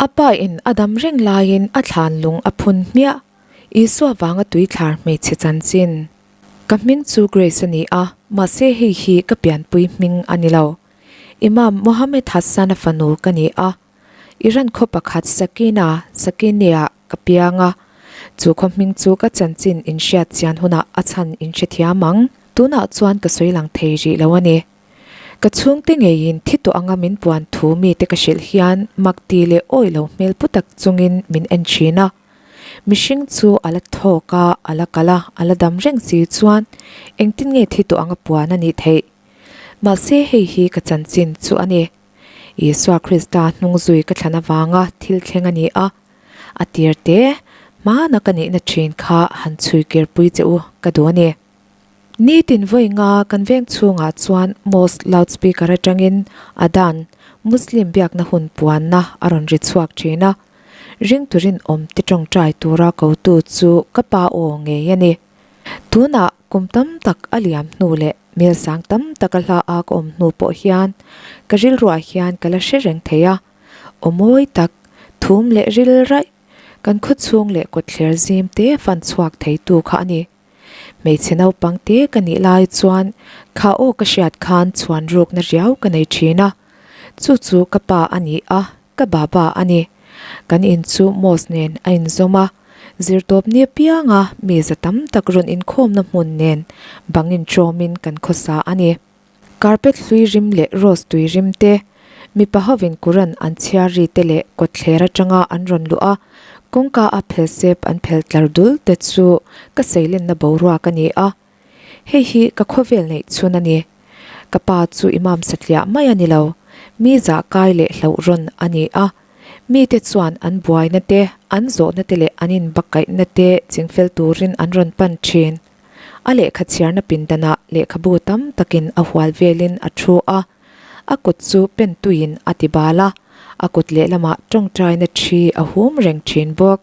A pa in a dam reng laiin a thlan lung a phun hmiah. Isua vanga tuithlar hmeichhe chanchin. Ka hming chu Grace a ni a, mahse hei hi ka pianpui hming a ni lo. Imam Mohammed Hassan-a fanu ka ni a. Iran khaw pakhat Sakina, Sakineh-ah ka piang a. Chu khaw hming chu ka chanchin inhriat chian hunah a chhan inhrethiam ang. Tunah chuan ka sawi lang thei rih lo a ni. Ka chhungte ngeiin thi tawh anga min puan thu mite ka hrilh hian mak ti leh awi lo hmel pu tak chungin min en thin a. Mihring chu a la thawk a, a la kal a, a la dam reng si chuan engtin nge thi tawh anga puan a nih theih? Mahse hei hi ka chanchin chu a ni. Isua Krista hnung zui ka thlan avanga thil thleng a ni a, a tir te hmana ka nihna thin kha han chhui kirpui che u ka duh a ni. Nitin vawi nga kan veng chhungah chuan mosque loudspeaker atangin Adhan, Muslim biakna hun puanna a rawn ri chhuak thin a. Ringtu rinawm te tawngtai tura kotu chu ka pa aw ngei a ni. Tunah kum tam tak a liam hnu leh mel sang tam tak a hla a ka awm hnu pawh hian ka rilruah hian ka la hre reng thei a. Aw mawi tak, thum leh ril raih, kan khawchhung leh kawtthler zim te fan chhuak theitu kha a ni. Hmeichhe naupang te ka nih lai chuan kha aw ka hriat khan chhuan rukna riau ka nei thin a, chu chu ka pa a ni a, ka baba a ni. Kan in chu mosque nen a inzawm a, zirtawp ni apianga mi za tam tak rawn inkhawmna hmun nen bang intrawmin kan khawsa a ni. Carpet hlui rim leh rose tui rim te, mipa hovin Quran an chhiar ri te leh kawtthler atanga an rawn luh a, kawngka a phel sep an phel tlar dul te chu ka seilenna boruak a ni a. Hei hi ka khawvel neih chhun a ni. Ka pa chu imam satliah mai a ni lo, mi zah kai leh hlauh rawn a ni a. Mite chuan an buaina te, an zawhna te leh an inbakkaihna te chingfel turin an rawn pan thin. A lehkha chhiarna pindanah lehkhabu tam takin a hual velin a thu a, a kut chu pen tuiin a ti bal a, a kut lehlamah tawngtaina thi a hum reng thin bawk.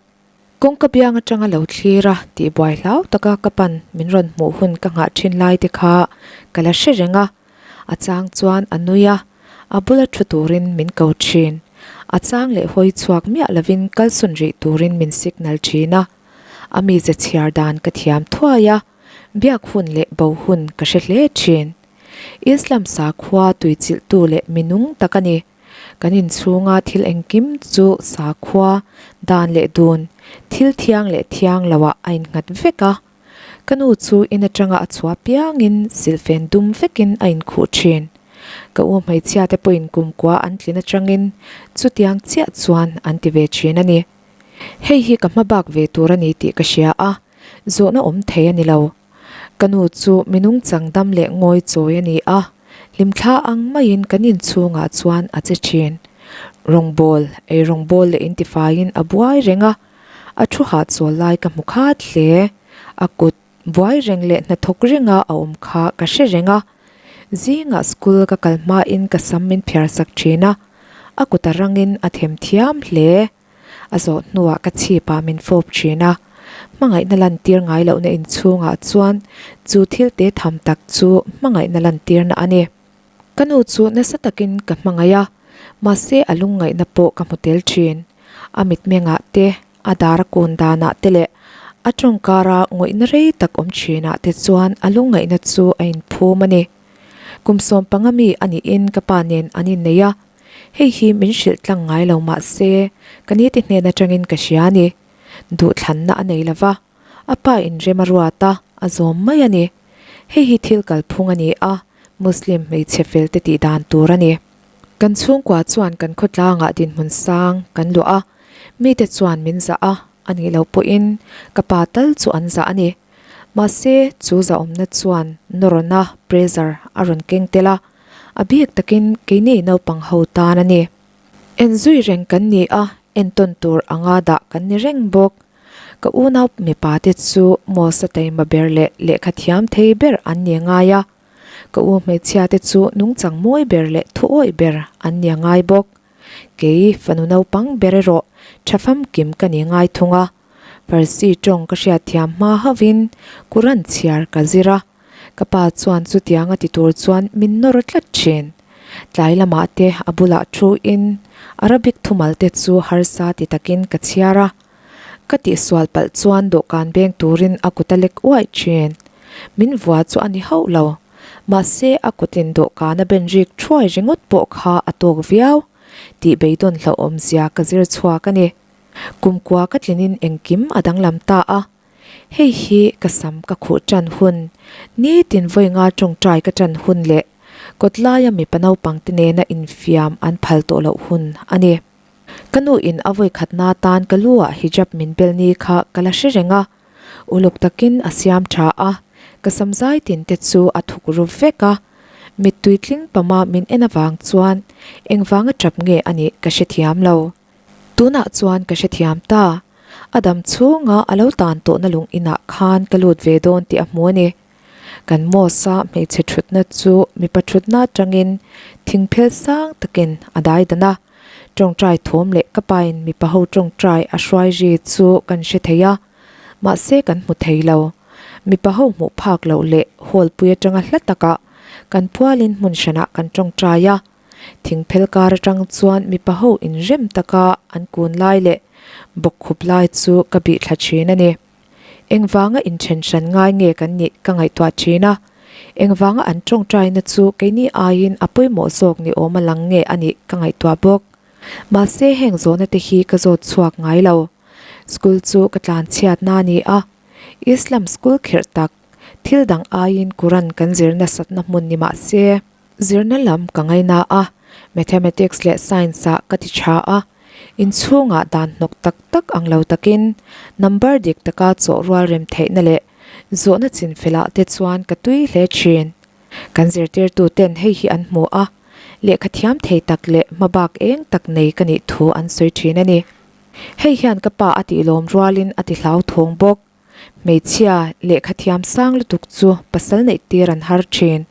Kawngka biang atanga lo thlir a tihbuai hlau taka ka pan min rawn hmuh hun ka nghah thin lai te kha ka la hre reng a, a chang chuan a nui a, a bula thu turin min ko thin. A chang leh hawi chhuak miah lovin kalsawn rih turin min signal thin a. A mize chhiar dan ka thiam thuai a, biak hun leh bo hun ka hre hle thin. Islam sakhua tuichilhtu leh minung tak a ni. Kan inchhunga thil engkim chu sakhua, dan leh dun, thil thiang leh thiang loah a innghat vek a. Ka nu chu in atanga a chhuah piangin silhfen dum vekin a inkhuh thin. Ka u hmeichhia te pawhin kumkua an tlin atangin chutiang chiah chuan an ti ve thin a ni. Hei hi ka hma bak ve tur a ni tih ka hria a, zawhna awm thei a ni lo. Ka nu chu minung changdam leh ngawi chawi a ni a, hlimthla ang maiin kan inchhungah chuan a che thin. Rawngbawl, ei rawngbawl leh intifaiin a buai reng a, a thu hahchawl lai ka hmu khat hle. A kut Buai reng leh hnathawk renga a awm kha ka hre reng a, zingah school ka kal hmain ka sam min phiar sak thin a, a kut a rangin a them thiam hle. A zawh hnuah ka chhipah min fawp thin a, hmangaihna lantir ngai lohna inchhungah chuan chu thil te tham tak chu hmangaihna lantirna a ni. Ka nu chu nasa takin ka hmangaih a, mahse a lungngaihna pawh ka hmu tel thin. A mitmengah te, a dar a kun danah te leh a tawngkara ngawihna rei tak awm thinah te chuan a lungngaihna chu a inphum a ni. Kum 15 mi a nihin ka pa nen an innei a, hei hi min hrilh tlang ngai lo mahse ka nite hnen atangin ka hria a ni. Duhthlanna a nei lova, a pa inrem a ruat a, a zawm mai a ni. Hei hi thil kalphung a ni a, Muslim hmeichhe fel te tih dan tur a ni. Kan chhungkua chuan kan khawtlangah dinhmun sang kan luah a, mite chuan min zah a, a nih loh pawhin ka pa tal chu an zah a ni. Mahse, chu zahawmna chuan nawrawna, pressure, a rawn keng tel a, a bik takin keini naupang ho tan a ni. Enzui reng kan ni a, entawn tur anga dah kan ni reng bawk. Ka unau mipa te chu Mos-a taima ber leh lehkha thiam thei ber an ni ngai a, ka u hmeichhia te chu nungchang mawi ber leh thuawih ber an ni ngai bawk. Kei fanu naupang ber erawh tha famkim ka ni ngai thung a, Farsi tawng ka hriat thiam hma hauhin Quran chhiar ka zir a, ka pa chuan chutianga ti tur chuan min nawr tlat thin. Tlai lamah te a bulah thu in Arabic thumal te chu harsa ti takin ka chhiar a. Ka tihsual palh chuan dawhkan beng turin a kut a lek uaih thin. Min vua chu a ni hauh lo. Mahse a kutin dawhkan a ben rik thuai ringawt pawh kha a tawk viau tih beidawn hlauhawm zia ka zir chhuak a ni. Kumkua ka tlinin engkim a danglam ta a. Hei hi ka sam ka khuh tan hun, nitin vawi nga tawngtai ka tan hun leh kawtlaia mipa naupangte nena infiam an phal tawh loh hun a ni. Ka nu in a vawi khatna tan ka lu ah hijab min bel ni kha ka la hre reng a, uluk takin a siam tha a, ka sam zai tin te chu a thuk ru vek a, mittui tling pama min en avang chuan engvanga tap nge a nih ka hrethiam lo. Tunah chuan ka hrethiam ta, a dam chhunga a lo tan tawhna lung inah khan ka lut ve dawn tih a hmu a ni. Kan Mos-a hmeichhe thutna chu mipa thutna atangin thingphel sang takin a dai dan a. Tawngtai thawm leh ka pain mipa ho tawngtai a hruai ri chu kan hre thei a, mahse kan hmu thei lo. Mipa ho hmuh phak loh leh hall pui atanga hla takah kan pualin hmun hranah kan tawngtai a. Thingphel kar atang chuan mipa ho inrem taka an kun lai leh bawkkhup lai chu ka bih thla thin a ni. Engvanga inthen hran ngai nge kan nih ka ngaihtuah thin a, engvanga an tawngtaina chu keini aiin a pawimawh zawk ni awm a lang nge a nih ka ngaihtuah bawk. Mahse heng zawhna te hi ka zawt chhuak ngai lo. School chu ka tlan chhiatna a ni a, Islam school khirh tak, thil dang aiin Quran kan zir nasatna hmun ni mah se, Zirna lam ka ngaina a, Mathematics leh Science ah ka ti tha a, inchhungah dan hnawk tak tak ang lo takin number dik taka chawh rual rem theihna leh zawhna chinfelah te chuan ka tui hle thin. Kan zirtirtu ten hei hi an hmu a, lehkha thiam thei tak leh hmabak eng tak nei ka nih thu an sawi thin a ni. Hei hian ka pa a tih lawm rualin a ti hlauthawng bawk. Hmeichhia lehkha thiam sang lutuk chu pasal neih tir an har thin.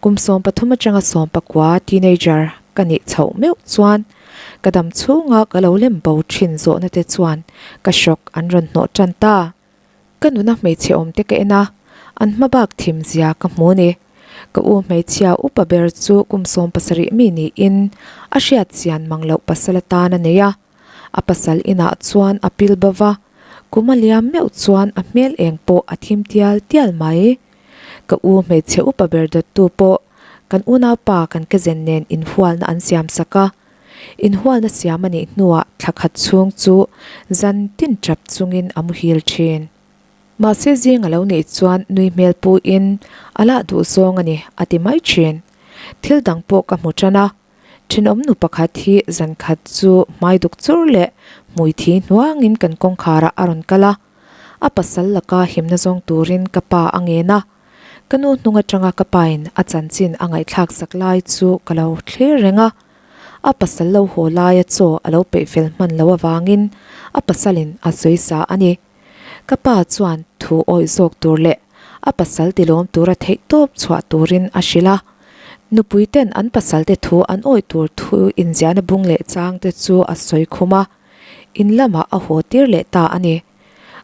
Kum 13 atanga 19 teenager ka nih chhoh meuh chuan ka dam chhunga ka lo lem bo thin zawhna te chuan ka hrawk an rawn hnawh tan ta. Ka nuna hmeichhe awm te ka en a, an hma bak thim zia ka hmu ni. Ka u hmeichhia upa ber chu kum 17 mi niin a hriat chian mang loh pasal atan a nei a. A pasal inah chuan a pil bo va, kum a liam meuh chuan a hmel eng pawh a thim tial tial mai. Ka u hmeichhe upa ber dawttu pawh kan unaupa kan kezen nen inhualna an siam sak a. Inhualna siam a nih hnuah thla khat chhung chu zan tin tap chungin a muhil thin. Mahse zing a lo nih chuan nui hmel puin a lah duh zawng a ni a ti mai thin. Thil dang pawh ka hmu tan a. Thenawm nu pakhat hi zan khat chu hmai duk chur leh hmui thi hnuangin kan kawngkharah a rawn kal a, a pasal laka himna zawng turin ka pa a ngen a. Ka nu hnung atanga ka pain a chanchin a ngaihthlak sak lai chu ka lo thlir reng a. A pasal lo haw laia chaw a lo peih fel hman lo avangin a pasalin a sawi sa a ni. Ka pa chuan thu awih zawk tur leh a pasal tilawm tura theihtawp chhuah turin a hrilh a. Nupui ten an pasal te thu an awih tur thu inziahna bung leh chang te chu a sawi khum a, in lamah a haw tir leh ta a ni.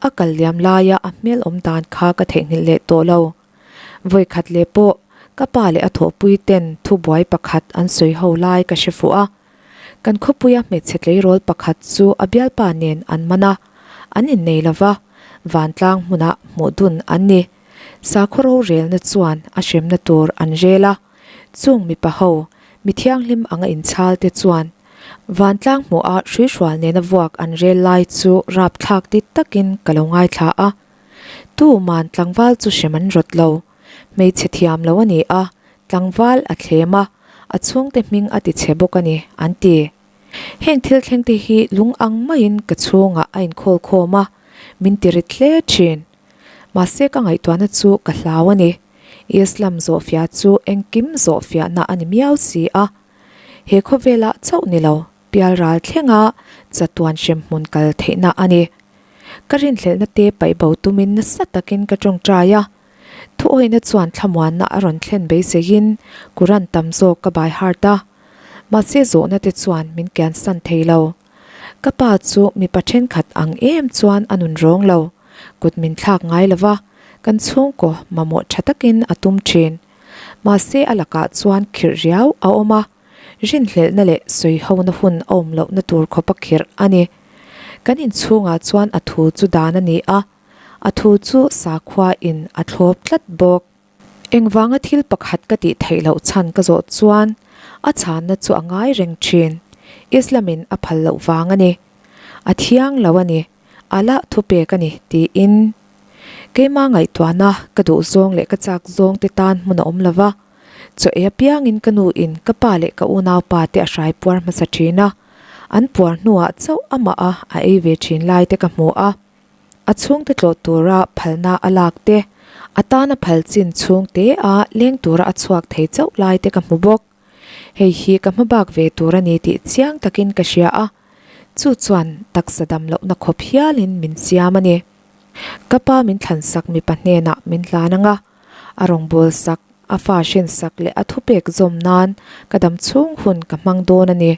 A kal liam laia a hmel awm dan kha ka theihnghilh leh tawh lo. Vawi khat leh pawh ka pa leh a thawhpui ten thubuai pakhat an sawi ho lai ka hre fuh a. Kan khawpuia hmeichhe tleirawl pakhat chu a bialpa nen an man a, an innei lo va, vantlang hmunah hmuh dun an ni. Sakhaw rorelna chuan a hremna tur an rel a, chung mipa ho, mi thianghlim anga inchhal te chuan vantlang hmuha hruihrual nena vuak an rel lai chu rapthlak ti takin ka lo ngaithla a. Tuman tlangval chu hrem an rawt lo. Hmeichhe thiam lo a ni a, tlangval a thlem a, a chhungte hming a ti chhe bawk a ni, an ti. Heng thil thlengte hi lung ang maiin ka chhungah a inkhawl khawm a, min ti rit hle thin. Mahse ka ngaihtuahna chu ka hlau a ni. Islam zawhfiah chu engkim zawhfiahna a ni miau si a. He khawvelah chauh ni lo, pialral thlenga chatuan hremhmun kal theihna a ni. Ka rinhlelhna te paih bo tumin nasa takin ka tawngtai a. Thuawihna chuan thlamuanna a rawn thlen beiseiin Quran tam zawk ka bai hart a. Mahse zawhna te chuan min kiansan thei lo. Ka pa chu mipa thenkhat ang em chuan a nun rawng lo. Kut min thlak ngai lo va, kan chhungkaw mamawh tha takin a tum thin. Mahse a lakah chuan khirh riau a awm a, rinhlelhna leh sawihona hun a awm lohna tur khawpa khirh a ni. Kan inchhungah chuan a thu chu dan a ni a, a thu chu sakhua in a thlawp tlat bawk. Engvanga thil pakhat ka tih theih loh chhan ka zawh chuan a chhanna chu a ngai reng thin. Islam in a phal loh vang a ni. A thiang lo a ni. Allah thupek a ni tiin keima ngaihtuahna ka duh zawng leh ka chak zawng te tan hmun a awm lo va. Chaw ei apiangin ka nu in ka pa leh ka unaupa te a hrai puar hmasa thin a. An puar hnuah chauh amah a a ei ve thin lai te ka hmu a. A chhungte tlawh tura phalna a lak te, a tana phal chin chhungte a leng tura a chhuak thei chauh lai te ka hmu bawk. Hei hi ka hma bak ve tur a ni tih chiang takin ka hria a, chu chuan taksa dam lohna khawp hialin min siam a ni. Ka pa min thlansak mipa hnenah min hlan ang a, a rawngbâwl sak, a fa hrinsak leh a thupek zawm nan ka dam chhung hun ka hmang dawn a ni.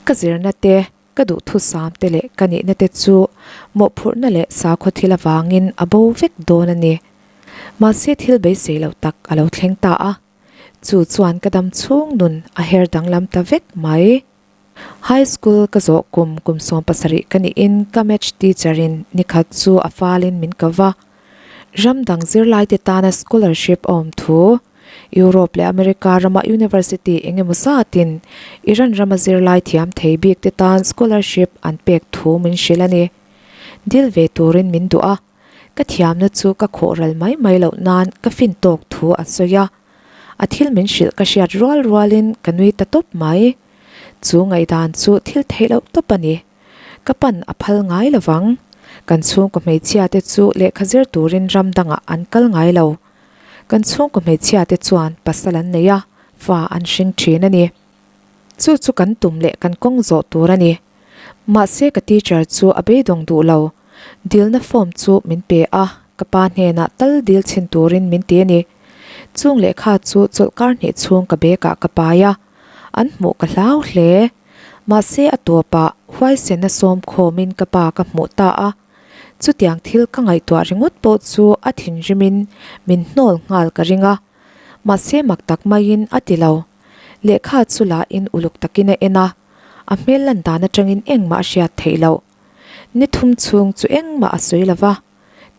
Ka zirna te, Ka duhthusam te leh ka nihna te chu mawhphurhna leh sakhaw thil avangin a bo vek dawn a ni. Mahse thil beisei loh tak a lo thleng ta a, chu chuan ka dam chhung nun a her danglam ta vek mai. High school ka zawh kum kum 17 ka nihin ka match teacher in nikhat chu a falin min ko va. Ram dang zirlaite tana scholarship a awm thu Europe leh America rama university eng emaw zatin Iran rama zirlai thiam thei bik te tan scholarship an pek thu min hrilh a ni. Dil ve turin min duh a, ka thiamna chu ka khawh ral mai mai loh nan ka fin tawk thu a sawi a. A thil min hrilh ka hriat rual rualin ka nui ta tawp mai. Chu ngaihdan chu thil theih loh tawp a ni. Ka pan a phal ngai lovang. Kan chhungkaw hmeichhia te chu lehkha zir turin ram dangah an kal ngai lo. Kan chhungkaw hmeichhia te chuan pasal an nei a, fa an hring thin a ni. Chu chu kan tum leh kan kawng zawh tur a ni. Mahse ka teacher chu a beidawng duh lo. Dilna form chu min pe a, ka pa hnenah tal dil chhin turin min ti a ni. Chung lehkha chu chawlhkar hnih chhung ka bag ah ka pai a, an hmuh ka hlau hle. Mahse a tawpah huaisena sawm khawmin ka pa ka hmuh ta a. Chutiang thil ka ngaihtuah ringawt pawh chu a thinrimin min hnawl nghal ka ring a, mahse mak tak maiin a ti lo. Lehkha chu lahin uluk takin a en a, a hmel lan dan atangin engmah a hriat theih loh. Ni thum chhung chu engmah a sawi lo va,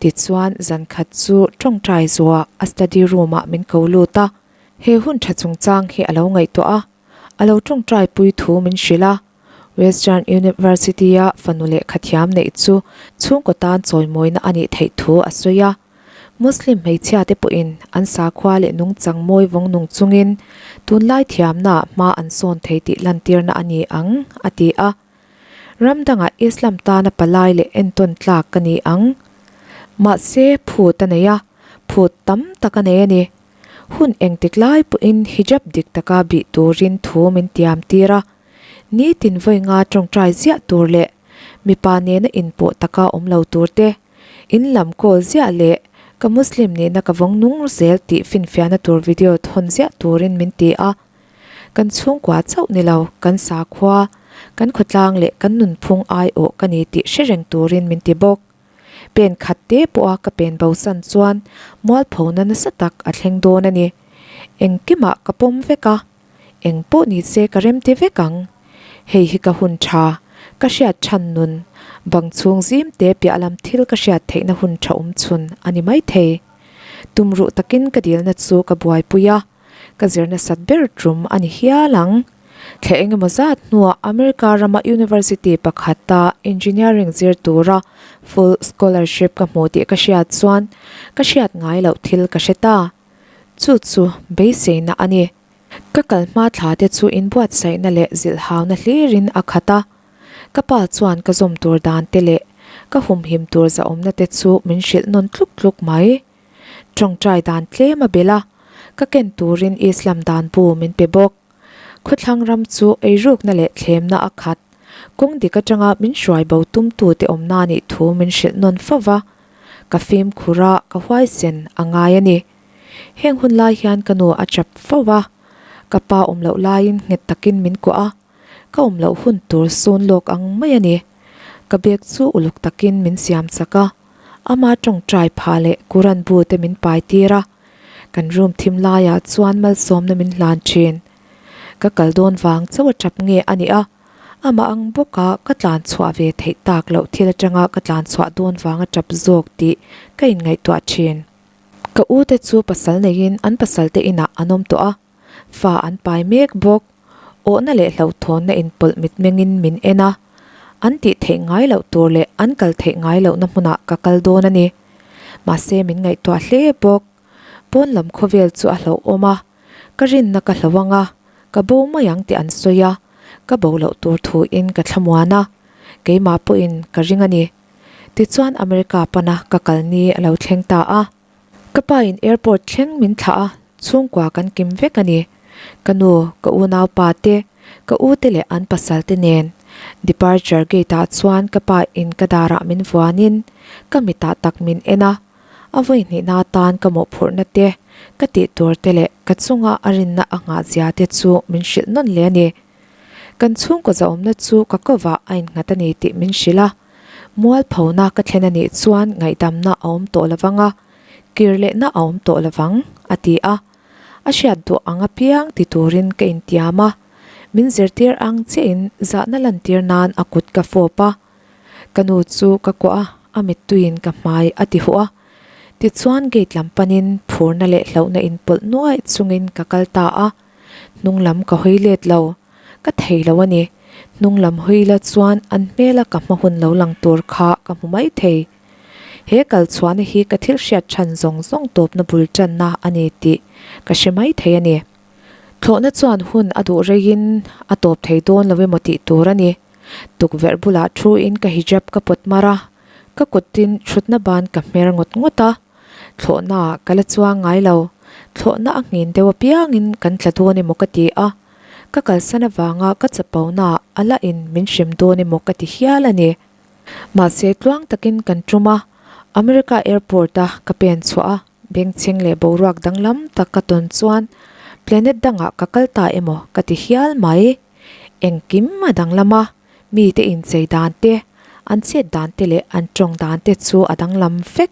tichuan zan khat chu tawngtai zuah a study room ah min ko lut a, he hun tha chungchang hi a lo ngaihtuah a, a lo tawngtai pui thu min hrilh a. Western University-a fanu lehkha thiam neih chu chhungkaw tan chawimawina a nih theih thu a sawi a. Muslim hmeichhiate pawhin an sakhua leh nungchang mawi vawng nung chungin tunlai thiamnaah hma an sawn thei tih lantirna a ni ang, a ti a. Ram dangah Islam tana palai leh entawn tlak ka ni ang. Mahse, phut a nei a, phut tam tak a nei a ni. Hun engtik lai pawhin hijab dik taka bih turin thu min tiam tir a. Nitin vawi nga tawngtai ziah tur leh mipa nena inpawh taka awm lo tur te, in lam kawl ziah leh ka Muslim nihna ka vawng nung zel tih finfiahna tur video thawn ziah turin min ti a. Kan chhungkua chauh ni lo, kan sakhua, kan khawtlang leh kan nunphung aiawh ka ni tih hre reng turin min ti bawk. Pen khat te pawha ka pen bosan chuan mualphona nasa tak a thleng dawn a ni. Engkimah ka pawm vek a. Eng pawh ni se ka rem ti vek ang. Hei hi ka hun tha, ka hriat than nun, bang chhung zim te piah lam thil ka hriat theihna hun tha awm chhun a ni maithei. Tum ruh takin ka dilna chu ka buaipui a, ka zir nasat ber tum a ni hial ang. Thla eng emaw zat hnuah America rama university pakhata engineering zir tura full scholarship ka hmu tih ka hriat chuan ka hriat ngai loh thil ka hre ta. Chu chu beiseina a ni. Ka kal hma thla te chu inbuatsaihna leh zilhhauna hlirin a khat a. Ka pa chuan ka zawm tur dan te leh ka humhim tur zahawmna te chu min hrilh nawn tluk tluk mai. Tawngtai dan tlem a belh a, ka ken turin Islam dan bu min pe bawk. Khawthlang ram chu eirukna leh thlemna a khat. Kawng dik atanga min hruai bo tumtute awmna nih thu min hrilh nawn fo va. Ka fimkhur a, ka huaisen a ngai a ni. Heng hun lai hian ka nu a chap fo va, ka pa awm loh laiin nghet takin min kuah a, ka awm loh hun tur sawn lawk ang mai a ni. Ka bag chu uluk takin min siam chak a, ama tawngtai phah leh Quran bu te min pai tir a. Kan room thim laiah chuan malsawmna min hlan thin. Ka kal dawn vang chauh a tap nge a nih a, amah ang bawka ka tlan chhuah ve theih tak loh thil atanga ka tlan chhuah dawn vang a tap zawk tih ka inngaihtuah thin. Ka u te chu pasal neiin an pasal te inah an awm tawh a, fa an pai mek bawk. Awhna leh hlauhthawnna inpawlh mitmengin min en a, an tih theih ngai loh tur leh an kal theih ngai lohna hmunah ka kal dawn a ni. Mahse min ngaihtuah hle bawk. Pawn lam khawvel chu a hlauhawm a, ka rinna ka hlo ang a, ka bo mai ang tih an sawi a, ka bo loh tur thuin ka thlamuan a, keimah pawhin ka ring a ni. Tichuan America pana ka kal ni a lo thleng ta a. Ka pa in airport thleng min thlah a, chhungkua kan kim vek a ni. Ka nu, ka unaupa te, ka u te leh an pasal te nen. Departure gate ah chuan ka pa in ka darah min vuanin ka mitah tak min en a. A vawi hnihna atan ka mawhphurhna te, ka tih tur te leh ka chunga a rinna a nghah zia te chu min hrilh nawn hle a ni. Kan chhungkaw zahawmna chu ka kovah a innghat a ni tih min hrilh a. Mualphona ka thlen a nih chuan ngaihdamna a awm tawh lovang a, kir lehna a awm tawh lovang, a ti a. A hriat duh ang apiang ti turin ka intiam a, min zirtir ang chiahin zahna lantir nan a kut ka fawp a. Ka nu chu ka kuah a, a mittuiin ka hmai a ti huh a. Tichuan gate lam panin phurna leh hlauhna inpawlh nuaih chungin ka kal ta a. Hnung lam ka hawi let lo. Ka thei lo a ni. Hnung lam hawi la chuan an hmela ka hma hun lo lang tur kha ka hmu mai thei. He kal chhuahna hi ka thil hriat than zawng zawng tawpna bul tanna a ni tih ka hre mai thei a ni. Thlawhna chuan hun a duh reiin a tawp thei dawn lo emaw tih tur a ni. Tukverh bulah thu in ka hijab ka pawt mar a, ka kutin thutna ban ka hmer ngawt ngawt a. Thlawhna ah ka la chuang ngai lo. Thlawhna a nghin deuh apiangin kan tla dawn emaw ka ti a. Ka kalsan avanga ka chapona a la in min hrem dawn emaw ka ti hial a ni. Mahse tluang takin kan tum a, America airport a ka pen chhuah a, bengchheng leh boruak danglam tak ka tawn chuan planet dangah ka kal ta emaw ka ti hial mai. Engkim a danglam a, mite inchei dan te, an chet dan te leh an tawng dan te chu a danglam vek.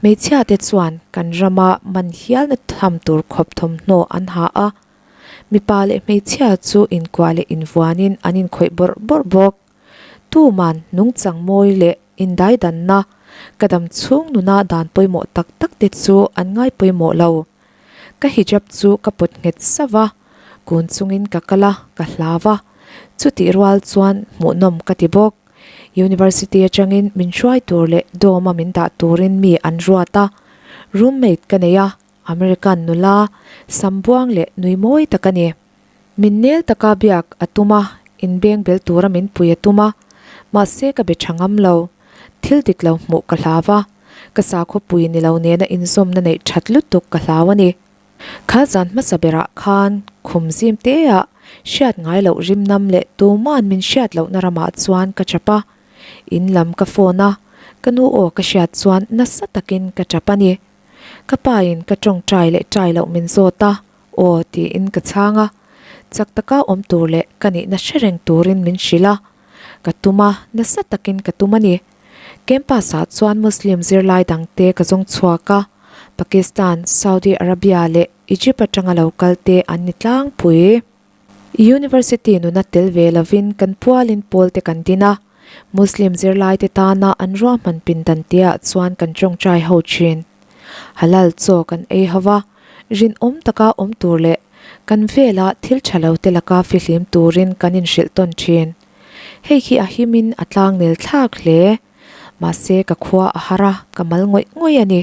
Hmeichhia te chuan kan rama man hialna tham tur khawp thawmhnaw an ha a, Mipa leh hmeichhia chu inkuah leh invuanin an inkhawih bawrh bawrh bawk. Tuman nungchang mawi leh indaidanna, ka dam chhung nuna dan pawimawh tak tak te chu an ngai pawimawh lo. Ka hijab chu ka pawt nghet sauh a, kun chungin ka kal a, ka hlau a. Chutih rual chuan hmuhnawm ka ti bawk. University atangin min hruai tur leh dorm a min dah turin mi an ruat a, roommate ka nei a, American nula, sambuang leh nui mawi tak a ni. Min nel taka biak a tum a, inbeng bel tura min pui a tum a, mahse ka be tha ngam lo. Thil dik lo hmuh ka hlau a, ka sakhawpui ni lo nena inzawmna neih that lutuk ka hlau a ni. Kha zan hmasa berah khan khum zim teah hriat ngai loh rimnam leh tuman min hriat lohna ramah chuan ka chap a, in lam ka phone a, ka nu aw ka hriat chuan nasa takin ka chap a ni. Ka pa in ka tawngtai leh tai loh min zawt a, aw tiin ka chhang a. Chak taka awm tur leh ka nihna hre reng turin min hrilh a. Ka tum a, nasa takin ka tum a ni. Campus ah chuan Muslim zirlai dangte ka zawng chhuak a, Pakistan, Saudi Arabia leh Egypt atanga lo kal te an ni tlangpui. University nuna tel ve lovin kan pualin pawl te kan din a, Muslim zirlaite tana an ruahman pindan teah chuan kan tawngtai ho thin. Halal chaw kan ei ho va, rinawm taka awm tur leh kan vela thil tha lo te laka fihlim turin kan inhrilh tawn thin. Hei hi a himin a tlangnel thlak hle. Mahse ka khua a har a, ka mal ngawih ngawih a ni.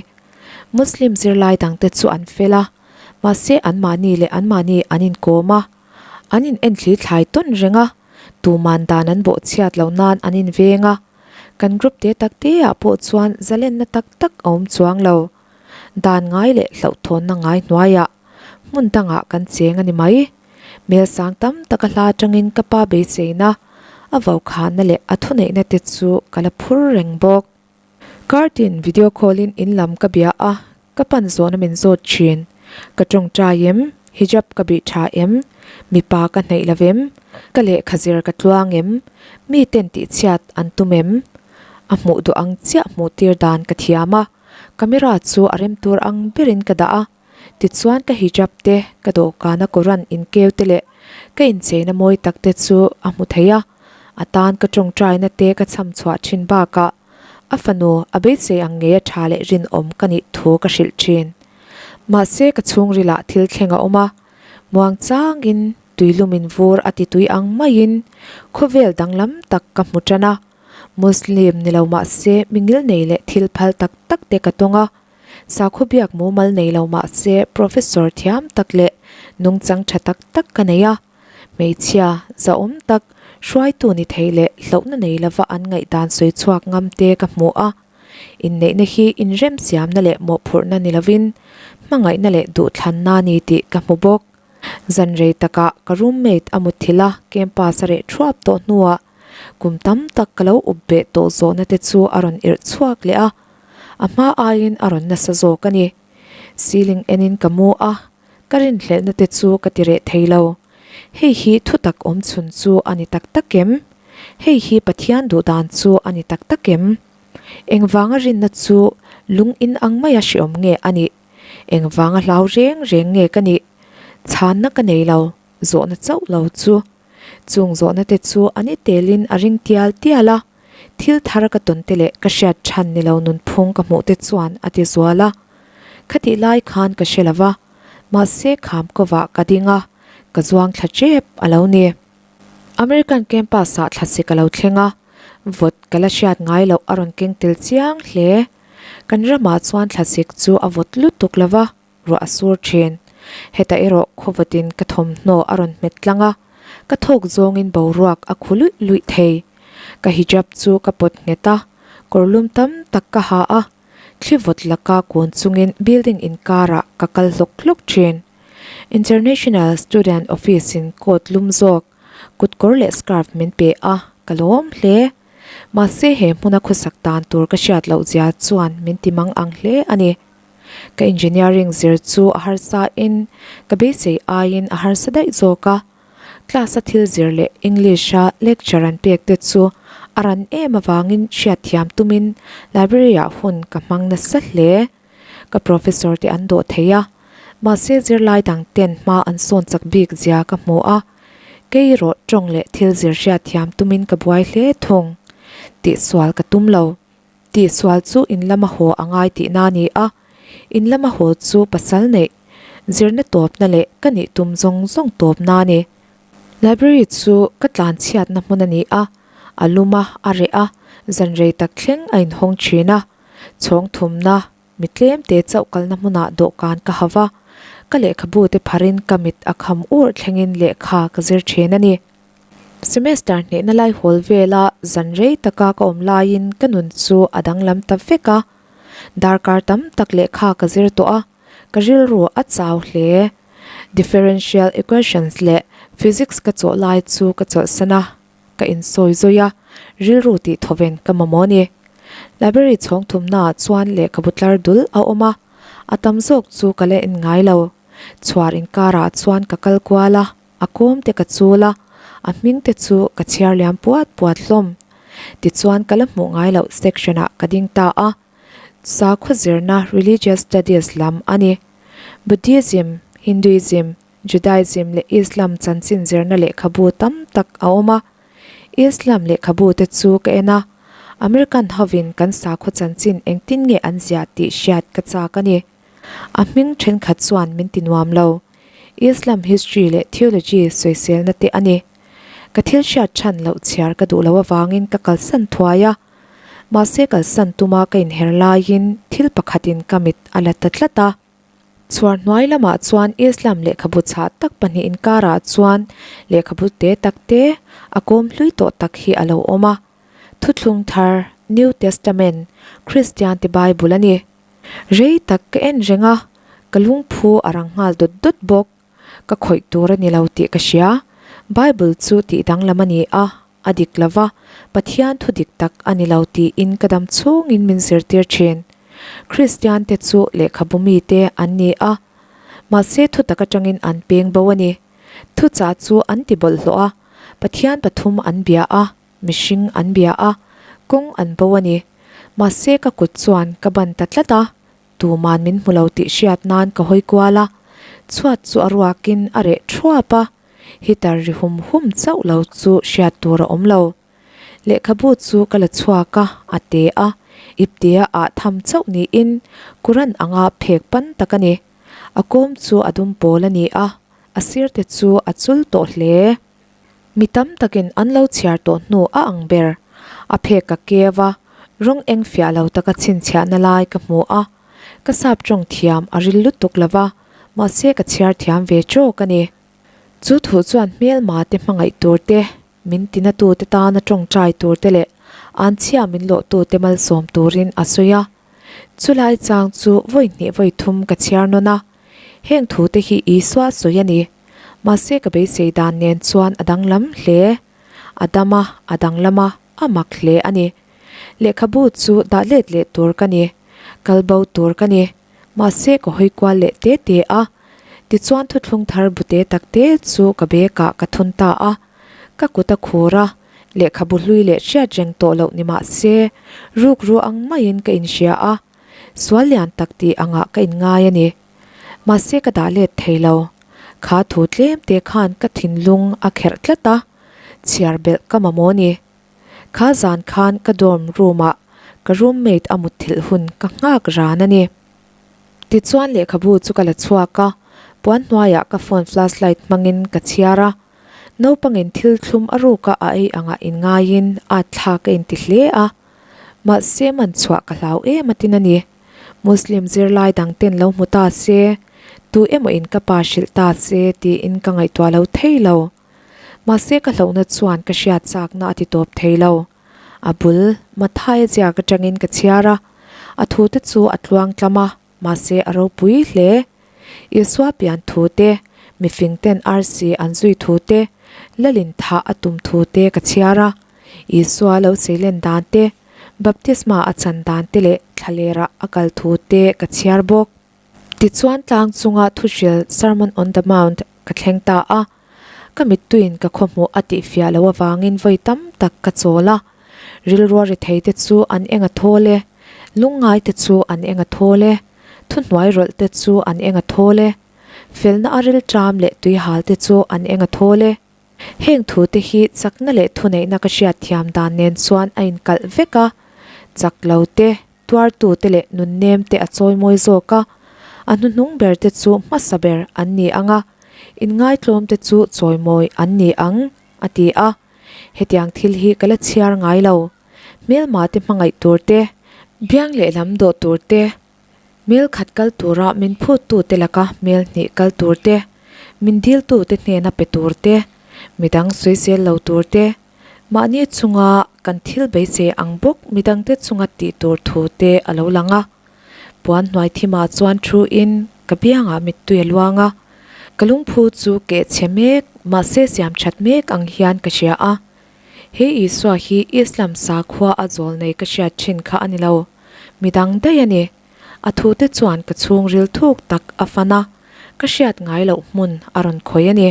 Muslim zirlai dangte chu an fel a. Mahse anmahni leh anmahni an inkawm a, an in enthli thlai tawn reng a, tuman dan an bawh chhiat loh nan an inveng a, kan group te tak te ah pawh chuan zalenna tak tak a awm chuang lo. Dan ngai leh hlauhthawnna ngai hnuaiah hmun dangah kan cheng a ni mai. Hmel sang tam taka hla atangin ka pa beiseina, a vaukhana leh a thuneihna te chu ka la phur reng bawk. Kartin video call in in lam ka bia a, ka pan zawhna min zawt thin. Ka tawngtai em? Hijab ka bih tha em? Mipa ka hnaih lo em? Ka lehkha zir ka tluang em? Mi ten tihchhiat an tum em? A hmuh duh ang chiah hmuh tir dan ka thiam a, camera chu a rem tur ang berin ka dah a. Tichuan ka hijab te, ka dawhkana Quran inkeu te leh ka incheina mawi tak te chu a hmu thei a. A tan ka tawngtaina te ka chham chhuah thin bakah a fanu a beisei ang ngei a tha leh rinawm ka nih thu ka hrilh thin. Mahse ka chhungrilah thil thleng a awm a, muang changin tuilum in vur a ti tui ang maiin khawvel danglam tak ka hmu tan a. Muslim ni lo mahse mingil nei leh thil phal tak tak te ka tawng a. Sakhaw biak mumal nei lo mahse professor thiam tak leh nungchang tha tak tak ka nei a. Hmeichhia, zahawm tak, hruaitu ni thei leh hlauhna nei lova an ngaihdan sawi chhuak ngam te ka hmu a. Inneihna hi inremsiamna leh mawhphurhna ni lovin hmangaihna leh duhthlanna a ni tih ka hmu bawk. Zan rei takah ka roommate a mutthilh a, campus a reh thuap tawh hnuah kum tam tak ka lo up beh tawh zawhna te chu a rawn irh chhuak leh a, a hma aiin a rawn nasa zawk a ni. Ceiling enin ka mu a, ka rinhlelhna te chu ka ti reh thei lo. Hei hi thutak awm chhun chu a ni tak tak em? Hei hi Pathian duh dan chu a ni tak tak em? Engvanga rinna chu lung in ang maia hreawm nge a nih? Engvanga hlau reng reng nge ka nih? Chhanna ka nei lo, zawhna chauh lo chu. Chung zawhna te chu a ni telin a ring tial tial a, thil thar ka tawn te leh ka hriat than ni lo nunphung ka hmuh te chuan a ti zual a. Khatih lai khan ka hre lo va, mahse kham kovah ka ding a, ka zuang thla tep a lo ni. American campus ah thlasik a lo thleng a, vawt ka la hriat ngai loh a rawn keng tel chiang hle. Kan ramah chuan thlasik chu a vawt lutuk lo va, ruah a sur thin. Hetah erawh khawvawtin ka thawmhnaw a rawn hmet tlang a, ka thawk zawngin boruak a khu luih luih thei. Ka hijab chu ka pawt nghet a, kawrlum tam tak ka ha a, thli vawt laka kun chungin building inkarah ka kal hlawk hlawk thin. International Student Office in coat lum zawk, kutkawr leh scarf min pe a, ka lawm hle. Mahse he hmuna khawsak dan tur ka hriat loh zia chuan min ti mang ang hle a ni. Ka engineering zir chu a harsa in ka beisei aiin a harsa daih zawk a. Class a thil zir leh English a lecture an pek te chu a ran em avangin hriatthiam tumin library ah hun ka hmang nasa hle. Ka professor te an dawh thei a, mahse zirlai dang ten hma an sawn chak bik zia ka hmu a. Kei erawh tawng leh thil zir hriatthiam tumin ka buai hle thung. Tihsual ka tum lo. Tihsual chu in lama haw a ngai tihna a ni a, in lama haw chu pasal neih, zirna tawpna leh ka nih tum zawng zawng tawpna a ni. Library chu ka tlan chhiatna hmun a ni a, a lum a, a reh a, zan rei tak thleng a inhawng thin a. Chhawng thumna, mi tlem te chauh kalna hmunah dawhkan ka ha va, ka lehkhabu te pharin ka mit a kham ur thlengin lehkha ka zir thin a ni. Semester hnehna lai hawl vela zan rei taka ka awm laiin ka nun chu a danglam ta vek a. Darkar tam tak lehkha ka zir tawh a, ka rilru a chau hle. Differential equations leh physics ka chawh lai chu ka chawlhsan a, ka insawi zawi a, rilru tih thawven ka mamawh a ni. Library chhawng thumnaah chuan lehkhabu tlar dul a awm a, a tam zawk chu ka la en ngai lo. Chhuar inkarah chuan ka kal kual a. A kawm te ka chul a, a hming te chu ka chhiar liam puat puat hlawm. Tichuan ka la hmuh ngai loh section ah ka ding ta a. Sakhaw zirna Religious Studies lam a ni. Buddhism, Hinduism, Judaism leh Islam chanchin zirna lehkhabu tam tak a awm a. Islam lehkhabu te chu ka en a, American hovin kan sakhaw chanchin engtin nge an ziah tih hriat ka chak a ni. A hming thenkhat chuan min ti nuam lo. Islam history leh theology sawiselna te a ni. Ka thil hriat chhan loh chhiar ka duh loh avangin ka kalsan thuai a. Mahse kalsan tuma ka inher laiin thil pakhatin ka mit a la ta tlat a. Chhuar hnuai lamah chuan Islam lehkhabu chhah tak pahnih inkarah chuan lehkhabu te tak te a kawm hlui tawh tak hi a lo awm a. Thuthlung thar, New Testament, Kristiante Bible a ni. Rei tak ka en reng a, ka lungphu a rang nghal dawt dawt bawk. Ka khawih tur a ni lo tih ka hria. Bible chu tih danglam a ni a, a dik lo va, Pathian thu dik tak a ni lo tiin ka dam chhungin min zirtir thin. Kristian te chu lehkhabu mite an ni a, mahse thutak atangin an peng bo a ni. Thuchah chu an ti bawlhhlawh a, Pathian pathum an bia a, Mihring an bia a, kawng an bo a ni. Mahse ka kut chuan ka ban ta tlat a. Tuman min hmu lo tih hriat nan ka hawi kual a, chhuat chu a ruakin a reh thuap a, heater ri hum hum chauh lo chu hriat tur a awm lo. Lehkhabu chu ka la chhuak a, a te a, iptea ah tham chauh niin Quran anga phek pan tak a ni. A kawm chu a dum pawl a ni a, a sir te chu a chul tawh hle. Mi tam takin an lo chhiar tawh hnu a ang ber. A phek ka keu a, rawng eng fiah lo taka chhinchhiahna lai ka hmu a. Ka sap tawng thiam a ril lutuk lo va, mahse ka chhiar thiam ve trawk a ni. Chu thu chuan hmelma te hmangaih tur te, min tinatute tana tawngtai tur te leh anchhia min lawhtute malsawm turin a sawi a. Chulai chang chu vawi hnih vawi thum ka chhiar nawn a, heng thute hi Isua sawi a ni. Mahse ka beisei dan nen chuan a danglam hle. A dam a, a danglam a, a mak hle a ni. Lehkhabu chu dah let leh tur ka ni, kal bo tur ka ni. Mahse ka hawi kual leh te te a, tichuan thuthlung thar bute tak te chu ka bag ah ka thun ta a. Ka kut a khur a, lehkhabu hlui leh hriat reng tawh loh ni mah se, rukru ang maiin ka inhria a, sual lian tak tih angah ka inngai a ni. Mahse ka dah let thei lo. Kha thu tlem te khan ka thinlung a kherh tlat a, chhiar belh ka mamawh ni. Kha zan khan ka dorm room ah ka roommate a mutthilh hun ka nghak ran a ni. Tichuan lehkhabu chu ka la chhuak a, puan hnuaiah ka phone flashlight hmangin ka chhiar a. Naupangin thil thlum a ruka a ei angah inngaiin at thla ka inti hle a. Mahse man chhuah ka hlau em atin a ni. Muslim zirlai dang ten lo hmu ta se, tu emaw in ka pa hrilh ta se tiin ka ngaihtuah lo thei lo. Mahse ka hlauhna chuan ka hriat chakna a ti tawp thei lo. A bul, Mathaia ziak atangin ka chhiar a, a thute chu a tluang tlam a, mahse a ropui hle. Isua pian thu te, mifing ten arsi an zui thu te, lalin thah a tum thu te ka chhiar a. Isua lo seilen dan te, baptisma a chan dan te leh thlalera a kal thu te ka chhiar bawk. Tichuan tlang chunga thuhril Sermon on the Mount ka thleng ta a, ka mittuiin ka khawhmuh a tihfiah loh avangin vawi tam tak ka chawl a. Rilrua rethei te chu an eng a thawl e, lungngai te chu an eng a thawl e, thuhnuai rawlh te chu an eng a thawl e, felna a rilṭam leh tuihal te chu an eng a thawl e. Heng thute hi chakna leh thuneihna ka hriatthiam dan nen chuan a inkalh vek a, chak lo te, tuartute leh nunnemte a chawimawi zawk a, a hnuhnung berte chu hmasa ber an ni ang a, inngaitlawmte chu chawimawi an ni ang, a ti a. Hetiang thil hi ka la chhiar ngai lo. Hmelmate hmangaih tur te, biang lehlam dawh tur te, Mel khat kal tura min phuttute laka mel hnih kal tur te, min diltute hnena pe tur te, midang sawisel lo tur te, mahni chunga kan thil beisei ang bawk midangte chunga tih tur thu te a lo lang a. Puan hnuai thimah chuan thu in ka biangah mittui a luang a, ka lungphu chu keh chhe mek mahse siam that mek ang hian ka hria a. He Isua hi Islam sakhua a zawl nei ka hriat thin kha a ni lo. Midang daih a ni. A thute chuan ka chhungril thuk tak a fan a, ka hriat ngai loh hmun a rawn khawih a ni.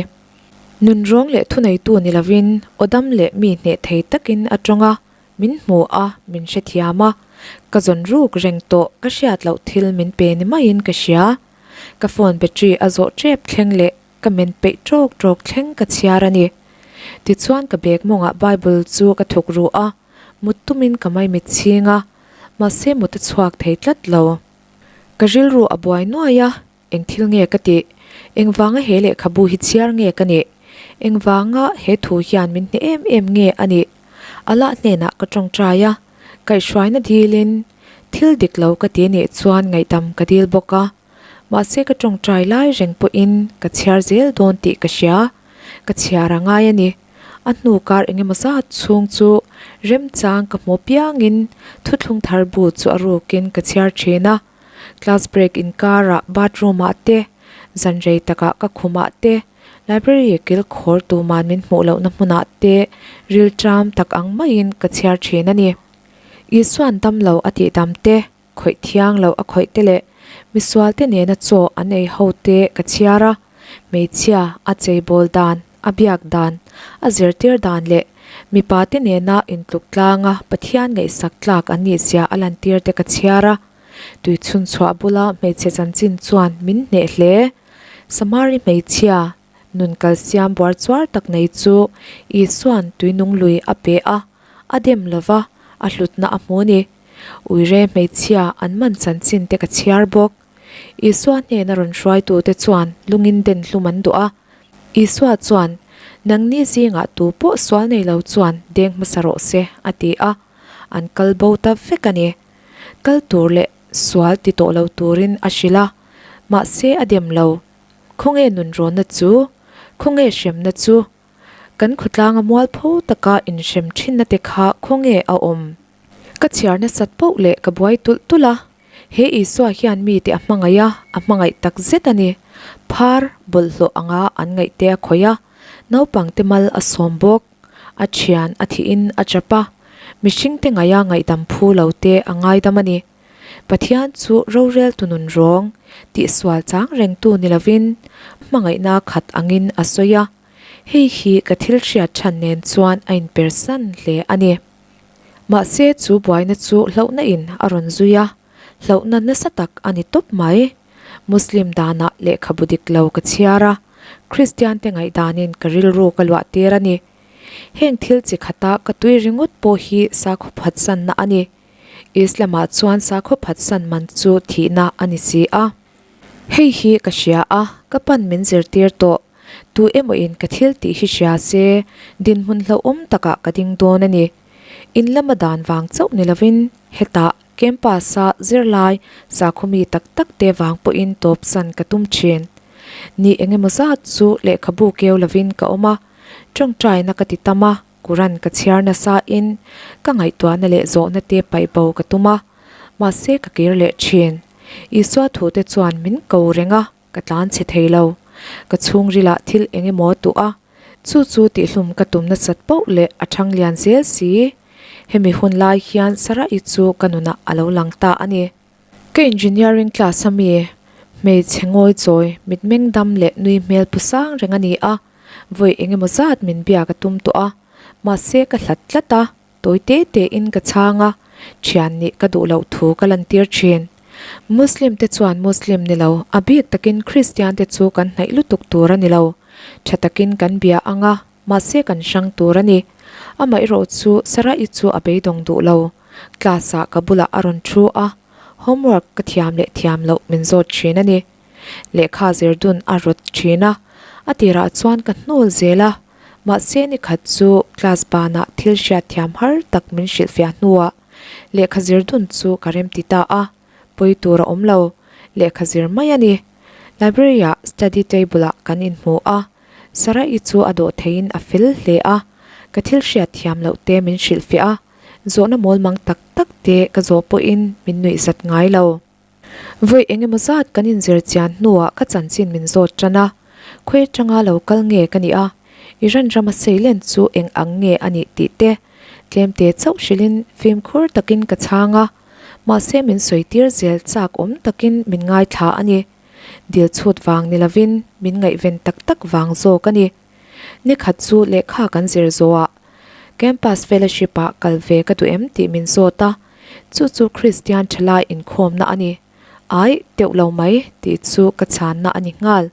Nunrawng leh thuneitu ni lovin aw dam leh mi hneh thei takin a tawng a, min hmu a, min hrethiam a. Ka zawn ruk reng tawh ka hriat loh thil min pe ni maiin ka hria. Ka phone battery a zawh tep thleng leh ka men peih tawk tawk thleng ka chhiar a ni. Tichuan ka bag mawngah Bible chu ka thuk ru a, mut tumin ka maimit chhing a, mahse mut a chhuak thei tlat lo. Ka rilru a buai nuai a, eng thil nge ka tih? Engvanga he lehkhabu hi chhiar nge ka nih? Engvanga he thu hian min hneh em em nge a nih? Allah hnenah ka tawngtai a, kaihhruaina dilin thil dik lo ka ti nih chuan ngaihdam ka dil bawk a. Mahse ka tawngtai lai reng pawhin ka chhiar zel dawn tih ka hria, ka chhiar a ngai a ni. A hnu kar eng emaw zat chhung chu remchang ka hmu piangin thuthlung thar bu chu a rukin ka chhiar thin a. Class break inkarah bathroom ah te, zan rei takah ka khumah te, library kil khawr tuman min hmuh lohna hmunah te rilṭam tak ang maiin ka chhiar thin a ni. Isuan damlo a tihdam te. Khawih thiang loh a khawih te leh misual te nena chaw an ei ho te ka chhiar a, hmeichhia a cheibawl dan, a biak dan, a zirtir dan leh mipa te nena intluk tlanga Pathian ngaihsak tlak an nih zia a lantir te ka chhiar a. Tui chhunchhuah bula hmeichhe chanchin chuan min hneh hle. Samari hmeichhia nun kalsiam buar chuar tak nei chu Isua'n tuinung lui a pe a, a dem lo va, a hlutna a hmu ni. Uire hmeichhia an man chanchin te ka chhiar bawk. Isua hnena rawn hruaitute chuan lungin den hlum an duh a. Isua chuan, Nangni zingah tu pawh sual nei lo chuan deng hmasa rawh se, a ti a. An kal bo ta vek a ni. Kal tur leh sual ti tawh lo turin a hrilh a. Mahse a dem lo. Khawnge nunrawnna chu? Khawnge hremna chu? Kan khawtlanga mualpho taka inhrem thinna te kha khawnge a awm? Ka chhiar nasat poh leh ka buai tulh tulh a, he Isua hian mite a hmangaih a, a hmangaih tak zet a ni. Phar bawlhhlawh anga an ngaih te a khawih a, naupangte mal a sawm bawk. A thian a thihin a chap a, mihringte ngaiha ngaihdam phu lo te a ngaidam a ni. Pathian chu roreltu nun rawng, tihsual chang rengtu ni lovin, hmangaihna khat angin a sawi a. Hei hi ka thil hriat chhan nen chuan a inpersan hle a ni. Mahse chu buaina chu hlauhna in a rawn zui a, hlauhna nasa tak a ni tawp mai. Muslim danah lehkhabu dik lo ka chhiar a, Kristian te ngaihdanin ka rilru ka luah tir a ni. Heng thil chi khata ka tui ringawt pawh hi sakhaw phatsanna a ni. Islam ah chuan sakhaw phatsan man chu thihna a ni si a. Hei hi ka hria a, ka pan min zirtir tawh. Tu emaw in ka thil tih hi hria se, dinhmun hlauhawm takah ka ding dawn a ni. In lama dan vang chauh ni lovin, hetah campus-a zirlai sakhaw mi tak tak te vang pawhin tawpsan ka tum thin. Ni eng emaw zat chu lehkhabu keu lovin ka awm a, tawngtaina ka ti tam a, Quran ka chhiar nasa in ka ngaihtuahna leh zawhna te paih bo ka tum a, mahse ka kir leh thin. Isua thute chuan min ko reng a. Ka tlan chhe thei lo. Ka chhungrilah thil eng emaw a tuh a, chu chu tihhlum ka tum nasat poh leh a thang lian zel si. Hemi hun lai hian Sarah-i chu ka nunah a lo lang ta a ni. Ka engineering class a mi, hmeichhe ngawi chawi, mitmeng dam leh nui hmel pu sang reng a ni a, vawi eng emaw zat min biak a tum tawh a, mahse ka hlat tlat a. Tawi te te in ka chhang a, thian nih ka duh loh thu ka lantir thin. Muslim te chuan Muslim ni lo, a bik takin Kristian te chu kan hnaih lutuk tur a ni lo. Tha takin kan bia ang a, mahse kan hrang tur a ni. Amaherawh chu Sarah-i chu a beidawng duh lo. Class ah ka bulah a rawn thu a, homework ka thiam leh thiam loh min zawt thin a ni. Lehkha zir dun a rawt thin a, a tirah chuan ka hnawl zel a. Mahse ni khat chu class banah thil hriat thiam har tak min hrilhfiah hnuah lehkha zir dun chu ka remti ta a, pawi tur a awm lo, lehkha zir mai a ni. Library ah study table ah kan inhmu a, Sarah-i chu a dawh theihin a fel hle a, ka thil hriat thiam loh te min hrilhfiah a, zawhna mawlmang tak tak te ka zawh pawhin min nuihzat ngai lo. Vawi eng emaw zat kan inzir chian hnuah ka chanchin min zawt tan a, khawi atanga lo kal nge ka nih a, Iran rama seilen chu eng ang nge a nih tih te tlemte chauh hrilhin fimkhur takin ka chhang a, mahse min sawi tir zel chak awm takin min ngaithla a ni. Dil chhut vang ni lovin min ngaihven tak tak vang zawk a ni. Nikhat chu lehkha kan zir zawhah Campus Fellowship ah kal ve ka duh em tih min zawt a, chu chu Kristian thalai inkhawmna a ni. Aih, teuh lo mai tih chu ka chhanna a ni nghal.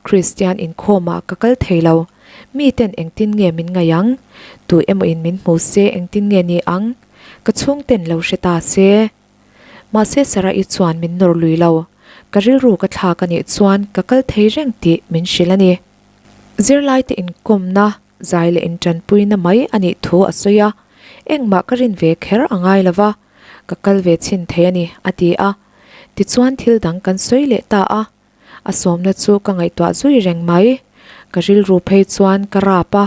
Kristian inkhawmah ka kal thei lo, miten engtin nge min ngaih ang? Tu emaw in min hmu se engtin nge ni ang? Ka chhungten lo hre ta se. Mahse Sarah-i chuan min nawr lui lo, ka rilru ka thlak a nih chuan ka kal thei reng tih min hrilh a ni. Zirlaite inkawmna zai leh intanpuina mai a nih thu a sawi a, engmah ka rin ve kher a ngai lo va, ka kal ve chhin thei a ni, a ti a. Tichuan thil dang kan sawi leh ta a, a sawmna chu ka ngaihtuah zui reng mai. Ka rilru phei chuan ka rap a,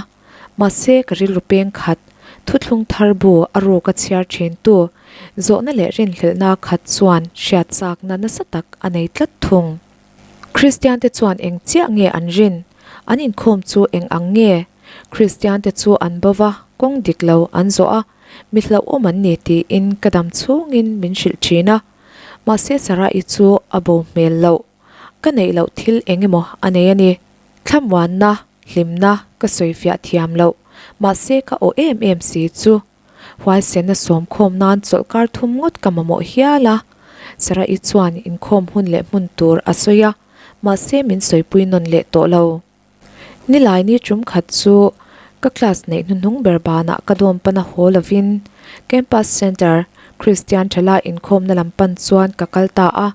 mahse ka rilru peng khat, thuthlung thar bu a ruk a chhiar thin tu, zawhna leh rinhlelhna khat chuan hriat chakna nasa tak a nei tlat thung. Kristiante chuan eng chiah nge an rin? An inkhawm chu eng ang nge? Kristiante chu an bo va, kawng dik lo an zawh a, mi hlauhawm an ni tiin ka dam chhungin min hrilh thin a. Mahse Sarah-i chu a bo hmel loh. Ka neih loh thil eng emaw a nei a ni. Thlamuanna, hlimna ka sawifiah thiam loh, mahse ka aw em em si chu. Huaisen a sawm khawm nan chawlhkar thum ngawt ka mamawh hial a. Sarah-i chuan inkhawm hun leh hmun tur a sawi a, mahse min sawipui nawn leh tawh lo. Nilai ni tum khat chu ka class neih hnuhnung ber banah ka dawm pan a haw lovin Campus Centre Kristian thalai inkhawmna lam pan chuan ka kal ta a,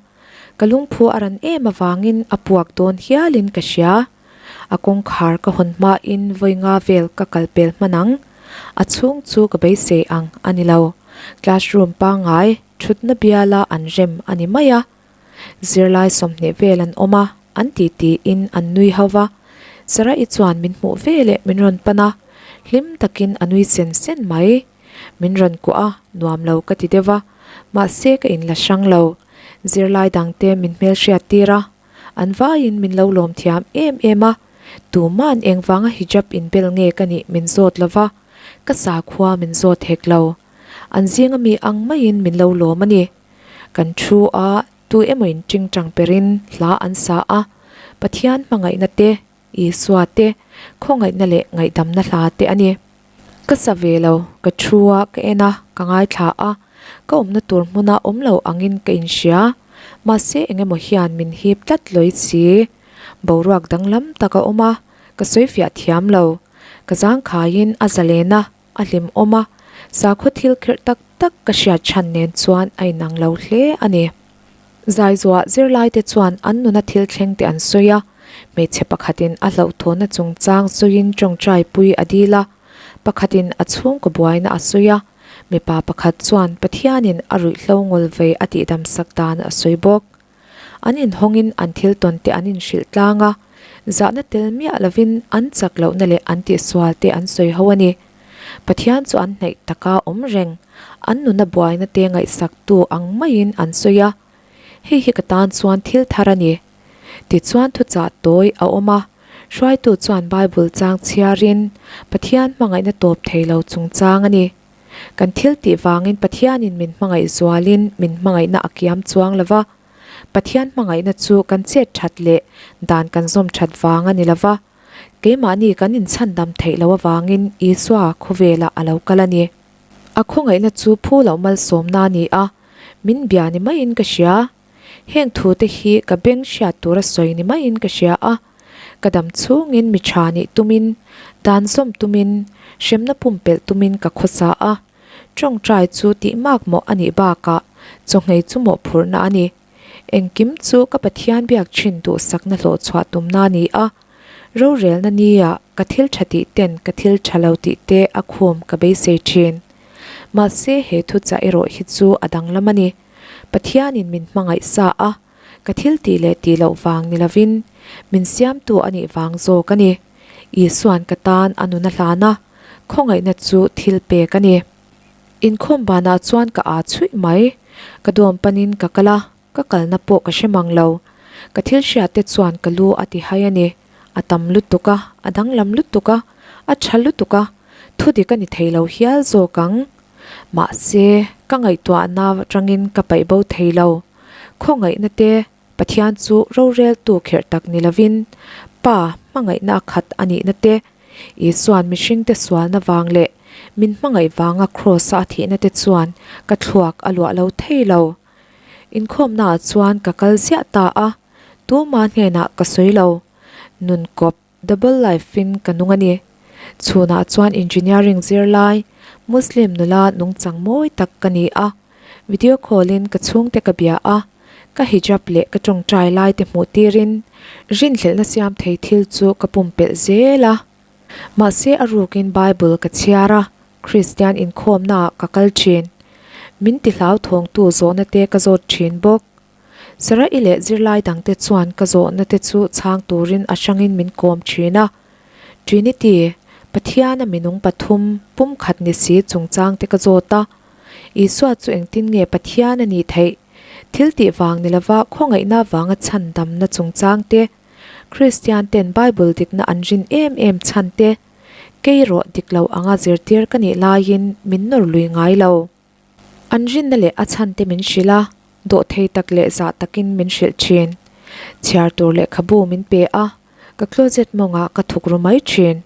ka lungphu a ran em avangin a puak dawn hialin ka hria. A kawngkhar ka hawn hmain vawi nga vel ka kal pel hman ang. A chhung chu ka beisei ang a ni lo. Classroom pangngai thutna biala an rem a ni mai a. Zirlai 20 vel an awm a, an ti tiin an nui ho va. Sarah-i chuan min hmuh ve leh min rawn pan a, hlim takin a nui sen sen mai. Min rawn kuah a, nuam lo ka ti deuh va, mahse ka inla hrang lo. Zirlai dangte min hmelhriat tir a, an vaiin min lo lawm thiam em em a. Tuma'n engvanga hijab inbel nge ka nih min zawt lo va, ka sakhua min zawt hek lo. An zinga mi ang maiin min lo lawm a ni. Kan thu a, tu emawin tingtang perin hla an sa a, Pathian hmangaihna te, Isua te, khawngaihna leh ngaihdamna hla te a ni. Ka sa ve lo, ka thu a, ka en a, ka ngaithla a, ka awmna tur hmuna awm lo angin ka inhria. Mahse engemaw hian min hip tlat lawi si. Boruak danglam tak a awm a, ka sawifiah thiam lo. Ka zangkhaiin a zalen a. A hlimawm a, sakhaw thil kherh tak tak ka hriat chhan nen chuan a inang lo hle a ni. Zaizuah zirlaite chuan an nuna thil thleng te an sawi a, hmeichhe pakhatin a hlauhthawnna chungchang sawiin tawngtaipui a dil a, pakhatin a chhungkaw buaina a sawi a, mipa pakhat chuan Pathianin a ruihhlo ngawl vei a tihdamsak dan a sawi bawk. An inhawngin an thil tawn te an inhrilh tlang a, zahna tel miah lovin an chak lohna leh an tihsual te an sawi ho a ni. Pathian chu an hnaih taka awm reng, an nuna buaina te ngaihsaktu ang maiin an sawi a. Hei hi ka tan chuan thil thar a ni. Tichuan thuchah tawi a awm a, hruaitu chuan Bible chang chhiarin Pathian hmangaihna tawp thei lo chungchang a ni. Kan thil tih vangin Pathianin min hmangaih zualin min hmangaihna a kiam chuang lo va. Pathian hmangaihna chu kan chet that leh dan kan zawm that vang a ni lo va. Keimahni kan inchhandam theih loh avangin Isua khawvelah a lo kal a ni. A khawngaihna chu phu loh malsawmna a ni a, min bia ni maiin ka hria. Heng thute hi ka beng hriat tura sawi ni maiin ka hria a, ka dam chhungin mi tha nih tumin, dan zawm tumin, hremna pumpelh tumin ka khawsa a. Tawngtai chu tih mak mawh a nih bakah chawngei chu mawhphurhna a ni. Engkim chu ka Pathian biak thin duhsakna hlawhchhuah tumna a ni a. Rorelna nia ka thil tha tih ten ka thil tha lo tih te a khum ka beisei thin. Mahse he thuchah erawh hi chu a danglam a ni. Pathianin min hmangaih sa a, ka thil tih leh tih loh vang ni lovin, min siamtu a nih vang zawk a ni. Isua'n ka tan a nun a hlan a, khawngaihna chu thil pek a ni. Inkhawm banah chuan ka aa chhuih mai. Ka dawm panin ka kal a, ka kalna pawh ka hre mang lo. Ka thil hriatte chuan ka lu a ti hai a ni. A tam lutuk a, a danglam lutuk a, a tha lutuk a, thudik a ni thei lo hial zawk ang. Mahse, ka ngaihtuahna atangin ka paih bo thei lo. Khawngaihna te, Pathian chu roreltu kherh tak ni lovin, Pa hmangaihna a khat a nihna te, Isua'n mihringte sualna vang leh min hmangaih vanga Kraws-a a thihna te chuan ka thluak a luah lo thei lo. Inkhawmnaah chuan ka kal ziah ta a, tuma hnenah ka sawi lo. Nun kawp. Double life in ka nung a ni. Chhunah chuan engineering zirlai, Muslim nula nungchang mawi tak ka ni a. Video call in ka chhungte ka bia a, ka hijab leh ka tawngtai lai te hmuh tirin rinhlelhna siam thei thil chu ka pumpelh zel a. Mahse a rukin Bible ka chhiar a, Kristian inkhawmnaah ka kal thin. Min ti hlauthawngtu zawhna te ka zawt thin bawk. Sarah-i leh zirlai dangte chuan ka zawhna te chu chhang turin a hrangin min kawm thin a. Trinity, Pathiana minung pathum, pumkhat ni si chungchang te ka zawt a. Isua chu engtin nge Pathian a nih theih? Thil tih vang ni lova khawngaihna vanga chhandamna chungchang te, Kristian ten Bible dikna an rin em em chhan te, kei rawh dik lo anga zirtir ka nih laiin min nawr lui ngai lo. An rinna leh a chhan te min hrilh a, dawhthei tak leh zah takin min hrilh thin. Chhiar tur lehkhabu min pe a, ka closet mawngah ka thuk ru mai thin.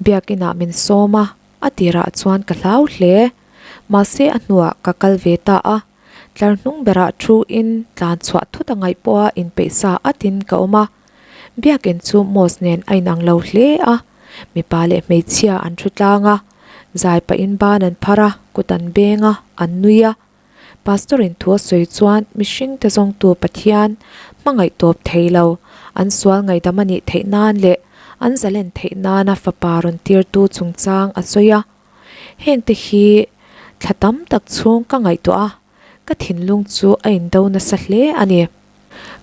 Biakinah min sawm a, a tirah chuan ka hlau hle. Mahse a hnuah ka kal ve ta a. Tlar hnung berah thu in tlan chhuah thut a ngaih pawha inpeih sa atin ka awm a. Biakin chu mosque nen a inang lo hle a, mipa leh hmeichhia an thu tlang a, zai pahin ban an phar a, kut an beng a, an nui a. Pastor in thu a sawi chuan mihring te zawngtu Pathian hmangaih tawp thei lo, an sual ngaihdam a nih theih nan leh an zalen theih nana fapa rawn tirtu chungchang a sawi a. Heng te hi thla tam tak chhung ka ngaihtuah a, ka thinlung chu a indo nasa hle a ni.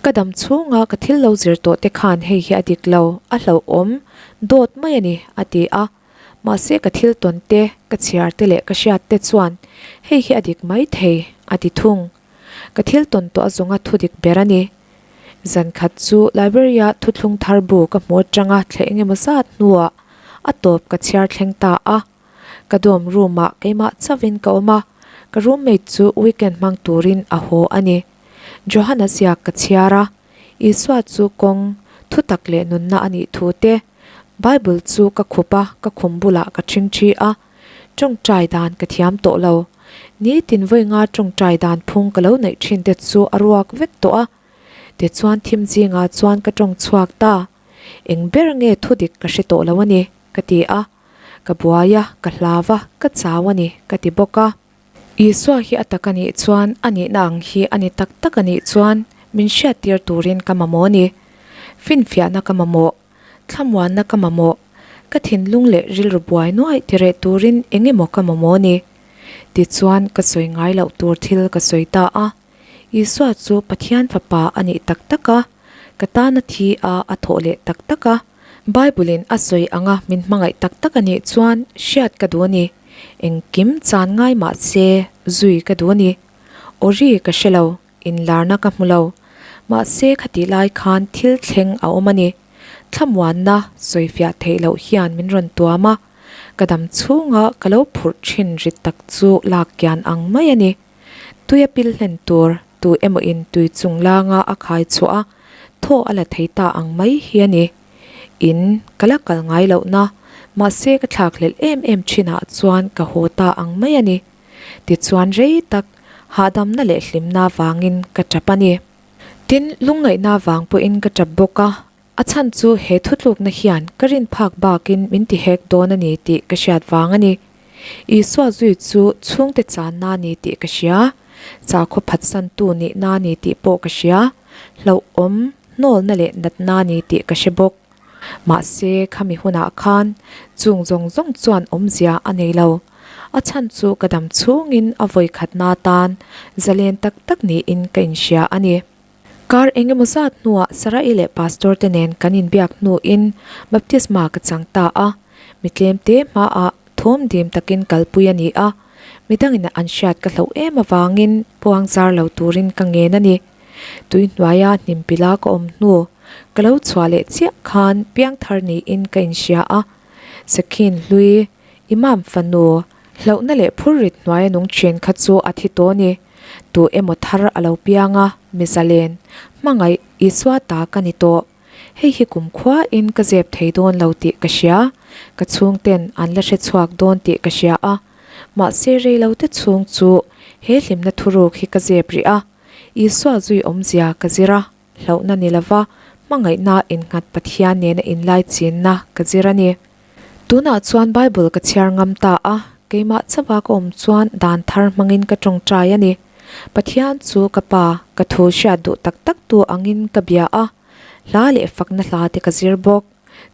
Ka dam chhunga ka thil lo zir tawh te khan hei hi a dik lo, a hlauhawm dawt mai a ni, a ti a. Mahse ka thil tawn te, ka chhiar te leh ka hriat te chuan hei hi a dik mai thei, a ti thung. Ka thil tawn tawh a zawnga thu dik ber a ni. Zan khat chu library-a thuthlung thar bu ka hmu atanga thleh engemaw zat hnuah a tawp ka chhiar thleng ta a. Ka dorm room-ah keimah chauhin ka awm a, ka roommate chu weekend hmang turin a haw a ni. Johan-a ziak ka chhiar a, Isua chu kawng, thutak leh nunna a nih thu te, Bible chu ka khup a, ka khum bulah ka ṭhingṭhi a, ṭawngṭai dan ka thiam tawh lo. Nitin vawi nga ṭawngṭai dan phung ka lo neih ṭhin te chu a ruak vek tawh a. Tichuan thim zingah chuan ka ṭawng chhuak ta. Eng ber nge thudik ka hre tawh lo a ni, ka ti a. Ka buai a, ka hlau a, ka chau a ni, ka ti bawk a. Isua hi a tak a nih chuan, a nihna ang hi a ni tak tak a nih chuan min hriattir turin ka mamawh a ni. Finfiahna ka mamawh. Thlamuanna ka mamawh. Ka thinlung leh rilru buai nuaih ti reh turin eng emaw ka mamawh a ni. Tichuan ka sawi ngai loh tur thil ka sawi ta a. Isua chu Pathian Fapa a nih tak tak a, ka tana thi a a thawh leh tak tak a. Bible-in a sawi anga min hmangaih tak tak a nih chuan hriat ka duh a ni. Engkim chan ngai mah se zui ka duh a ni. Awri ka hre lo, inlarna ka hmu lo. Mahse khatih lai khan thil thleng a awm a ni. Thlamuanna sawifiah theih loh hian min rawn tuam a, ka dam chhunga ka lo phurh thin rit tak chu lak kian ang mai a ni. Tuia pil hlen tur tu emaw in tui chung langa a khai chhuah a, thaw a la thei ta ang mai hi a ni. In ka la kal ngai lohna, mahse ka thlakhlelh em em thinah chuan ka haw ta ang mai a ni. Tichuan rei tak hahdamna leh hlimna vangin ka tap a ni. Tin, lungngaihna vang pawhin ka tap bawk a, a chhan chu he thutlukna hian ka rin phak bakin min ti hek dawn a ni tih ka hriat vang a ni. Isua zui chu chhungte channa a ni tih ka hria, sakhaw phatsantu nihna a ni tih pawh ka hria, hlauhawm, hnawlna leh natna a ni tih ka hre bawk. Mahse, khami hunah khan chung zawng zawng chuan awmzia a nei lo. A chhan chu ka dam chhungin a vawi khatna atan zalen tak tak niin ka inhria a ni. Kar eng emaw zat hnuah Sarah-i leh Pastor te nen kan inbiak hnuin baptisma ka chang ta a. Mi tlemte hmaah thawm dim takin kalpui a ni a, midangin an hriat ka hlauh em avangin puang zar lo turin ka ngen a ni. Tui hnuaia hnim pila ka awm hnu ka lo chhuah leh chiah khan piangthar niin ka inhria a, Sakhin hlui Imam fanu, hlauhna leh phurrit hnuaia nung thin kha chu a thi tawh a ni. Tu emaw thar a lo piang a, mi zalen, hmangaih, Isua ta ka ni tawh. Hei hi kumkhuain ka zep thei dawn lo tih ka hria, ka chhungten an la hre chhuak dawn tih ka hria a. Mahse reilote chhung chu he hlimna thuruk hi ka zep rih a, Isua zui awmzia ka zir a. Hlauhna ni lova hmangaihna innghat Pathian nena inlaichinna ka zir a ni. Tunah chuan Bible ka chhiar ngam ta a, keimah chauha ka awm chuan dan thar hmangin ka tawngtai a ni. Pathian chu ka pa, ka thu hriat duh tak tak tu angin ka bia a, hla leh fakna hla te ka zir bawk.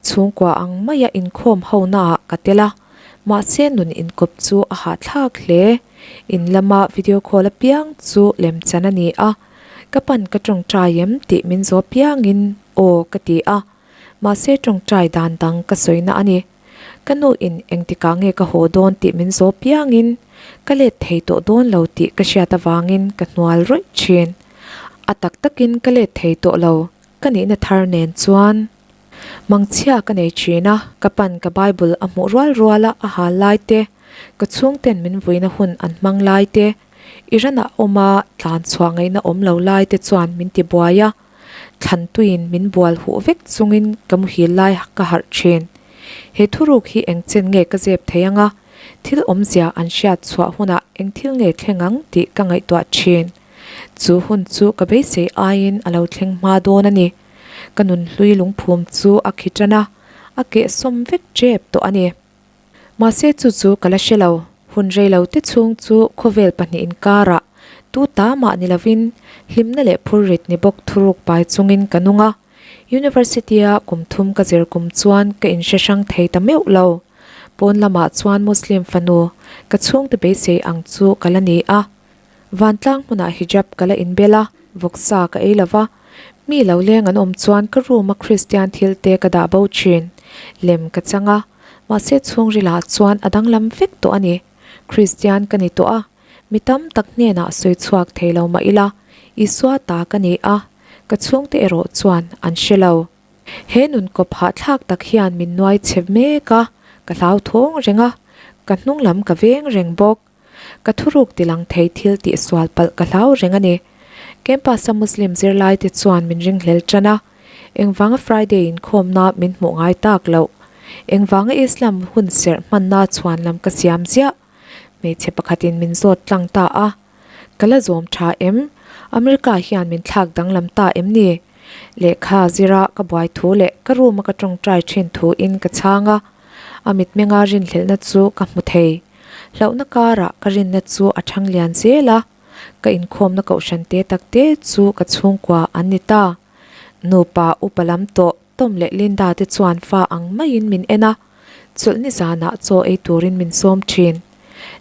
Chhungkua ang maia inkhawm honaah ka tel a, mahse nun inkawp chu a hahthlak hle. In lama video call apiang chu lemchan a ni a, ka pan ka tawngtai em tih min zawh piangin aw ka ti a, mahse tawngtai dan dang ka sawina a ni. Ka nu in engtikah nge ka haw dawn tih min zawh piangin ka let thei tawh dawn lo tih ka hriat avangin ka hnual rawih thin. A tak takin ka let thei tawh lo, ka nihna thar nen chuan mangchhia ka nei thin a, ka pan ka Bible a hmuh rual rual a a hal lai te, ka chhungten min vuina hun an hmang lai te, Iran-ah awma tlan chhuah ngaihna awm lo lai te chuan min ti buai a, thlan tuiin min bual huh vek chungin ka muhil lai ka harh thin. He thuruk hi eng chen nge ka zep thei anga, thil awmzia an hriat chhuah hunah eng thil nge thleng ang tih ka ngaihtuah thin. Chu hun chu ka beisei aiin a lo thleng hma dawn a ni. Ka nunhlui lungphum chu a khi tan a, a kehsawm vek tep tawh a ni. Mahse chu chu ka la hre lo, hun rei lo te chhung chu khawvel pahnih inkarah tu ta mah ni lovin hlimna leh phurrit ni bawk thuruk pai chungin ka nung a, University-a kum thum ka zir kum chuan ka inhre hrang thei ta meuh lo. Pawn lamah chuan Muslim fanu ka chhungte beisei ang chu ka la ni a. Vantlang hmunah hijab ka la inbel a, vawksa ka ei lo va. Mi lo leng an awm chuan ka room a Kristian thil te ka dah bo thin. Lem ka chang a, mahse chhungrilah chuan a danglam vek tawh a ni. Kristian ka ni tawh a, mi tam tak hnenah sawi chhuak thei lo mah ila, Isua ta ka ni a, ka chhungte erawh chuan an hre lo. He nun kawp hahthlak tak hian min nuai chhe mek a, ka hlauthawng reng a, ka hnunglam ka veng reng bawk. Ka thuruk tilang thei thil tih sual palh ka hlau reng a ni. Campus-a Muslim zirlaite chuan min ringhlel tan a, engvanga Friday inkhawmna min hmuh ngai tak loh? Engvanga Islam hun serh hmanna chhuan lam ka siam ziah? Hmeichhe pakhatin min zawt tlang ta a. Ka la zawm tha em? America hian min thlak danglam ta em ni? Lehkha zira ka buai thu leh ka room-a ka tawngtai thin thuin ka chhang a, a mitmenga rinhlelhna chu ka hmu thei. Hlauhna karah ka rinna chu a thang lian zel a, ka inkhawmna kohhran te tak te chu ka chhungkua an ni ta. Nupa upa lam tawh Tom leh Linda te chuan fa ang maiin min en a, chawlhni zanah chaw ei turin min sawm thin.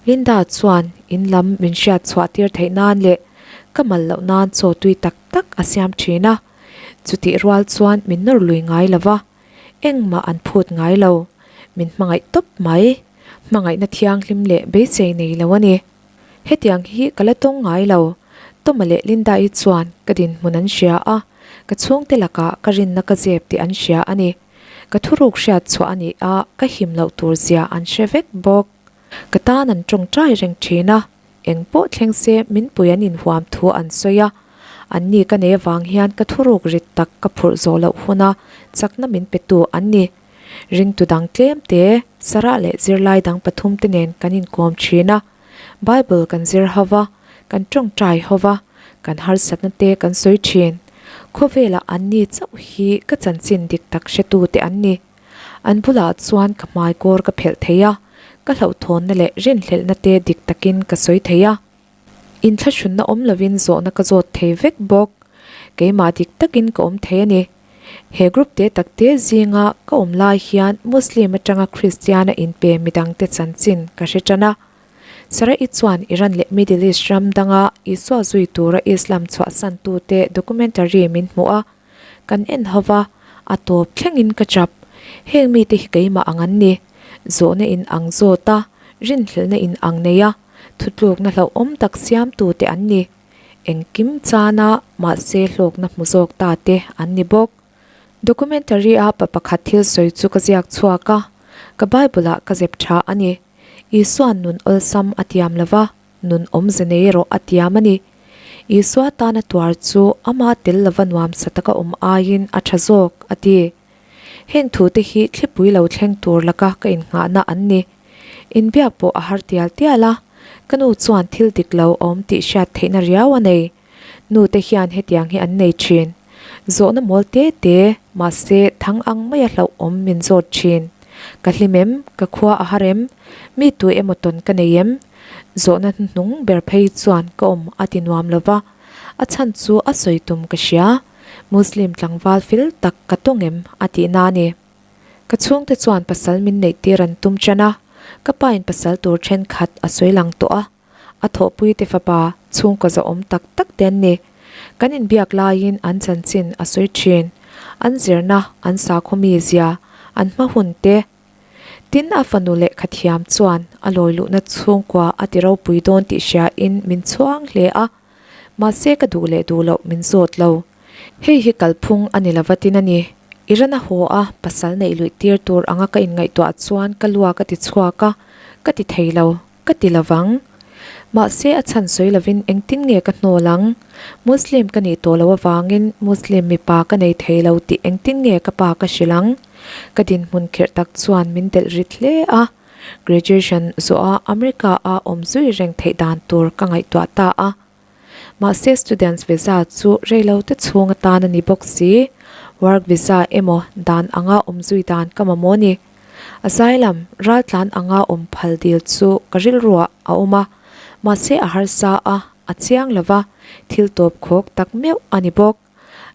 Linda chuan in lam min hriat chhuah tir theih nan leh ka mal loh nan chaw tui tak tak a siam thin a, chutih rual chuan min nawr lui ngai lo va. Engmah an phut ngai lo. Min hmangaih tawp mai. Hmangaihna thianghlim leh beisei nei lo a ni. Hetiang hi ka la tawng ngai lo. Toma leh Linda-i chuan ka dinhmun an hria a, ka chhungte lakah ka rinna ka zep tih an hria a ni. Ka thuruk hriat chhuah a ni a, ka him loh tur zia an hre vek bawk. Ka tan an tawngtai reng thin a, Eng pawh thleng se min pui an inhuam thu an sawi a, an ni ka nei avang hian ka thuruk rit tak ka phurh zawh loh huna chakna min petu an ni. Ringtu dang tlem te, Sarah leh zirlai dang pathum te nen kan inkawm thin a, Bible kan zir ho va, kan tawngtai ho va, kan harsatna te kan sawi thin. Khawvelah an ni chauh hi ka chanchin dik tak hretu te an ni. An bulah chuan ka hmai kawr ka phelh thei a, ka hlauhthawnna leh rinhlelhna te dik takin ka sawi thei a. Inthlahrunna awm lovin zawhna ka zawt thei vek bawk. Keimah dik takin ka awm thei a ni. He group te tak te zinga ka awm lai hian Muslim atanga Kristiana inpe midangte chanchin ka hre tan a. Sarah-i chuan Iran leh Middle East ram danga Isua zui tura Islam chhuahsantute documentary min hmuh a. Kan en ho va, a tawp thlengin ka chap. Heng mite hi keimah ang an ni. Zawhna in ang zawt a, rinhlelhna in ang nei a, thutlukna hlauhawm tak siamtute an ni. Engkim chana mahse hlawkna hmu zawk ta te an ni bawk. Documentary-a pa pakhat thil sawi chu ka ziak chhuak a, ka Bible-ah ka zep tha a ni. Isua'n nun awlsam a tiam lo va. Nun awmze nei erawh a tiam a ni. Isua tana tuar chu ama tel lova nuamsa taka awm aiin a tha zawk, a ti. Heng thute hi thlipui lo thleng tur laka ka innghahna an ni. Inbiak pawh a har tial tial a, ka nu chuan thil dik lo a awm tih hriat theihna riau a nei. Nute hian hetiang hi an nei thin. Zawhna mawl te te, mahse thang ang maia hlauhawm min zawt thin. Ka hlim em? Ka khua a har em? Mi tu emaw tawn ka nei em? Zawhna hnuhnung ber phei chuan ka awm a ti nuam lo va, a chhan chu a sawi tum ka hria. Muslim tlangval fel tak ka tawng em? a tihna a ni. Ka chhungte chuan pasal min neih tir an tum tan a, ka pain pasal tur thenkhat a sawi lang tawh a. A thawhpuite fapa chhungkaw zahawm tak tak te an ni. Kan inbiak laiin an chanchin a sawi thin. An zirna, an sakhaw mizia, an hma hun te. Tin a fanu lehkha thiam chuan a lawi luhna chhungkua a ti ropui dawn tih hriain min chhuang hle a. Mahse ka duh leh duh loh min zawt lo. Hei hi kalphung a ni lova tin a ni. Iran a haw a, pasal neih luih tir tur anga ka inngaihtuah chuan ka luak a ti chhuak a, ka ti thei lo. Ka ti lovang. Mahse a chhan sawi lovin engtin nge ka hnawl ang? Muslim ka nih tawh loh avangin Muslim mipa ka nei thei lo tih engtin nge ka pa ka hrilh ang? Ka dinhmun khirh tak chuan min delh rit hle a. Graduation zawha America-a awm zui reng theih dan tur ka ngaihtuah ta a. Mahse students visa chu reilo te chhung atan a ni bawk si. Work visa emaw dan anga awm zui dan ka mamawh a ni. Asylum raltlan anga awm phal dil chu ka rilruah a awm a, mahse a harsa a, a chiang lova, thil tawp khawk tak meuh a ni bawk.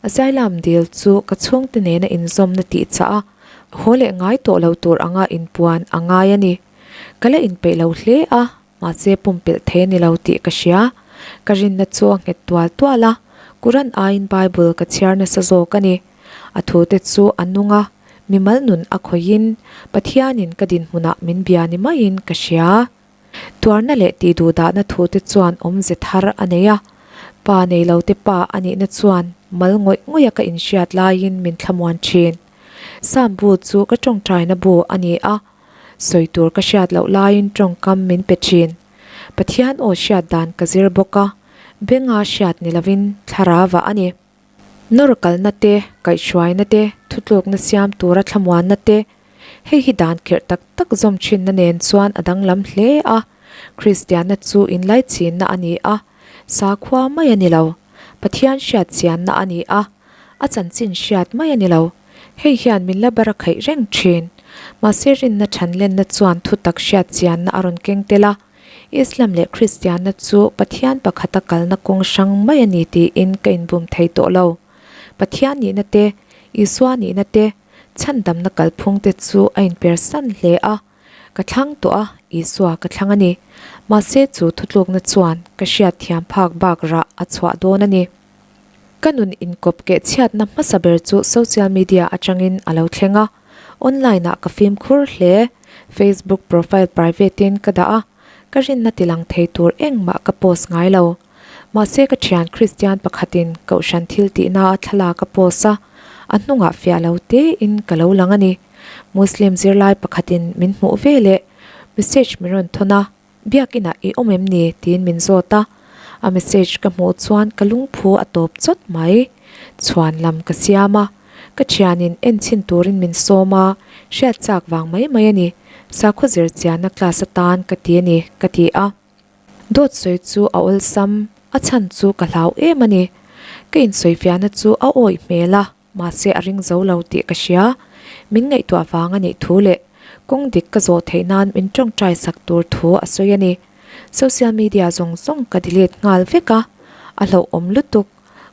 Asylum dil chu ka chhungte nena inzawmna tih chah a, haw leh ngai tawh lo tur anga inpuan a ngai a ni. Ka la inpeih lo hle a, mahse pumpelh thei a ni lo tih ka hria. Ka rinna chu a nghet tual tual a, Quran aiin Bible ka chhiar nasa zawk a ni. A thute chu a nung a, mimal nun a khawihin Pathianin ka dinhmunah min bia ni maiin ka hria. Tuarna leh tihduhdahna thute chuan awmze thar a nei a, pa nei lote pa a nihna chuan mal ngawih ngawih a ka inhriat laiin min thlamuan thin. Sam bu chu ka tawngtaina bu a ni a, sawi tur ka hriat loh laiin tawngkam min pe thin. Pathian aw hriat dan ka zir bawk a, benga hriat ni lovin thlarava a ni. Nawr kalna te, kaihhruaina te, thutlukna siam tura thlamuanna te, hei hi dan kherh tak tak zawm thinna nen chuan a danglam hle a. Kristianna chu inlaichinna a ni a, sakhua mai a ni lo. Pathian hriat chianna a ni a, a chanchin hriat mai a ni lo. Hei hian min la bar a khaih reng thin. Mahse rinna thanlenna chuan thutak hriat chianna a rawn keng tel a. Islam leh Kristianna chu Pathian pakhata kalna kawng hrang mai a ni tiin ka inbum thei tawh lo. Pathian nihna te, Isua nihna te, chhandamna kalphung te chu a inpersan hle a. Ka thlang tawh a, Isua ka thlang a ni. Mahse chu thutlukna chuan ka hriatthiam phak bak rah a chhuah dawn a ni. Ka nun inkawp keh chhiatna hmasa ber chu social media atangin a lo thleng a, online ah ka fimkhur hle. Facebook profile private in ka dah a, ka rinna tilang thei tur engmah ka post ngai lo. Mahse ka thian Kristian pakhatin Kohhran thil tihna a thlalak a post a, a hnungah fiah lo tein ka lo lang a ni. Muslim zirlai pakhatin min hmuh veleh message min rawn thawn a. Biakinah i awm em ni? tiin min zawt a, a message ka hmuh chuan ka lungphu a tawp chawt mai. Chhuan lam ka siam a, ka thianin en chhin turin min sawm a, hriat chak vang mai mai a ni, sakhaw zir chianna class atan ka ti a ni, ka ti a. Dawt sawi chu a awlsam, a chhan chu ka hlau em a ni. Ka insawifiahna chu a awih hmel a. Mahse a ring zo lo tih ka hria. Min ngaihtuah vang a nih thu leh kawng dik ka zawh theih nan min tawngtai sak tur thu a sawi a ni. Social media zawng zawng ka delete nghal vek a, a hlauhawm lutuk.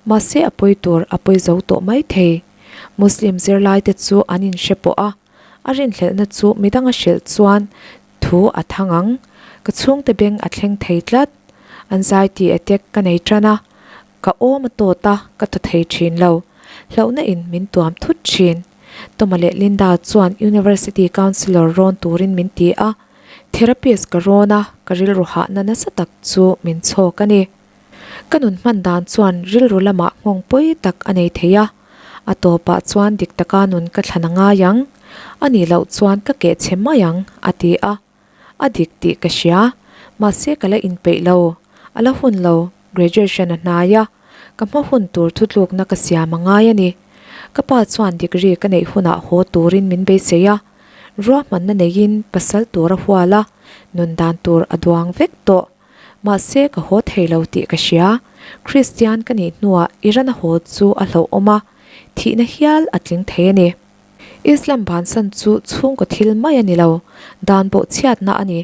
Mahse a pawi tur a pawi zo tawh mai thei. Muslim zirlai te chu an inhre pawh a, a rinhlelhna chu midang a hrilh chuan thu a thang ang. Ka chhungte beng a thleng thei tlat. Anxiety attack ka nei tan a. Ka awm a tawt a, ka thaw thei thin lo. Hlauhna in min tuam thut thin. Toma leh Linda chuan University Counsellor rawn turin min ti a. Therapist ka rawn a, ka rilru hahna nasa tak chu min chhawk a ni. Ka nun hman dan chuan rilru lamah nghawng pawi tak a nei thei a. A tawpah chuan dik taka nun ka thlan a ngai ang. A nih loh chuan ka keh chhe mai ang, a ti a. A dik tih ka hria, mahse ka la inpeih lo, a la hun lo, graduation a hnai a, ka hma hun tur thutlukna ka siam a ngai a ni. Ka pa chuan degree ka neih hunah haw turin min beisei a, ruahmanna neiin pasal tur a hual a, nun dan tur a duang vek tawh. Mahse ka haw thei lo tih ka hria, Kristian ka nih hnuah Iran a haw chu a hlauhawm a, thihna hial a tling thei a ni. Islam bansan chu chhungkaw thil mai a ni lo, dan pawh chhiatna a ni.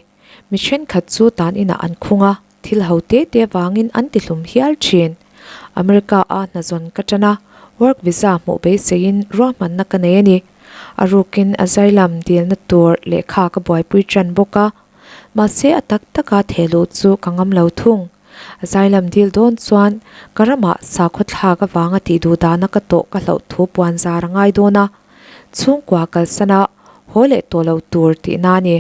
Mi thenkhat chu tan inah an khung a, thil ho te te vangin an ti hlum hial thin. America a hnazawn ka tan a, work visa hmuh beiseiin ruahmanna ka nei a ni. A rukin asylum dilna tur lehkha ka buaipui tan bawk a, mahse a tak taka thehluh chu ka ngam lo thung. Asylum dil dawn chuan ka ramah sakhaw thlak avanga tih duh dahna ka tawh ka hlauh thu puan zar a ngai dawn a, chhungkua kalsana haw leh tawh lo tur tihna a ni.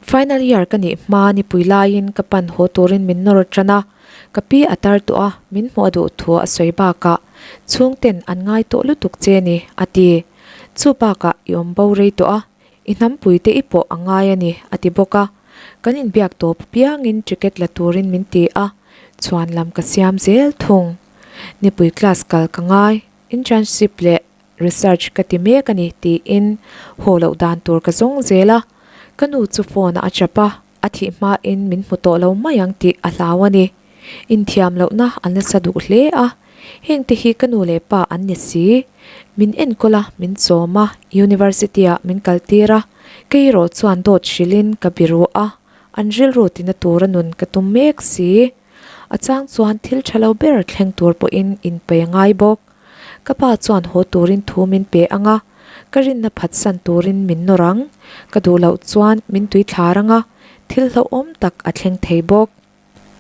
Final year ka nih hma nipui laiin ka pan haw turin min nawr tan a, ka pi a tar tawh a, min hmuh a duh thu a sawi bakah chhungten an ngai tawh lutuk che ni a ti. Chu bakah i awm bo rei tawh a, I hnampuite i pawh a ngai a ni, a ti bawk a. Kan inbiak tawp apiangin ticket la turin min ti a, chhuan lam ka siam zel thung. Nipui class kal ka ngai, internship leh research ka ti mek a ni tiin haw loh dan tur ka zawng zel a. Ka nu chu phone ah a chap a, a thih hmain min hmu tawh lo mai ang tih a hlau a ni. Inthiam lohna a nasa duh hle a, hengte hi ka nu leh pa an ni si. Min enkawl a, min chawm a, university ah min kaltir a, kei erawh chuan dawt hrilhin ka biru a, an rilru tina tura nun ka tum mek si. A chang chuan thil tha lo ber thleng tur pawhin inpeih a ngai bawk. Ka pa chuan haw turin thu min pe ang a, ka rinna phatsan turin min nawr ang. Ka duh loh chuan min tui thlar ang a, thil hlauhawm tak a thleng thei bawk.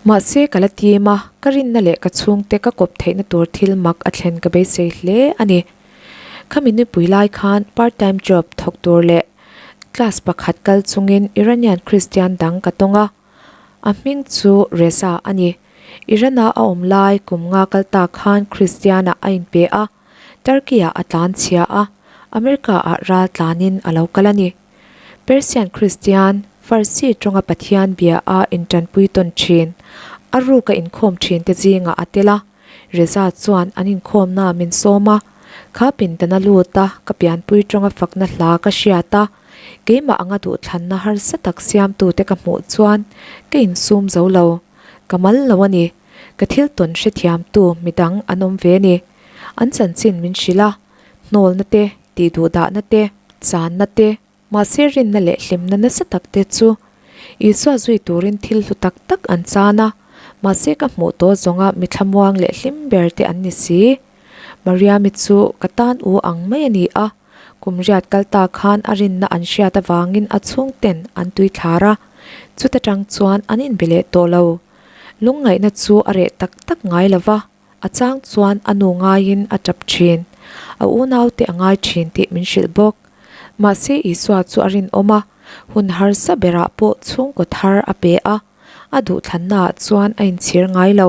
Mahse ka la tim a, ka rinna leh ka chhungte ka kawp theihna tur thil mak a thlen ka beisei hle a ni. Khami nipui lai khan part time job thawk tur leh class pakhat kal chungin Iranian Christian dang ka tawng a. A hming chu Reza a ni. Iran-a a awm lai kum nga kal ta khan Christian-ah a inpe a, Turkey-ah a tlan chhia a, America-ah ral tlanin a lo kal a ni. Persian Christian, Farsi tawnga Pathian bia a intanpui tawn thin, a ruka inkhawm thin te zingah a tel a. Reza chuan an inkhawmna min sawm a, kha pindana lut a, ka pianpui tawnga fakna hla ka hriat a, Keimah anga duhthlanna harsa tak siamtute ka hmuh chuan ka insum zo lo. Ka mal lo a ni. Ka thil tawn hrethiamtu midang an awm ve ni. An chanchin min hrilh a, hnawlna te, tihduhdahna te, channa te, mahse rinna leh hlimna nasa tak te chu Isua zui turin thil hlu tak tak an chan a, mahse ka hmuh tawh zawnga mi thlamuang leh hlim ber te an ni si. Mariami chu ka tan u ang mai a ni a. Kum riat kal ta khan a rinna an hriat avangin a chhungten an tui thlar a, chuta tang chuan an inbe leh tawh lo. Lungngaihna chu a reh tak tak ngai lo va, a chang chuan a nu ngaiin a tap thin. A unaute a ngai thin tih min hrilh bawk. Mahse Isua chu a rinawm a, hun harsa berah pawh chhungkaw thar a pe a, a duhthlannaah chuan a inchhir ngai lo.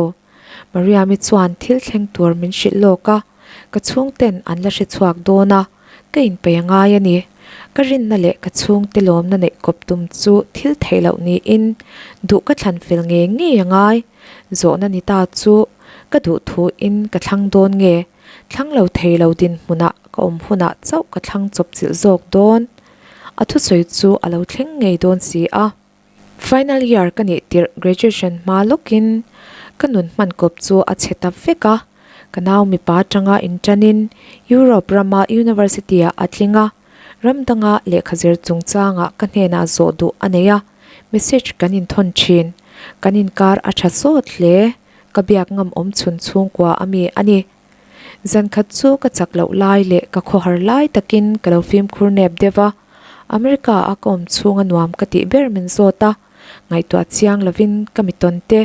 Mariami chuan thil thleng tur min hrilh lawk a, ka chhungten an la hre chhuak dawn a, ka inpeih a ngai a ni. Ka rinna leh ka chhungte lawmna neih kawp tum chu thil theih loh niin duh ka thlan fel ngei ngei a ngai. Zawhna ni ta chu ka duh thuin ka thlang dawn nge, thlang lo thei lo dinhmunah ka awm hunah chauh ka thlang chawp chilh zawk dawn. A thusawi chu a lo thleng ngei dawn si a. Final year ka nih tirh graduation hma lawkin ka nun hman kawp chu a chhe ta vek a, ka nau mipa atanga inṭanin Europe rama university-ah a tling a, ram danga lehkha zir chungchangah ka hnenah zawh duh a nei a, message kan inthawn ṭhin. Kan inkar a ṭha sawt hle, ka biak ngam awm chhun chhungkua a mi a ni. Zan khat chu ka chak loh lai leh ka khawhar lai takin ka lo fimkhur nep deuh a, America a ka awm chhunga nuam ka tih ber min zawt a, ngaihtuah chiang lovin ka mi tawn te,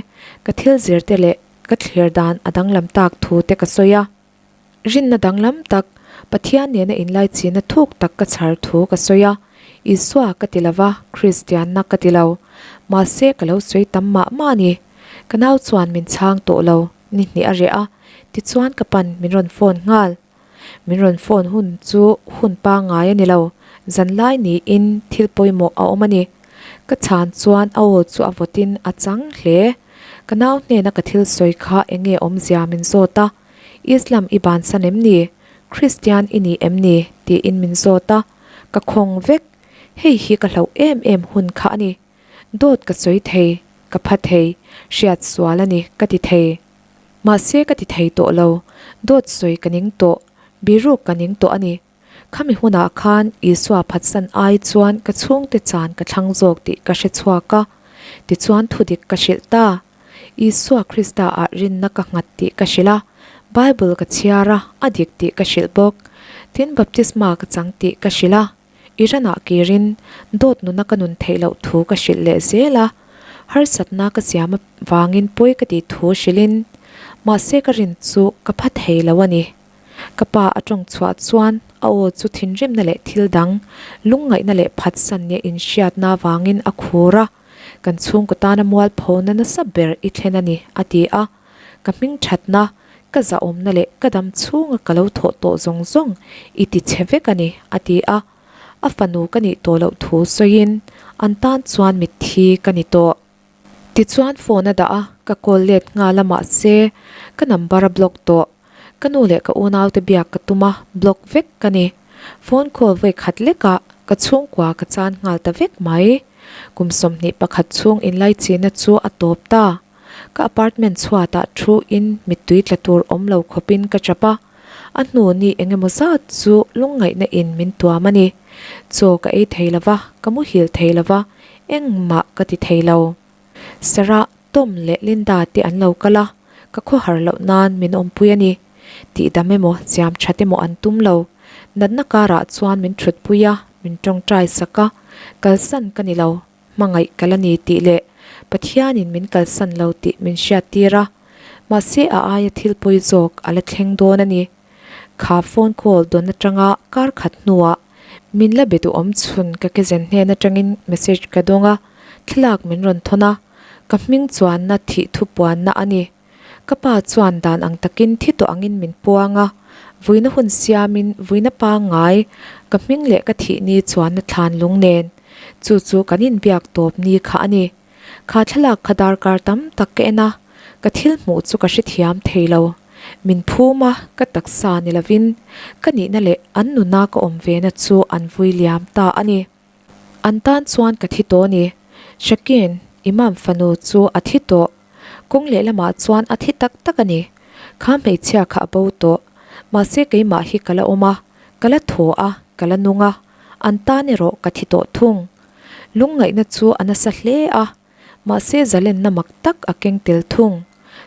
ka thil zir te leh ka thlir dan a danglam tak thu te ka sawi a. Rinna danglam tak, Pathian nena inlaichina thuk tak ka chhar thu ka sawi a, Isua ka ti lova, Kristianna ka ti lo. Mahse ka lo sawi tam mah mah a ni. Ka nau chuan min chhang tawh lo. Ni hnih a reh a, tichuan ka pan min rawn phone nghal. Min rawn phone hun chu hun pangngai a ni lo, zanlai niin thil pawimawh a awm a ni. Ka chhan chuan a aw chu a vawtin a chang hle. Ka nau hnena ka thil sawi kha eng nge awmzia min zawt a, Islam i bansan em ni? Kristian i ni em ni? tiin min zawt a, ka khawng vek. Hei hi ka hlauh em em hun kha a ni. Dawt ka sawi thei, ka pha thei, hriat sual a ni ka ti thei. Mahse ka ti thei tawh lo, dawt sawi ka ning tawh, biruk ka ning tawh a ni. Khami hunah khan Isua phatsan ai chuan ka chhungte chan ka thlang zawk tih ka hre chhuak a, tichuan thudik ka hrilh ta. Isua Krista ah rinna ka nghat tih ka hrilh a, Bible ka chhiar a, a dik tih ka hrilh bawk. Tin baptisma ka chang tih ka hrilh a. Iran-ah kirin dawt nuna ka nun theih loh thu ka hrilh leh zel a, harsatna ka siam avangin pawi ka tih thu hrilhin mahse ka rin chu ka pha thei lo a ni. Ka pa a tawng chhuah chuan a aw chu thinrimna leh thil dang, lungngaihna leh phatsan nia inhriatna avangin a khur a, Kan chhungkaw tana mualphona nasa ber i thlen a ni, a ti a. Ka hming thatna, ka zahawmna leh ka dam chhunga ka lo thawh tawh zawng zawng i ti chhe vek a ni, a ti a. A fanu ka nih tawh loh thu sawiin an tan chuan mitthi ka ni tawh. Tichuan phone a dah a, ka call let nghal a mahse ka number a block tawh. Ka nu leh ka unaute biak ka tum a, block vek ka ni. Phone call vawi khat lekah ka chhungkua ka chan nghal ta vek mai. Kum 21 chhung inlaichina chu a tawp ta. Ka apartment chhuatah thu in mittui tla tur awm lo khawpin ka chap a, a hnu ni eng emaw zat chu lungngaihna in min tuam a ni. Chaw ka ei thei lo va, ka muhil thei lo va, engmah ka ti thei lo. Sarah, Tom leh Linda te an lo kal a, ka khawhar loh nan min awmpui a ni. Tihdam emaw, siam that emaw an tum lo. Natna karah chuan min thutpui a, min tawngtai sak a, kalsan ka ni lo, hmangaih ka la ni tih leh Pathianin min kalsan lo tih min hriattir a. Mahse a aia thil pawi zawk a la thleng dawn a ni. Kha phone call dawn atanga kar khat hnuah min la be duhawm chhun ka kezen hnen atangin message ka dawng a, thlalak min rawn thawn a, ka hming chuanna thih thu puanna a ni. Ka pa chuan dan ang takin thi tawh angin min puang a, vuina hun siamin vuina pangngai ka hming leh ka thih ni chuanna thlan lung nen chu chu kan inbiak tawp ni kha a ni. Kha thlalak kha darkar tam tak ka en a, ka thil hmuh chu ka hrethiam thei lo. Min phum a, ka taksa ni lovin ka nihna leh an nuna ka awm vena chu an vui liam ta a ni. An tan chuan ka thi tawh a ni. Shakin, Imam fanu chu a thi tawh. Kawng lehlamah chuan a thi tak tak a ni. Kha hmeichhia kha a bo tawh. Mahse keimah hi ka la awm a, ka la thaw a, ka la nung a, an tan erawh ka thi tawh thung. Lungngaihna chu a nasa hle a, mahse zalenna mak tak a keng tel thung.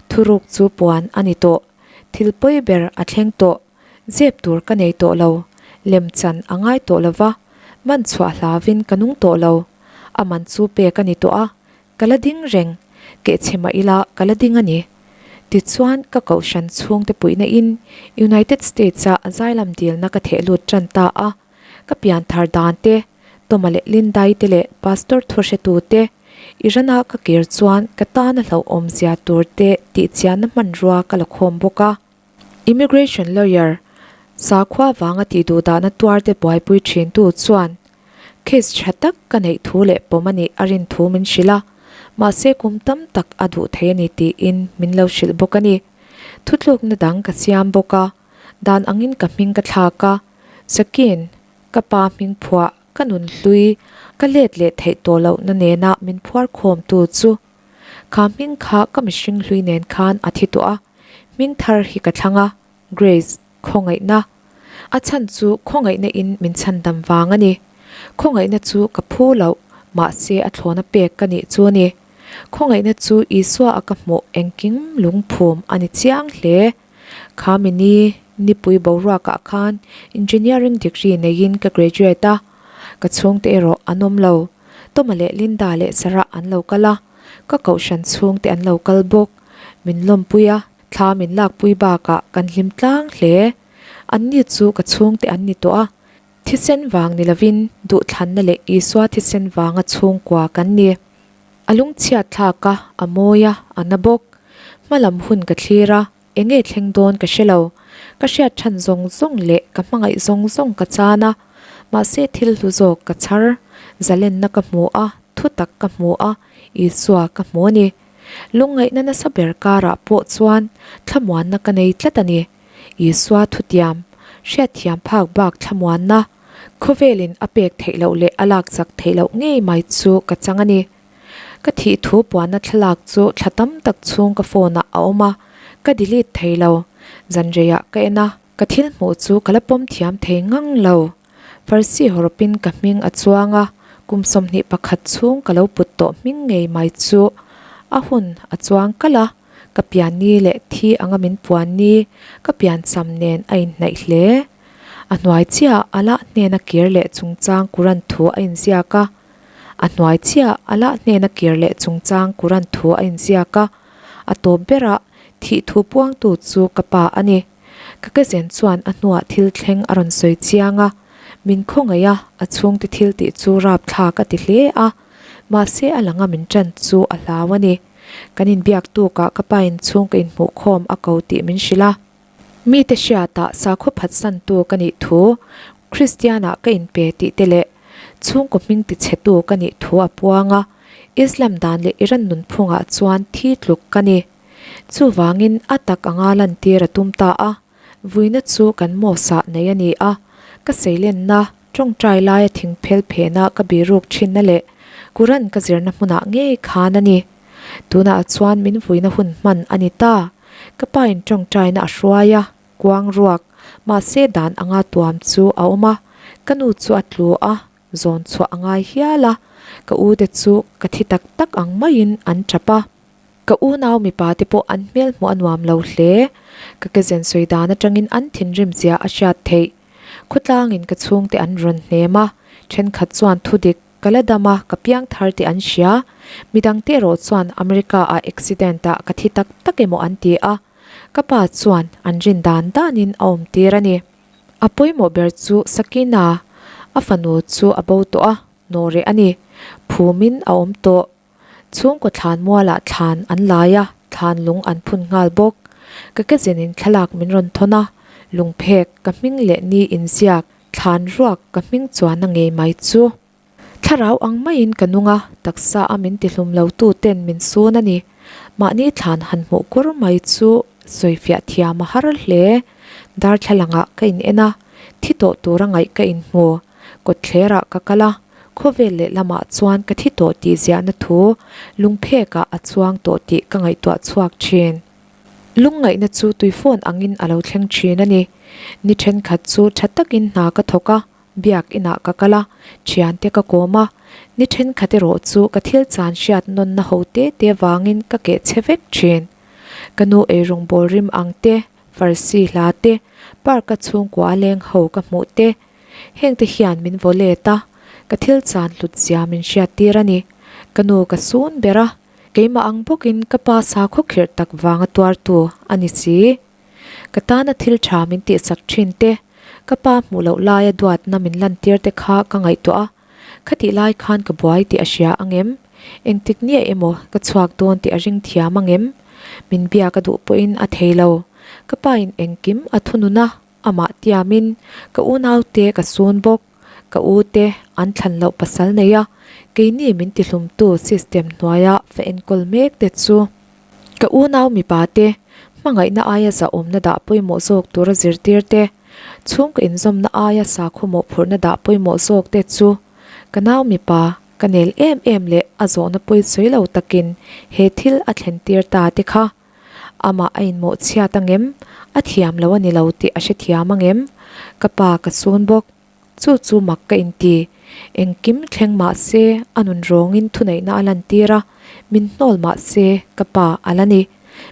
Thuruk chu puan a ni tawh. Thil pawi ber a thleng tawh. Zep tur ka nei tawh lo. Lemchan a ngai tawh lo va, man chhuah hlavin ka nung tawh lo. A man chu pek a ni tawh a, ka la ding reng. Kehchhe mah ila ka la ding a ni. Tichuan ka kohhran chhungte puihna in United States-a zailam dilna ka theh lut tan ta a. Ka pian thar dan te, Toma leh Lindai te leh Pastor thuhretu te, Iran-a ka kir chuan ka tana hlauhawm zia tur te tihchianna hmanrua ka la khawm bawk a. Immigration lawyer, sakhua vanga tihduhdahna tuar te buaipui thintu chuan case tha tak ka neih thu leh pawm a nih a rin thu min hrilh a, mahse kum tam tak a duh thei a ni tiin min lo hrilh bawk a ni. Thutlukna dang ka siam bawk a, dan angin ka hming ka thlak a, Sakin, ka pa hming phuah, ka nun hlui, ka let leh theih tawh lohna nena min phuar khawmtu chu Kha hming kha ka mihring hlui nen khan a thi tawh a, hming thar hi ka thlang a, Grace, khawngaihna. A chhan chu khawngaihna in min chhandam vang a ni. Khawngaihna chu ka phu loh, mahse a thlawna pek ka nih chu a ni. Khawngaihna chu Isua a ka hmuh engkim lungphum a ni chiang hle. Kha mini nipui boruakah khan engineering degree neiin ka graduate a, ka chhungte erawh an awm lo. Toma leh Linda leh Sarah an lo kal a, ka kohhran chhungte an lo kal bawk. Min lawmpui a, thla min lakpui bakah kan hlim tlang hle. Anni chu ka chhungte an ni tawh a, thisen vang ni lovin duhthlanna leh Isua thisen vanga chhungkua kan ni. A lungchhiat thlak a, a mawi a, a na bawk. Hmalam hun ka thlir a, Eng nge thleng dawn ka hre lo. Ka hriat than zawng zawng leh ka hmangaih zawng zawng ka chan a. Mahse thil hlu zawk ka chhar. Zalenna ka hmu a, thutak ka hmu a, Isua ka hmu a ni. Lungngaihna nasa ber karah pawh chuan thlamuanna ka nei tlat a ni. Isua thutiam, hriatthiam phak bak thlamuanna, khawvelin a pek theih loh leh a lak chak theih loh ngei mai chu ka chang a ni. Ka thih thu puanna thlalak chu thla tam tak chhung ka phone ah a awm a, ka delete thei lo. Zanreiah ka en a, ka thil hmuh chu ka la pawm thiam thei ngang lo. Farsi hawrawpin ka hming a chuang a, kum 21 chhung ka lo put tawh hming ngei mai chu a hun a chuang kalh a, ka pian ni leh thi anga min puan ni ka piancham nen a inhnaih hle. A hnuai chiah a lah hnena kir leh chungchang Quran thu a inziak a. A hnuai chiah a lah hnena kir leh chungchang Quran thu a inziak a, a tawp berah thih thu puangtu chu ka pa a ni. Ka kezen chuan a hnuah thil thleng a rawn sawi chiang a, min khawngaih a, a chhungte thil tih chu rapthlak a ti hle a, mahse a langa min ṭan chu a hlau a ni. Kan inbiak tukah ka pain chhung ka inhmuhkhawm a ko tih min hrilh a. Mite hriatah sakhaw phatsantu ka nih thu, Kristianah ka inpe tih te leh chhungkaw hming tichhetu ka nih thu a puang a, Islam dan leh Iran nunphungah chuan thi tluk ka ni. Chuvangin a tak anga lantir a tum ta a, vuina chu kan mosque-ah nei a ni a, ka seilenna, tawngtai laia thingphel phena ka biruk thinna leh Quran ka zirna hmunah ngei khan a ni. Tunah chuan min vuina hun hman a ni ta. Ka pa in tawngtaina a hruai a, kuang ruak, mahse dan anga tuam chu a awm a. Ka nu chu a tlu a, zawn chhuah a ngai hial a. Ka u te chu ka thi tak tak ang maiin an tap a. Ka unau mipa te pawh an hmel hmuh a nuam lo hle. Ka kezen sawi dan atangin an thinrim zia a hriat theih. Khawtlangin ka chhungte an rawn hnem a, thenkhat chuan thudik ka la dam a, ka piang thar tih an hria. Midangte erawh chuan America ah accident ah ka thi tak tak emaw an ti a, ka pa chuan an rin dan danin a awm tir a ni. A pawimawh ber chu Sakina, a fanu chu a bo tawh a, nawhreh a ni. Phumin a awm tawh. Chhungkaw thlan mualah thlan an lai a, thlan lung an phun nghal bawk. Ka kezinin thlalak min rawn thawn a, lungphek ka hming leh ni inziak thlan ruak ka hming chuan a ngei mai chu. Thlarau ang maiin ka nung a, taksa a min tihlum lo tu ten min sun a ni. Mahni thlan han hmuh kur mai chu sawifiah thiam a har hle. Darthlalangah ka in en a, thi tawh tura ngaih ka inhmu. Kawtthlerah ka kal a, khawvel lehlamah chuan ka thi tawh tih ziahna thu lungphekah a chuang tawh tih ka ngaihtuah chhuak thin. Lungngaihna chu tuifawn angin a lo thleng thin a ni. Ni thenkhat chu tha takin hna ka thawk a, biak inah ka kal a, thiante ka kawm a. Ni thenkhat erawh chu ka thil chan hriat nawnna ho te te vangin ka keh chhe vek thin. Ka nu eirawng bawl rim ang te, Farsi hla te, park-a chhungkua leng ho ka hmuh te, Hengte hian min vaw let a, ka thil chan hlut zia min hriat tir a ni. Ka nu ka sun ber a, keimah ang bawkin ka pa sakhaw khirh tak vanga tuartu a ni si. Ka tana thil tha min tihsak thin te, ka pa hmuh loh laia duatna min lantir te kha ka ngaihtuah a, khatih lai khan ka buai tih a hria ang em? Engtik nia emaw ka chhuak dawn tih a ring thiam ang em? Min biak a duh pawhin a thei lo. Ka pa in engkim a thunun a. Amah tiamin ka unaute ka sun bawk, ka ute an thlan loh pasal nei a, keini min tihlumtu system hnuaia fa enkawl mek te chu. Ka unau mipa te, hmangaihna aia zahawmna dah pawimawh zawk tura zirtir te, chhungkaw inzawmna aia sakhaw mawhphurhna dah pawimawh zawk te chu ka nau mipa ka nel em em leh a zawhna pawi sawi lo takin he thil a thlen tir ta te kha. Amah a inmawh chhiat angem? A thiam lo a ni lo tih a hrethiam angem? Ka pa ka sun bawk. Chu chu mak ka inti. Engkim thleng mah se, a nun rawngin thuneihna a lantir a, min hnawl mah se, ka pa a la ni.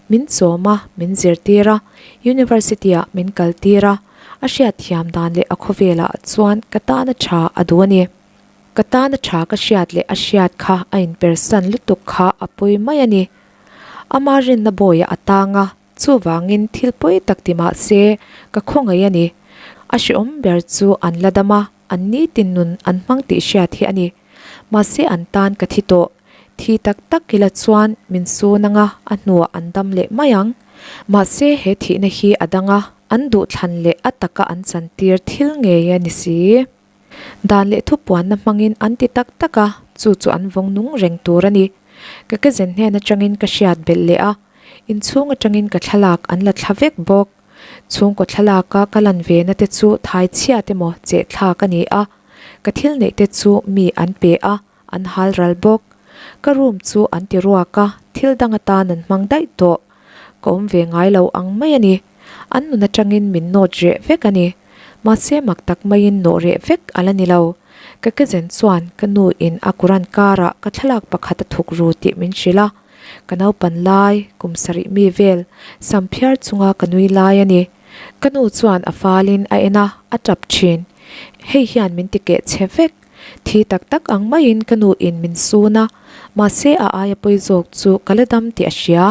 Min chawm a, min zirtir a, University-ah min kaltir a, a hriatthiam dan leh a khawvelah chuan ka tana tha a duh a ni. Ka tana tha ka hriat leh a hriat kha a inpersan lutuk kha a pawi mai a ni. Ama rinna bawiah a tang a, chuvangin thil pawi tak ti mah se ka khawngaih a ni. A hrehawm ber chu an la dam a, an nitin nun an hmang tih hriat hi a ni. Mahse an tan ka thi tawh. Thi tak tak ila chuan min sun anga a hnuah an dam leh mai ang. Mahse he thihna hi a dang a, an duhthlan leh a taka an chantir thil ngei a ni si. Dan leh thupuanna hmangin an ti tak tak a, chu chu an vawng nung reng tur a ni. Ka kezen hnen atangin ka hriat belh leh a, inchhung atangin ka thlalak an la thla vek bawk. Chhungkaw thlalaka ka lan ve na te chu thai chhiat emaw cheh thlak a ni a, ka thil neih te chu mi an pe a, an hal ral bawk. Ka room chu an ti ruak a, thil dang atan an hmang daih tawh. Ka awm ve ngai lo ang mai a ni. An nun atangin min nawt reh vek a ni. Mahse mak tak maiin nawh reh vek a la ni lo. Ka kezen chuan ka nu in a Quran karah ka thlalak pakhat a thuk ru tih min hrilh a. Ka naupan lai, kum sarih mi vel, sam phiar chunga ka nui lai a ni. Ka nu chuan a falin a en a, a tap thin. Hei hian min ti keh chhe vek. Thi tak tak ang maiin ka nu in min sun a, mahse a aia pawi zawk chu ka la dam tih a hria.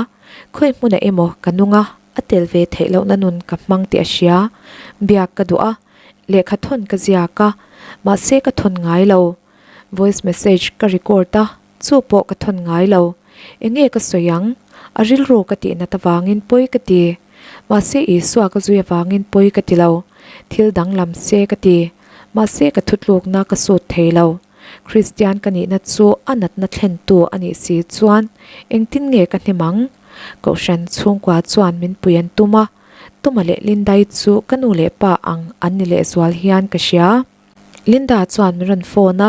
Khawi hmunah emaw ka nung a, a tel ve theih lohna nun ka hmang tih a hria. Biak ka duh a, lehkha thawn ka ziak a, mahse ka thawn ngai lo. Voice message ka record a, chu pawh ka thawn ngai lo. Enge ka sawi ang? A rilru ka tih nat avangin pawi ka ti. Mahse Isua ka zui avangin pawi ka ti lo. Thil danglam se ka ti. Mahse ka thutlukna ka sut thei lo. Kristian ka nihna chu a natna thlentu a nih si chuan engtin nge ka hnem ang? Kohhran chhungkua chuan min pui an tum a, Tuma leh Lindai chu ka nu leh pa ang an ni lehzual hian ka hria. Linda chuan min rawn phone a,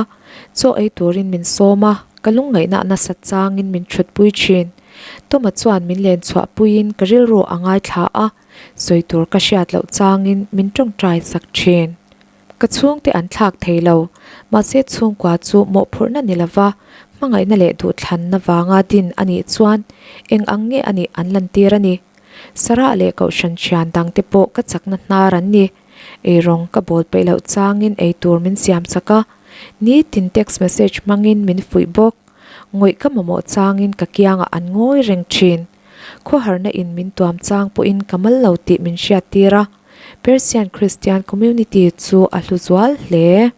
chaw ei turin min sawm a. Ka lungngaihna nasat changin min thutpui thin. Toma chuan min len chhuahpuiin ka rilru a ngaithla a, sawi tur ka hriat loh changin min tawngtai sak thin. Ka chhungte an thlak thei lo, mahse chhungkua chu mawhphurhna ni lova hmangaihna leh duhthlanna vanga din a nih chuan eng ang nge a nih an lantir a ni. Sarah leh Kohhran thian dangte pawh ka chakna hnar an ni. Eirawng ka bawl peih loh changin eitur min siam chak a, nitin text message hmangin min fuih bawk. Ngawih ka mamawh changin ka kiangah an ngawi reng thin. Khuaharna in min tuam chang pawhin ka mal lo tih min hriattir a, Persian Christian community chu a hlu zual hle.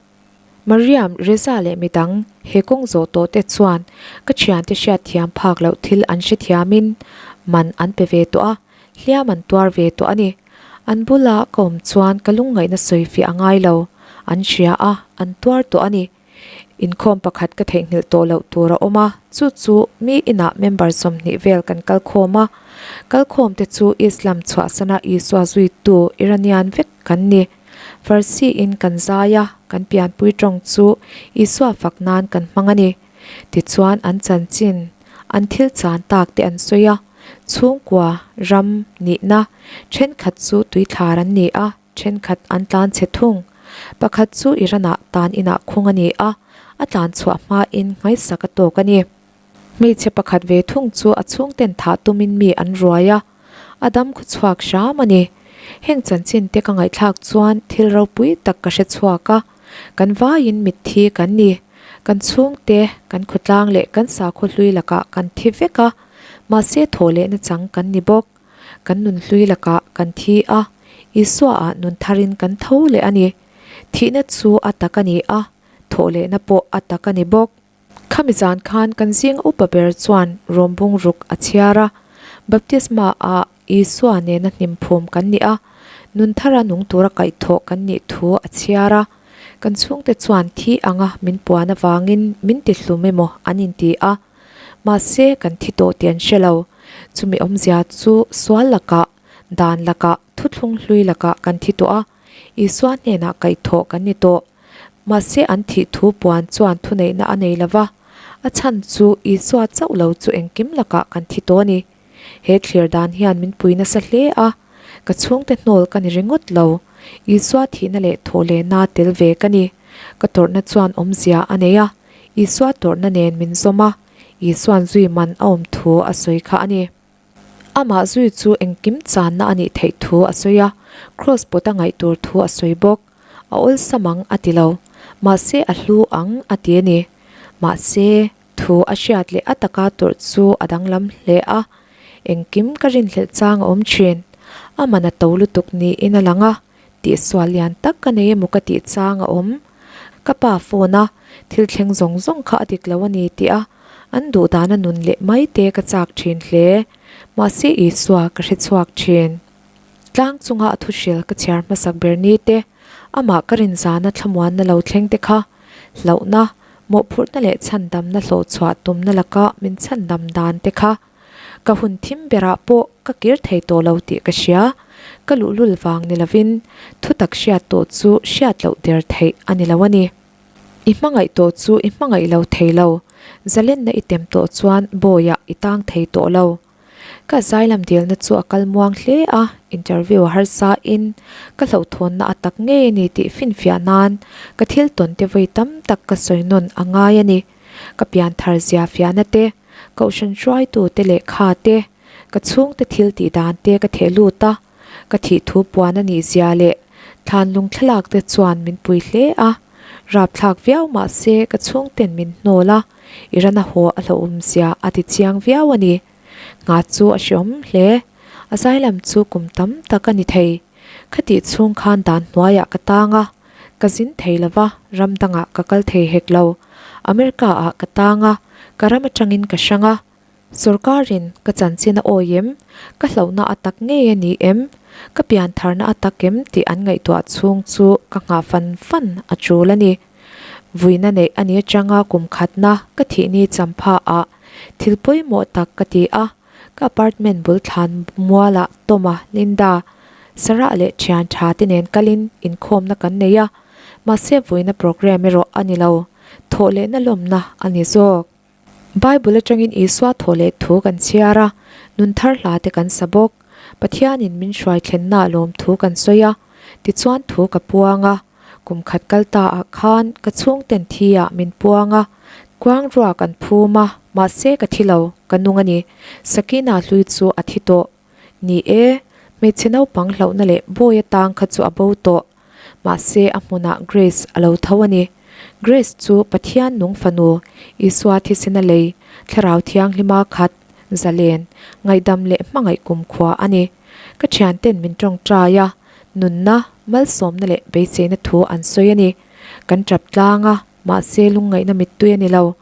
Mariam, Reza leh midang he kawng zawh tawh te chuan ka thiante hriatthiam phak loh thil an hrethiamin man an pe ve tawh a, hliam an tuar ve tawh a ni. An bula ka awm chuan ka lungngaihna sawi fiah a ngai lo, an hria a, an tuar tawh a ni. Inkhawm pakhat ka theihnghilh tawh loh tur a awm a, chu chu mi inah member 20 vel kan kal khawm a. Kalkhawm te chu Islam chhuahsana Isua zuitu Iranian vek kan ni. Farsi in kan zai a, kan pianpui tawng chu Isua fak nan kan hmang a ni. Tichuan an chanchin, an thil chan tak te an sawi a, chhungkua, ram, nihna, thenkhat chu tuithlar an ni a, Thenkhat an tlan chhe thung. Pakhat chu Iran-ah tan inah khung a ni a, a tlan chhuah hmain nghaisak a tawk a ni. Hmeichhe pakhat ve thung chu a chhungten thah tumin mi an ruai a, a dam khaw chhuak hram a ni. Heng chanchin te ka ngaihthlak chuan thil ropui tak ka hre chhuak a, kan vaiin mitthi kan ni. Kan chhungte, kan khawtlang leh kan sakhaw hlui lakah kan thi vek a, mahse thawh lehna chang kan ni bawk. Kan nun hlui lakah kan thi a, Isua-ah nun tharin kan tho leh a ni. Thihna chu a tak a ni a, thawh lehna pawh a tak a ni bawk. Khami zan khan kan zing upa ber chuan rawm bung ruk a chhiar a, Baptisma-ah Isua nena hnim phum kan ni a, nun thara nung tura kaihthawh kan nih thu a chhiar a. Kan chhungte chuan thi anga min puan avangin min tihlum emaw an inti a. Mahse, kan thi tawh tih an hre lo. Chumi awmzia chu sual lakah, dan lakah, thuthlung hlui lakah kan thi tawh a, Isua hnenah kaihthawh kan ni tawh. Mahse, an thih thu puan chuan thuneihna a nei lo va, a chhan chu Isua chauh lo chu engkim lakah kan thi tawh a ni. He thlir dan hian min pui nasa hle a, ka chhungte hnawl ka ni ringawt lo. Isua thihna leh thawhlehna tel ve ka ni. Ka tawrhna chuan awmzia a nei a. Isua tawrhna nen min zawm a, Isua'n zui man a awm thu a sawi kha a ni. Amah zui chu engkim channa a nih theih thu a sawi a, kraws pawt a ngaih tur thu a sawi bawk. A awlsam ang a ti lo, mahse a hlu ang a ti a ni. Mahse, thu a hriat leh a taka tawrh chu a danglam hle a, engkim ka rinhlelh chang a awm thin. A man a to lutuk niin a lang a, Tihsual lian tak ka nei emaw ka tih chang a awm. Ka pa phone a, thil thleng zawng zawng kha a dik lo a ni tih a, an duh dana nun leh mai te ka chak thin hle. Mahse Isua ka hre chhuak thin. Tlang chunga a thuhril ka chhiar hmasak ber ni te, amah ka rin zana thlamuanna lo thleng te kha, hlauhna, mawhphurhna leh chhandamna hlawhchhuah tumna laka min chhandam dan te kha, Ka hun thim berah pawh ka kir thei tawh lo tih ka hria. Ka luhlul vang ni lovin thutak hriat tawh chu hriat loh der theih a ni lo a ni. I hmangaih tawh chu i hmangaih lo thei lo, zalenna i tem tawh chuan bawiah i tang thei tawh lo. Ka zailam dilna chu a kal muang hle a, interview a harsa in ka hlauhthawnna a tak ngei a ni tih finfiah nan ka thil tawn te vawi tam tak ka sawi nawn a ngai a ni. Ka pianthar zia fiahna te. Kohhran hruaitute lehkha te, ka chhungte thil tih dan te ka theh lut a, ka thih thu puan a nih zia leh thlan lung thlalak te chuan min pui hle a, rapthlak viau mah se ka chhungten min hnawl a, Iran a haw a hlauhawm zia a ti chiang viau a ni. Ngha chu a hreawm hle, a zai lam chu kum tam tak a ni thei. Khatih chhung khan dan hnuaiah ka tang a, ka zin thei lo va, ram dangah ka kal thei hek lo. America ah ka tang a, ka ram atangin ka hrang a. Sorkarin ka chanchin a awi em? Ka hlauhna a tak ngei a ni em? Ka piantharna a tak em tih an ngaihtuah chhung chu ka nghah fan fan a tul a ni. Vuina neih a ni atanga kum khatna ka thihni champha ah thil pawimawh tak ka ti a. Ka apartment bul thlan mualah Toma, Linda, Sarah leh thian tha te nen kalin inkhawmna kan nei a, mahse vuina program erawh a ni lo, thawh lehna lawmna a ni zawk. Bible atangin Isua thaw leh thu kan chhiar a, nun thar hla te kan sa bawk. Pathianin min hruai thlenna lawmthu kan sawi a, tichuan thu ka puang a. Kum khat kal ta ah khan ka chhungten thi ah min puang a, kuang ruak an phum a, mahse ka thi lo, ka nung a ni. Sakina hlui chu a thi tawh. Ni e, hmeichhe naupang hlauhna leh bawi atang kha chu a bo tawh. Mahse a hmunah Grace a lo tho a ni. Grace chu Pathian nung fanu, Isua thisena lei, Thlarau Thianghlima khat, zalen, ngaihdam leh hmangaih kumkhua a ni. Ka thianten min tawngtai a, nunna, malsawmna leh beiseina thu an sawi a ni. Kan tap tlang a, mahse lungngaihna mittui a ni lo.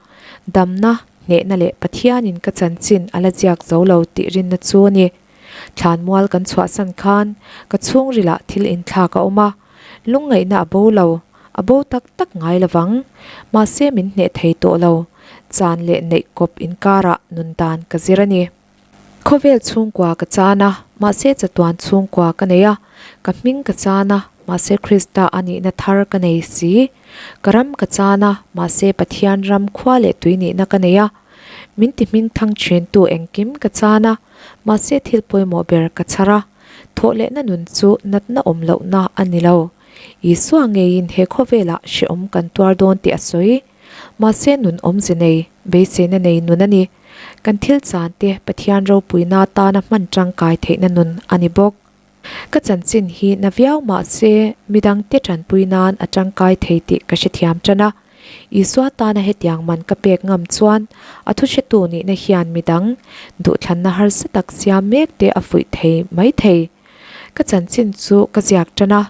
Damna, hnehna leh Pathianin ka chanchin a la ziak zo lo tih rinna chu a ni. Thlanmual kan chhuahsan khan ka chhungrilah thil inthlak a awm a, lungngaihna a bo lo, a bo tak tak ngai lovang. Mahse min hneh thei tawh lo, chan leh neih kawp inkarah nun dan ka zir a ni. Khawvel chhungkua ka chan a, mahse chatuan chhungkua ka nei a, ka hming ka chan a, mahse Krista a nihna thar ka nei si. Ka ram ka chan a, mahse Pathian ram khua leh tui nihna ka nei a. Min ti hming thang thintu engkim ka chan a, mahse thil pawimawh ber ka chhar a. Thawhlehna nun chu natna awm lohna a ni lo. Isua ngeiin he khawvelah hrehawm kan tuar dawn tih a sawi. Mahse nun awmze nei, beiseina nei nun a ni. Kan thil chan te Pathian ropuina tana hman tangkai theihna nun a ni bawk. Ka chanchin hi na viau mahse midangte tanpui nan a tangkai thei tih ka hrethiam tan a. Isua tana hetiang man ka pek ngam chuan a thuhretu nihna hian midang duhthlanna harsa tak siam mek te a fuih thei mai thei. Ka chanchin chu ka ziak tan a,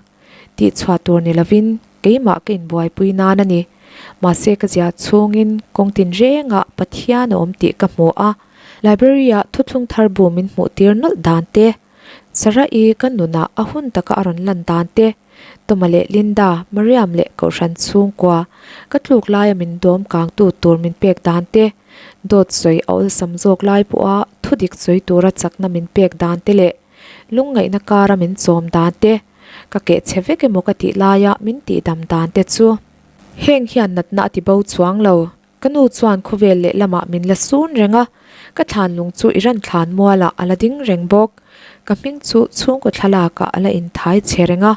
tihchhuah tur ni lovin keimah ka inbuaipui nan a ni. Mahse ka ziah chhungin kawng tinrengah Pathian a awm tih ka hmu a, library-ah thuthlung thar bu min hmuhtir nawlh dan te, Sarah-i ka nunah a hun taka a rawn lan dan te, Toma leh Linda, Mariam leh Kohhran chhungkua, ka tluk laia min dawm kangtu tur min pek dan te, dawt sawi a awlsam zawk lai pawha thudik sawi tura chakna min pek dan te leh lungngaihna kara min chawm dan te, ka keh chhe vek emaw ka tih laia min tihdam dan te chu. Heng hian natna a ti bo chuang lo. Ka nu chuan khawvel lehlamah min la sun reng a, ka thlanlung chu Iran thlan mualah a la ding reng bawk. Ka hming chu chhungkaw thlalakah a la inthai che reng a,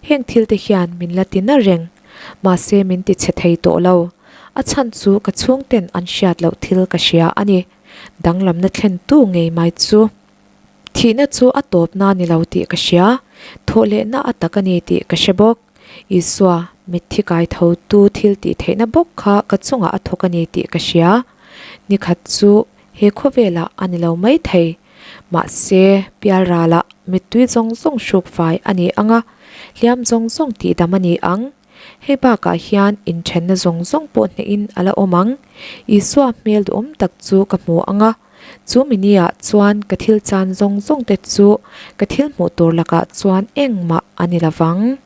heng thil te hian min la ti na reng. Mahse min ti chhe thei tawh lo. A chhan chu ka chhungten an hriat loh thil ka hria a ni. Danglamna thlentu ngei mai chu. Thihna chu a tawpna ni lo tih ka hria, thawhlehna a tak a ni tih ka hre bawk. Isua, mitthi kai thotu thil tih theihna bawk kha ka chungah a thawk a ni tih ka hria. Nikhat chu he khawvelah a ni lo mai thei. Mahse, pialralah mittui zawng zawng hruk fai a ni ang a, hliam zawng zawng tihdam a ni ang. Hei bakah hian inthenna zawng zawng pawh hnehin a la awm ang. Isua hmel duhawm tak chu ka hmu ang a, chu miniah chuan ka thil chan zawng zawng te chu ka thil hmuh tur lakah chuan engmah a ni lo vang.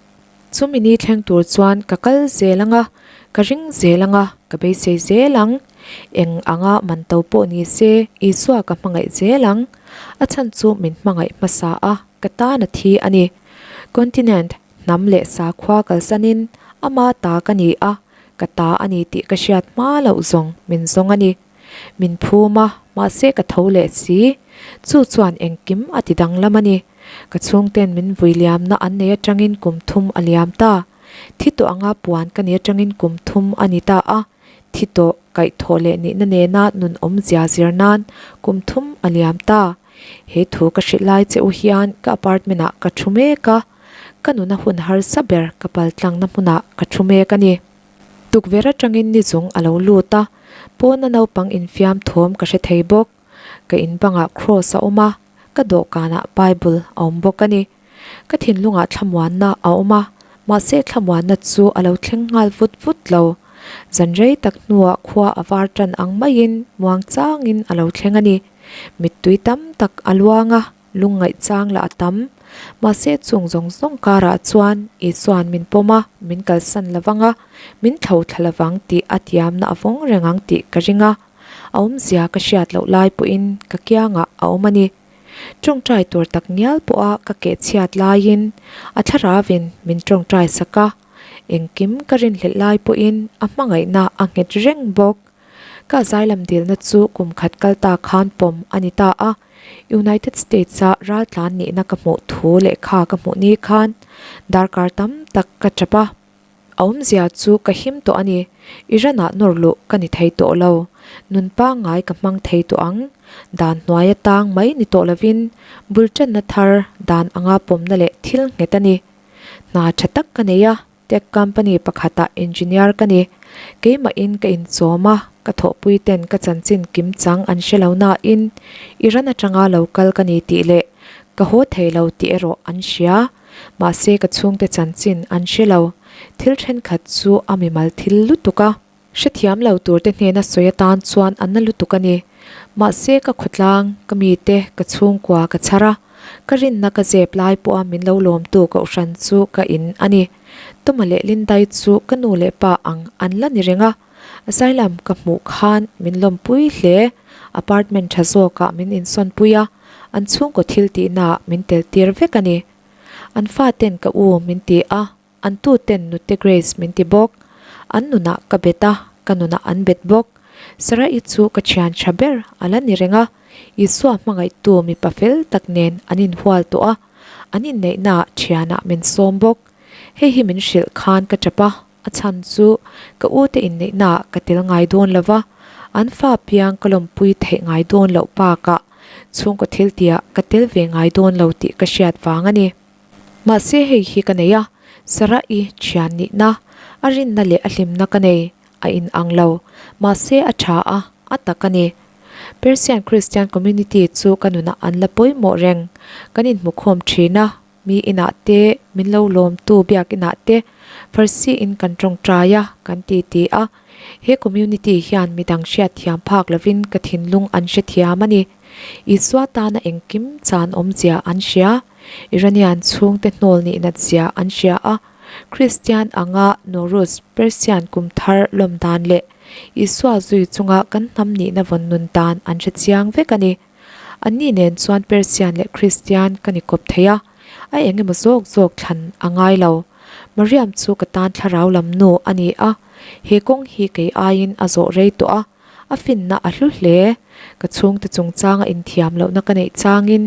Chu mini thleng tur chuan ka kal zel ang a, ka ring zel ang a, ka beisei zel ang. Eng anga man to pawh ni se Isua ka hmangaih zel ang. A chhan chu min hmangaih hmasa a, ka tan a thi a ni. Continent. Hnam leh sakhua kalsanin ama ta ka ni a, ka ta a ni tih ka hriat hma loh zawng min zawng a ni. Min phum a, mahse ka tho leh si. Chu chuan engkim a ti danglam a ni. Ka chhungten min vui liamna an nei atangin kum thum a liam ta. Thi tawh anga puan ka ni atangin kum thum a ni ta a, thi tawh kaihthawh leh nihna nena nun awmzia zir nan kum thum a liam ta. He thu ka hrilh lai che u hian ka apartment ah ka thu mek a. Ka nuna hun harsa ber ka pal tlangna hmunah ka thu mek a ni. Tukverh atangin ni zung a lo lut a, pawna naupang infiam thawm ka hre thei bawk. Ka in bangah cross a awm a, ka dawhkanah Bible a awm bawk a ni. Ka thinlungah thlamuanna a awm a, mahse thlamuanna chu a lo thleng nghal vut vut lo. Zan rei tak hnuah khua a var tan ang maiin muangchangin a lo thleng a ni. Mittui tam tak a luang a. Lungngaih chang lah a tam. Mahse chung zawng zawng karah chuan Isua'n min pawm a, min kalsan lovang a, min thlo thla lovang tih a tiamna a vawng reng ang tih ka ring a. A awmzia ka hriat loh lai pawhin ka kiangah a awm a ni. Tawngtai tur tak ngial pawha ka keh chhiat laiin a thlaravin min tawngtai sak a. Engkim ka rinhlelh lai pawhin a hmangaihna a nghet reng bawk. Ka zailam dilna chu kum khat kal ta khan pawm a ni ta a. United States-a raltlan nihna ka hmuh thu lehkha ka hmuh ni khan darkar tam tak ka tap a. A awmzia chu ka him tawh a ni. Iran-ah nawr luh ka ni thei tawh lo. Nun pangngai ka hmang thei tawh ang. Dan hnuai atang mai ni tawh lovin bul tanna thar dan anga pawmna leh thil nghet a ni. Hna tha tak ka nei a, tech company pakhatah engineer ka ni. Keimahin ka inchawm a, ka thawhpui ten ka chanchin kim chang an hre lo nain Iran atanga lo kal ka ni tih leh ka haw thei lo tih erawh an hria. Mahse ka chhungte chanchin an hre lo. Thil thenkhat chu a mimal thil lutuk a. Hrethiam lo turte hnena sawi atan chuan a na lutuk a ni. Mahse ka khawtlang, ka mite, ka chhungkua ka chhar a, ka rinna ka zep lai pawha min lo lawmtu kohhran chu ka in a ni. Tuma leh Lindai chu ka nu leh pa ang an la ni reng a, Zailam ka hmuh khan min lawmpui hle. Apartment tha zawkah min insawnpui a, an chhungkaw thil tihnaah min tel tir vek a ni. An faten ka u min ti a, An tuten Nute Grace min ti bawk. An nunah ka bet a, ka nunah an bet bawk. Sarah-i chu ka thian tha ber a la ni reng a, Isua hmangaihtu mipa fel tak nen an inhual tawh a, an inneihnaah thianah min sawm bawk. Hei hi min hrilh khan ka tap a, a chhan chu ka ute inneihnaah ka tel ngai dawn lo va, an fa piang ka lawmpui theih ngai dawn loh bakah chhungkaw thiltihah ka tel ve ngai dawn lo tih ka hriat vang a ni. Mahse hei hi ka nei a, Sarah-i thian nihna, a rinna leh a hlimna ka nei, a inang lo. Mahse a tha a, a tak a ni. Persian Christian Community chu ka nunah an la pawimawh reng. Kan inhmukhawm thin a, mi inah te, min lo lawmtu biak inah te, Farsi in kan tawngtai a, kan titi a. He community hian midang hriatthiam phak lovin ka thinlung an hrethiam a ni. Isua tana engkim chan awmzia an hria. Iranian chhungte hnawl nih nat zia an hria a, Kristian anga Nowruz, Persian kum thar lawm dan leh Isua zui chunga kan hnam nihna vawn nun dan an hre chiang vek a ni. Anni nen chuan Persian leh Kristian ka ni kawp thei a, a eng emaw zawk zawk thlan a ngai lo. Mariam chu ka tan thlarau lam nu a ni a, he kawng hi kei aiin a zawh rei tawh a, A finna a hlu hle. Ka chhungte chungchanga inthiam lohna ka neih changin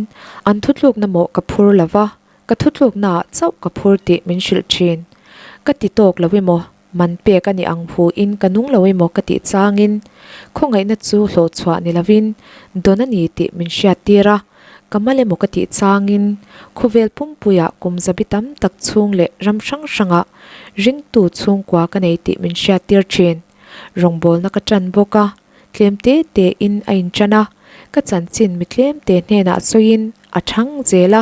an thutlukna mawh ka phur lo va, ka thutluknaah chauh ka phur tih min hrilh thin. Ka ti tawk lo emaw, man pek a ni ang huin ka nung lo emaw ka tih changin khawngaihna chu hlawhchhuah ni lovin dawn a ni tih min hriattir a, ka mal emaw ka tih changin khawvel pumpuiah kum zabi tam tak chhung leh ram hrang hrangah ringtu chhungkua ka nei tih min hriattir thin. Rawngbawlna ka ṭan bawk a, tlem te te in a inṭan a, ka chanchin mi tlem te hnenah sawiin a ṭhang zel a,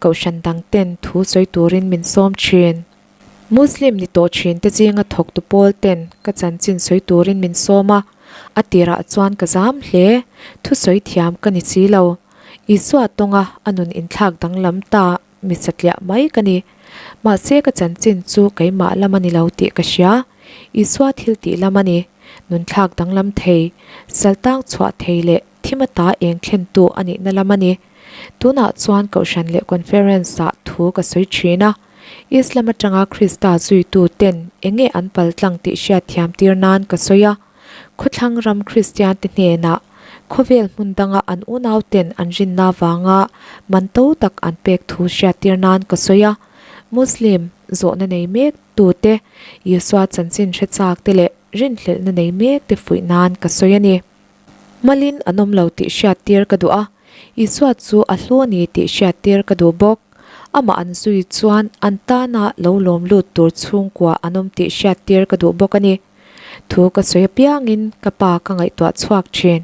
kohhran dang ten thu sawi turin min sawm ṭhin. Muslim ni tawh ṭhin te zinga thawktu pawl ten ka chanchin sawi turin min sawm a, a tirah chuan ka zam hle, thusawi thiam ka ni si lo. Isua tawnga a nun inthlak danglam ta Mi satliah mai ka ni. Mahse ka chanchin chu keimah lam a ni lo tih ka hria. Isua thil tih lam a ni. Nunthlak danglam thei, saltang chhuah thei leh thim ata eng thlentu a nihna lam a ni. Tunah chuan Kohhran leh Conference ah thu ka sawi thin a. Islam atanga Krista zuitu ten enge an paltlang tih hriatthiam tir nan ka sawi a. Khawthlang ram Kristian te hnenah khawvel hmun danga an unau ten an rinna vanga man to tak an pek thu hriattir nan ka sawi a. Muslim zawhna nei mek tu te, Isua chanchin hre chak te leh rinhlelhna nei mek te fuih nan ka sawi a ni. Malin an awm lo tih hriattir ka duh a, Isua chu a hlu a ni tih hriattir ka duh bawk. Amah an zui chuan an tana lo lawm lut tur chhungkua an awm tih hriattir ka duh bawk a ni. Thu ka sawi apiangin ka pa ka ngaihtuah chhuak thin.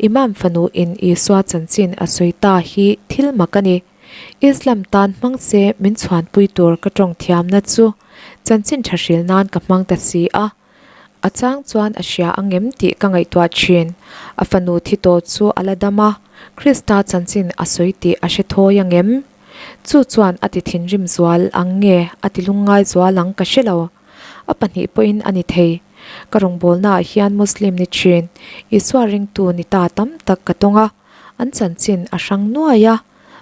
Imam fanu in Isua chanchin a sawi ta hi thil mak a ni. Islam tan hmang se min chhuanpui tur ka tawng thiamna chu chanchin tha hril nan ka hmang ta si a. A chang chuan a hria angem tih ka ngaihtuah thin. A fanu thi tawh chu a la dam a, Krista chanchin a sawi tih a hre thawi angem? Chu chuan a ti thinrim zual ang nge a ti lungngai zual ang ka hre lo. A pahnih pawhin a ni thei. Ka rawngbawlnaah hian Muslim ni thin, Isua ringtu ni ta tam tak ka tawng a, an chanchin a hrang nuai a,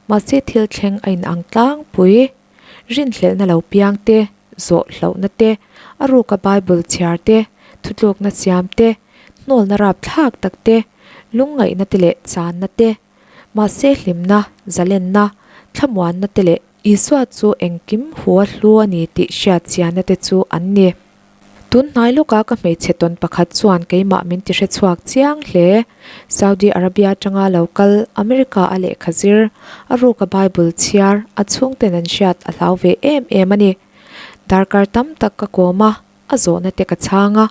mahse thil thleng a inang tlangpui. Rinhlelhna lo piang te, zawh hlauhna te, a ruka Bible chhiar te, thutlukna siam te, hnawl. Hnawlna rapthlak tak te, lungngaihna te leh channa te, mahse hlimna, zalenna, thlamuanna te leh Isua chu engkim hua hlu a ni tih hriat chianna te chu an ni. Tun hnai lawka ka hmeichhe tawn pakhat chuan keimah min ti hrechhuak chiang hle. Saudi Arabia atanga lo kal, America a lehkha zir, a ruka Bible chhiar, a chhungten an hriat a hlau ve em em a ni. Darkar tam tak ka kawm a, a zawhna te ka chhang a,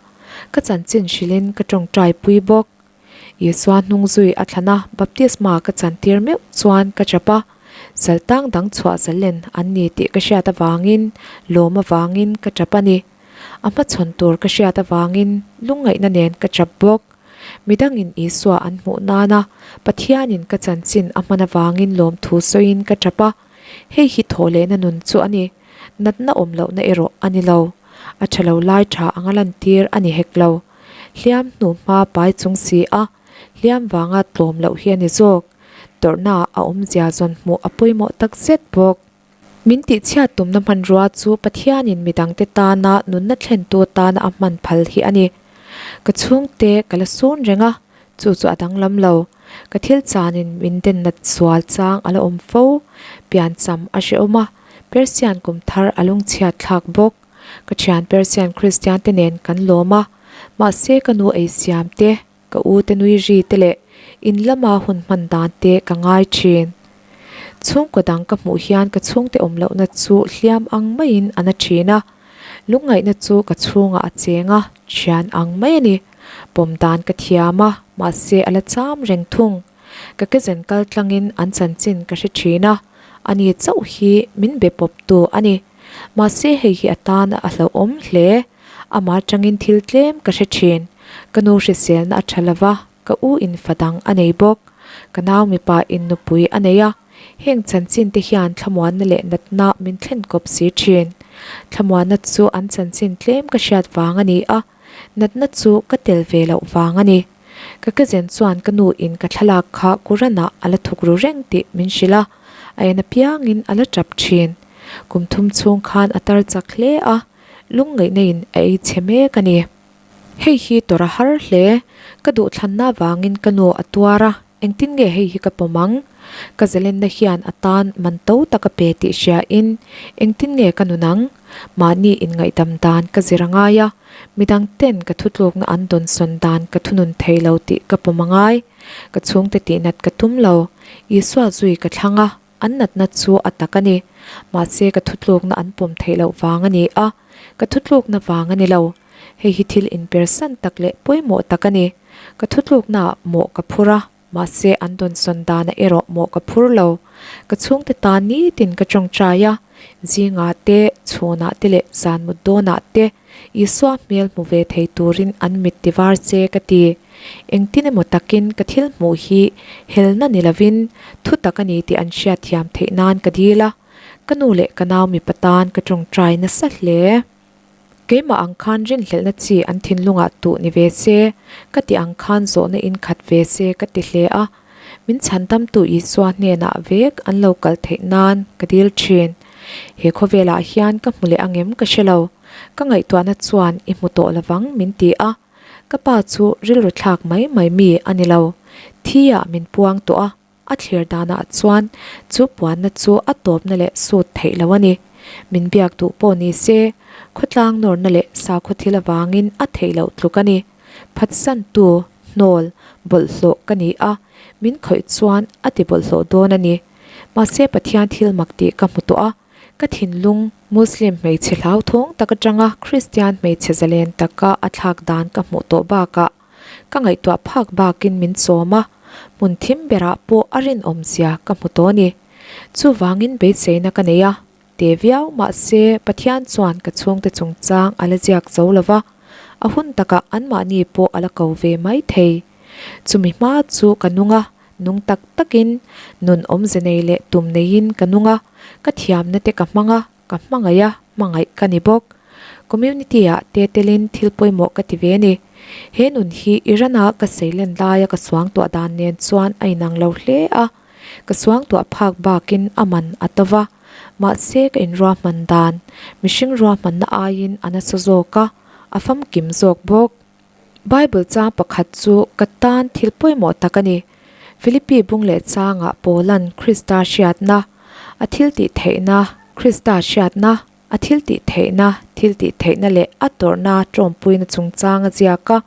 ka chanchin hrilhin ka tawngtai pui bawk. Isua hnung zui a thlan a, baptisma ka chantir meuh chuan ka chap a, saltang dang chhuah zalen an ni tih ka hriat avangin lawm avangin ka chap a ni. A hmachhawn tur ka hriat avangin lungngaihna nen ka chap bawk. Midangin Isua an hmuh nana Pathianin ka chanchin a hman avangin lawmthu sawiin ka chap a, hei hi thawhlehna nun chu a ni. Natna awm lohna erawh a ni lo. A tha lo lai tha anga lantir a ni hek lo. Hliam hnu hma pai chung si a, hliam vanga tlawm loh hi a ni zawk. Tawrhna a awmzia zawn hmuh a pawimawh tak zet bawk. Min tihchhiat tumna hmanrua chu Pathianin midangte tana nunna thlentu atana a hman phal hi a ni. Ka chhungte ka la sun reng a, chu chu a danglam lo. Ka thil chanin min den nat sual chang a la awm fo. Piancham a hrehawm a, Persian kum thar a lungchhiat thlak bawk. Ka thian Persian Kristian te nen kan lawm a, mahse ka nu ei siam te, ka u te nui ri te leh in lama hun hman dan te ka ngai thin. Chhungkaw dang ka hmuh hian ka chhungte awm lohna chu hliam ang maiin a na thin a, lungngaihna chu ka chhungah a cheng a, thian ang mai a ni. Pawm dan ka thiam a, mahse a la cham reng thung. Ka kezen kal tlangin an chanchin ka hre thin a, ani chauh hi min be pawptu a ni. Mahse hei hi a tan a hlauhawm hle. Amah atangin thil tlem ka hre thin. Ka nu hriselna a tha lova, ka u in fa dang a nei bawk. Ka nau mipa in nupui a nei a, heng chanchin te hian thlamuanna leh natna min thlen kawp si thin. Thlamuanna chu an chanchin tlem ka hriat vang a ni a, natna chu ka tel ve loh vang a ni. Ka kezen chuan ka nu in ka thlalak kha Quran-ah a la thuk ru reng tih min hrilh a, a en apiangin a la tap thin. Kum thum chhung khan a tar chak hle a, lungngaihna in a ei chhe mek a ni. Hei hi tawrh a har hle, ka duhthlanna avangin ka nu a tuar a, Engtin nge hei hi ka pawm ang? Ka zalenna hian a tan man to tak a pe tih hria in engtin nge ka nun ang? Mahni inngaihdam dan ka zir a ngai a, midang ten ka thutlukna an dawnsawn dan ka thunun thei lo tih ka pawm a ngai. Ka chhungte tihnat ka tum lo. Isua zui ka thlang a, an natna chu a tak a ni. Mahse ka thutlukna an pawm theih loh vang a ni a, ka thutlukna vang a ni lo. Hei hi thil inpersan tak leh pawimawh tak a ni. Ka thutluknaah mawh ka phur a, mahse an dawnsawn danah erawh mawh ka phur lo. Ka chhungte tan nitin ka tawngtai a, zingah te, chhunah te leh zan mut dawnah te Isua hmel hmu ve thei turin an mit ti var che ka ti. Engtin emaw takin ka thil hmuh hi helna ni lovin thu tak a ni tih an hriatthiam theih nan ka dil a, ka nu leh ka nau mipa tan ka tawngtai nasa hle. Keimah ang khan rinhlelhna chi an thinlungah tuh ni ve se, ka ti ang khan zawhna in khat ve se ka ti hle a. Min chhandamtu Isua hnenah vek an lo kal theih nan ka dil thin. He khawvelah hian ka hmu leh angem ka hre lo. Ka ngaihtuahna chuan i hmu tawh lovang min ti a. Ka pa chu rilru thlak mai mai mi a ni lo. Thi ah min puang tawh a. A thlir danah chuan chu puanna chu a tawpna leh sut theih lo a ni. Min biak duh pawh ni se, khawtlang nawrna leh sakhaw thil avangin a theih loh tluk a ni. Phatsantu, hnawl, bawlhhlawh ka ni a, min khawih chuan a ti bawlhhlawh dawn a ni. Mahse Pathian thil mak tih ka hmu tawh a, ka thinlung, Muslim hmeichhe hlauthawng tak atanga Kristian hmeichhe zalen taka a thlak dan ka hmuh tawh bakah, Ka ngaihtuah phak bakin min chawm a, hmun thim berah pawh a rinawmzia ka hmu tawh a ni. Chuvangin beiseina ka nei a, te viau mahse Pathian chuan ka chhungte chungchang a la ziak zo lo va, a hun takah anmahni pawh a la ko ve mai thei. Chumi hma chu ka nung a, nung tak takin, nun awmze nei leh tum neiin ka nung a, ka thiamna te ka hmang a, Ka hmangaih a, hmangaih ka ni bawk. Community ah te telin thil pawimawh ka ti ve a ni. He nun hi Iran a ka seilen laia ka suangtuah dan nen chuan a inang lo hle a. Ka suangtuah phak bakin a man a to va. Mahse ka inruahman dan, mihring ruahmanna aiin a nasa zawk a, a famkim zawk bawk. Bible chang pakhat chu ka tan thil pawimawh tak a ni. Philippi bung leh changah Paula'n Krista hriatna, a thiltihtheihna, Krista hriatna, a thiltihtheihna, thiltihtheihna leh a tawrhna tawmpuina chungchang a ziak a.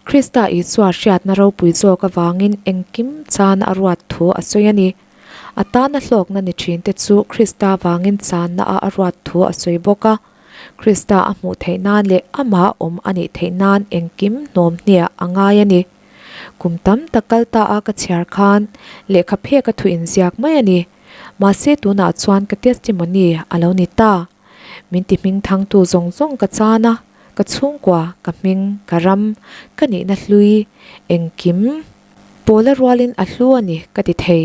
Krista Isua hriatna ropui zawk avangin engkim chana a ruat thu a sawi a ni. A tana hlawkna ni thinte chu Krista vangin channa a a ruat thu a sawi bawk a. Krista a hmuh theih nan leh amah awm a nih theih nan engkim hnawm hniah a ngai a ni. Kum tam tak kal ta a ka chhiar khan lehkha phek a thu inziak mai a ni. Mahse tunah chuan ka testimony a lo ni ta. Min ti hming thangtu zawng zawng ka chan a, ka chhungkua, ka hming, ka ram, ka nihna hlui, engkim. Pawla rualin a hlu a ni ka ti thei.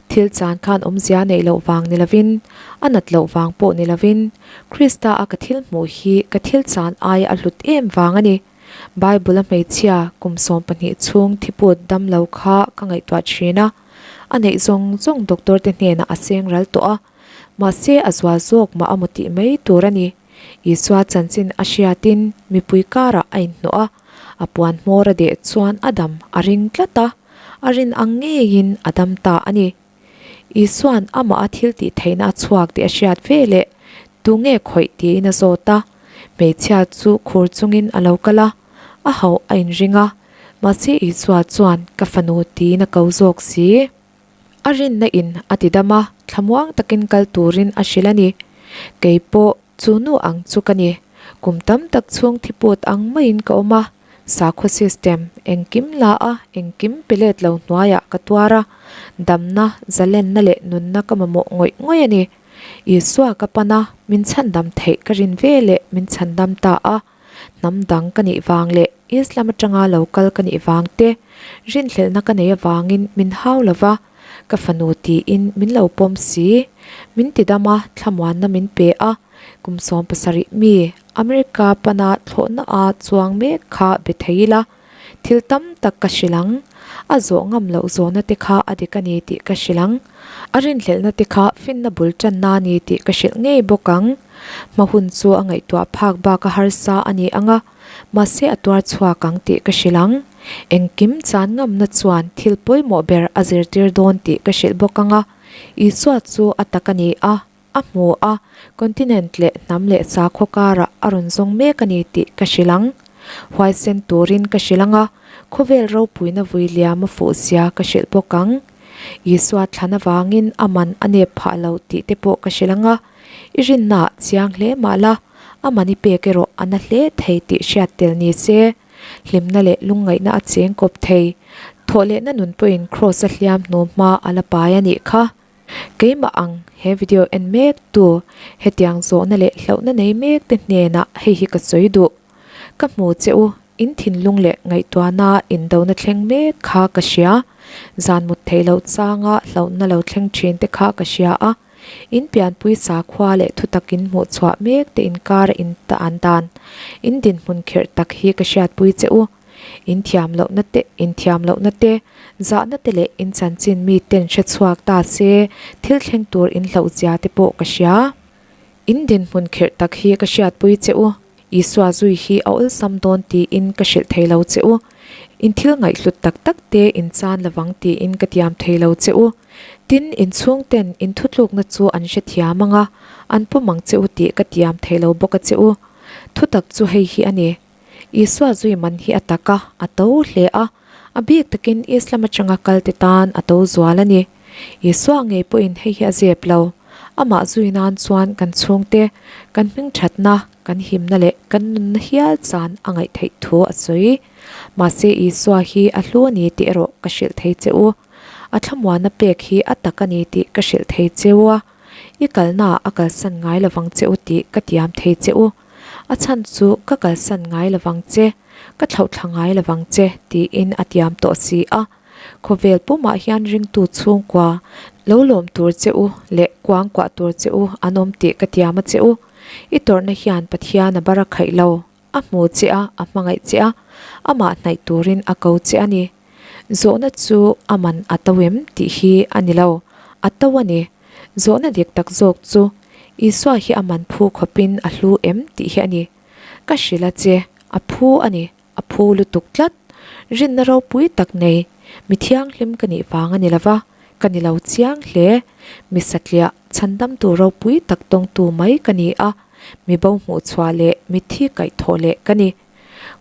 Thil chan khan awmzia neih loh vang ni lovin, a nat loh vang pawh ni lovin, Krista a ka thil hmuh hi ka thil chan aia a hlut em vang a ni. Bible a hmeichhia kum 12 chhung thiput dam lo kha ka ngaihtuah thin a. A neih zawng zawng doctor te hnenah a seng ral tawh a. Mahse a zual zawk mah a maw tih mai tur a ni. Isua chanchin a hriatin mipui karah a inhnawh a. A puan hmawr a deh chuan a dam a ring tlat a, a rin ang ngeiin a dam ta a ni. Isua'n amah a thil tih theihna a chhuak tih a hriat ve leh tunge khawih tiin a zawt a. Hmeichhia chu khur chungin a lo kal a, a hauh a inring a, mahse Isua chuan ka fanu tiin a ko zawk si. A rinna in a ti dam a, thlamuang takin kal turin a hrilh a ni. Kei pawh Chu nu ang chu ka ni. Kum tam tak chhung thiput ang maiin ka awm a, sakhaw system engkim la a, engkim pe let lo hnuaiah ka tuar a, damna, zalenna leh nunna ka mamawh ngawih ngawih a ni. Isua ka pan a, min chhandam theih ka rin ve leh min chhandam ta a. Hnam dang ka nih vang leh Islam atanga lo kal ka nih vang te, rinhlelhna ka nei avangin min hau lo va, ka fanu tiin min lo pawm si. Min ti dam a, thlamuanna min pe a, kum 70 mi America pana thlawhna a chuang mek kha be thei ila, thil tam tak ka hrilh ang. A zawh ngam loh zawhna te kha a dik a ni tih ka hrilh ang. A rinhlelhna te kha finna bul tanna a ni tih ka hrilh ngei bawk ang. Hma hun chu a ngaihtuah phak bak a harsa a ni ang a, mahse a tuar chhuak ang tih ka hrilh ang. Engkim chan ngamna chuan thil pawimawh ber a zirtir dawn tih ka hrilh bawk ang a, Isua chu a tak a ni a, a hmu a, continent leh hnam leh sakhaw karah a rawn zawng mek a ni tih ka hrilh ang. Huaisen turin ka hrilh ang a, khawvel ropuina vui liam a fuh zia ka hrilh bawk ang. Isua thlan avangin a man a nep phah lo tih te pawh ka hrilh ang a, i rinnaah chiang hle mah la, a man i pek erawh a na hle thei tih hriat tel ni se. Hlimna leh lungngaihna a cheng kawp thei. Thawhlehna nun pawhin Kraws a hliam hnu hma a la pai a nih kha. Keimah ang he video en mek tu hetiang zawhna leh hlauhna nei mek te hnenah hei hi ka sawi duh. Ka hmu che u, in thinlung leh ngaihtuahna indona thleng mek kha ka hria. Zan mut theih loh changa hlauhna lo thleng thin te kha ka hria a. In pianpui sakhua leh thutak in hmuh chhuah mek te inkara in tan dan, in dinhmun kherh tak hi ka hriatpui che u. In thiam lohna te, in thiam lohna te, zahna te leh in chanchin mi ten hre chhuak ta se thil thleng tur in hlauh zia te pawh ka hria. In dinhmun khirh tak hi ka hriatpui che u, Isua zui hi a awlsam dawn tiin ka hrilh thei lo che u. In thil ngaihhlut tak tak te in chan lovang tiin ka tiam thei lo che u. Tin, in chhungten in thutlukna chu an hrethiam ang a, an pawm ang che u tih ka tiam thei lo bawk a che u. Thutak chu hei hi a ni. Isua zui man hi a tak a, a to hle a, a bik takin Islam atanga kalte tan a to zual a ni. Isua ngei pawhin hei hi a zep lo. Amah zui nan chuan kan chhungte, kan hmingthatna, kan himna leh kan nunna hial chan a ngaih theih thu a sawi. Mahse Isua hi a hlu a ni tih erawh ka hrilh thei che u. A thlamuanna pek hi a tak a ni tih ka hrilh thei che u a, i kalnaah a kalsan ngai lovang che u tih ka tiam thei che u. A chhan chu ka kalsan ngai lovang che, ka thlauhthla ngai lovang che tiin a tiam tawh si a. Khawvel pumah hian ringtu chhungkua lo lawm tur che u leh kuangkuah tur che u an awm tih ka tiam a che u. I tawrhna hian Pathian a bar a khaih lo, a hmu che a, a hmangaih che a, amah hnaih turin a ko che a ni. Zawhna chu a man a to em tih hi a ni lo, a to a ni. Zawhna dik tak zawk chu Isua hi a man phu khawpin a hlu em tih hi a ni. Ka hrilh a che, a phu a ni. A phu lutuk tlat. Rinna ropui tak nei, mi thianghlim ka nih vang a ni lova, ka ni lo chiang hle. Mi satliah, chhandamtu ropui tak tawngtu mai ka ni a, mi bo hmuhchhuah leh mitthi kaihthawh leh ka ni.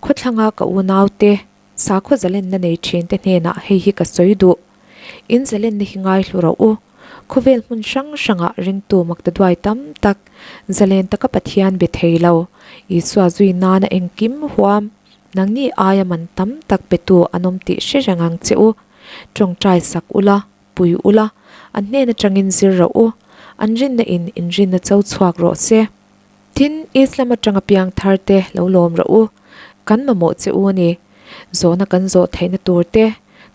Khawthlanga ka unaute, sakhaw zalenna nei thinte hnenah hei hi ka sawi duh. In zalenna hi ngaihlu rawh u. Khawvel hmun hrang hrangah ringtu maktaduai tam tak, zalen taka Pathian be thei lo, Isua zui nana engkim huam, nangni aia man tam tak petu an awm tih hre reng ang che u. Tawngtai sak ula, pui ula, an hnen atangin zir rawh u. An rinna in inrinna cho chhuak rawh se. Tin, Islam atanga piang thar te lo lawm rawh u. Kan mamawh che u a ni. Zawhna kan zawh theihna tur te,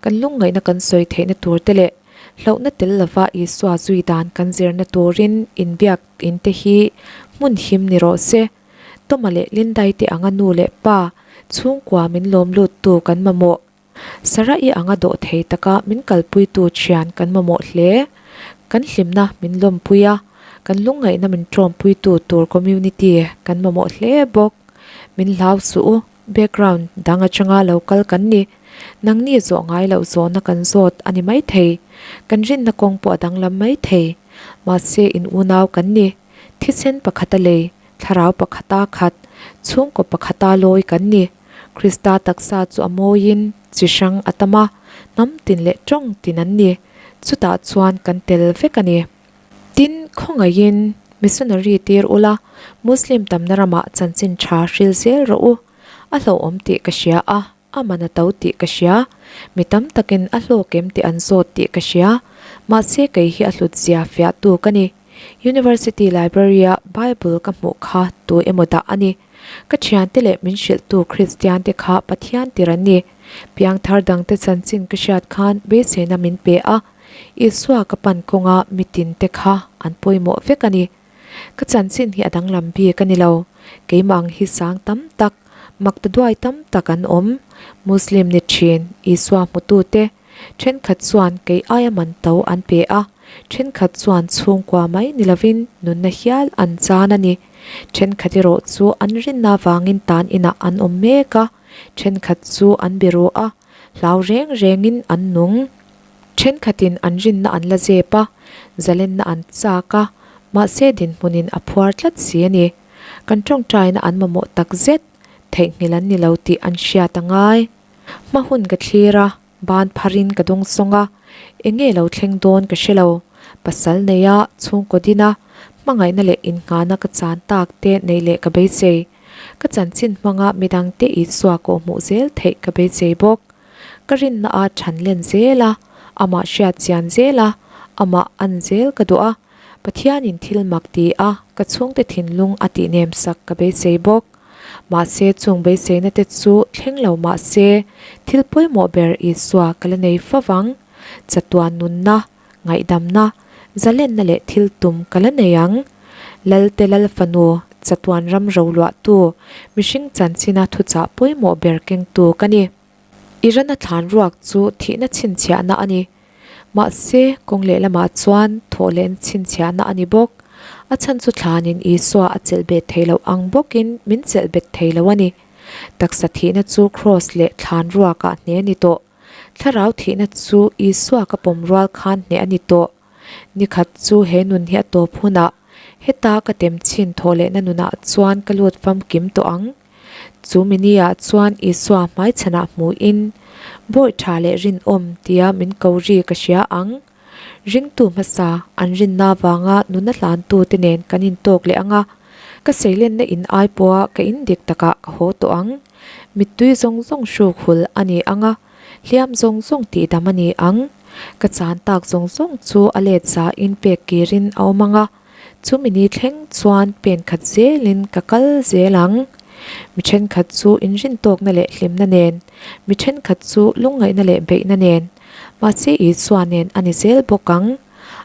kan lungngaihna kan sawi theihna tur te leh hlauhna tel lova Isua zui dan kan zirna turin inbiak in te hi hmun him ni rawh se. Toma leh Lindai te anga nu leh pa chhungkua min lawm luttu kan mamawh. Sarah-i anga dawh thei taka min kalpuitu thian kan mamawh hle. Kan hlimna min lawmpui a, kan lungngaihna min tawmpuitu tur community kan mamawh hle bawk. Min hlau suh u, background dang atanga lo kal kan ni. Nangni zawh ngai loh zawhna kan zawt a ni maithei. Kan rinna kawng pawh a danglam maithei. Mahse in unau kan ni. Thisen pakhata lei, thlarau pakhata khat, chhungkaw pakhata lawi kan ni. Krista taksa chu a mawiin chi hrang a tam a, hnam tin leh tawng tin an ni. Chutah chuan kan tel vek a ni. Tin, khawngaihin missionary tir ula, Muslim tamna ramah chanchin tha hril zel rawh u. A hlauhawm tih ka hria a, a man a to tih ka hria. Mi tam takin a hlawk em tih an zawt tih ka hria. Mahse kei hi a hlut zia fiahtu ka ni. University Library-a Bible ka hmuh kha tu emaw dah a ni. Ka thiante leh min hrilhtu Kristiante kha Pathian tir an ni. Piangthar dangte chanchin ka hriat khan beiseina min pe a, Isua ka pan kawnga mitinte kha an pawimawh vek a ni. Ka chanchin hi a danglam bik a ni lo. Keimah ang hi sang tam tak, maktaduai tam tak an awm. Muslim ni thin, Isua hmutute, Thenkhat chuan kei aia man to an pe a, thenkhat chuan chhungkua mai ni lovin nunna hial an chan a ni. Thenkhat erawh chu an rinna vangin tan inah an awm mek a, thenkhat chu an be ru a, hlau reng rengin an nung. Thenkhatin an rinna an la zep a, zalenna an chak a, mahse dinhmunin a phuar tlat si a ni. Kan tawngtaina an mamawh takzet, theihnghilh an ni lo tih an hriat a ngai. Hma hun ka thlir a, ban pharin ka dawng sawng a, eng nge lo thleng dawn ka hre lo. Pasal nei a, chhungkaw din a, hmangaihna leh innghahna ka chan tak te neih leh ka beisei. Ka chanchin hmanga midangte Isua kawh hmuh zel theih ka beisei bawk. Ka rinna a than len zel a, amah hriat chian zel a, amah an zel ka duh a, Pathianin thil mak ti a, ka chhungte thinlung a tihnem sak ka beisei bawk. Mahse chung beiseina te chu thleng lo mahse thil pawimawh ber Isua ka la nei fo vang. Chatuan nunna, ngaihdamna, zalenna leh thil tum ka la nei ang. Lalte Lal fanu, chatuan ram roluahtu, mihring chanchina thuchah pawimawh ber kengtu ka ni. Iran-a thlan ruak chu thihna chhinchhiahna a ni. Mahse, kawng lehlamah chuan thawhlen chhinchhiahna a ni bawk. A chhan chu thlanin Isua a chelh bet thei loh ang bawkin min chelh bet thei lo a ni. Taksa thihna chu kraws leh thlan ruakah hneh a ni tawh. Thlarau thihna chu Isua ka pawm rual khan hneh a ni tawh. Nikhat chu he nun hi a tawp hunah, heta ka tem chhin thawhlehna nunah chuan ka lut famkim tawh ang. Chu mini-ah chuan Isua hmaichhanah hmuhin, Bawi tha leh rinawm tia min ko ri ka hria ang. Ringtu hmasa, an rinna vanga nuna hlantute nen kan intawk leh ang a, ka seilenna in ai pawha ka in dik takah ka haw tawh ang. Mittui zawng zawng hruk hul a ni ang a, hliam zawng zawng tihdam a ni ang. Ka chan tak zawng zawng chu a let zain pek kirin a awm ang a. Chumi ni thleng chuan pen khat zelin ka kal zel ang. Mi thenkhat chu inrintawkna leh hlimna nen, mi thenkhat chu lungngaihna leh beihna nen, mahse Isua nen a ni zel bawk ang.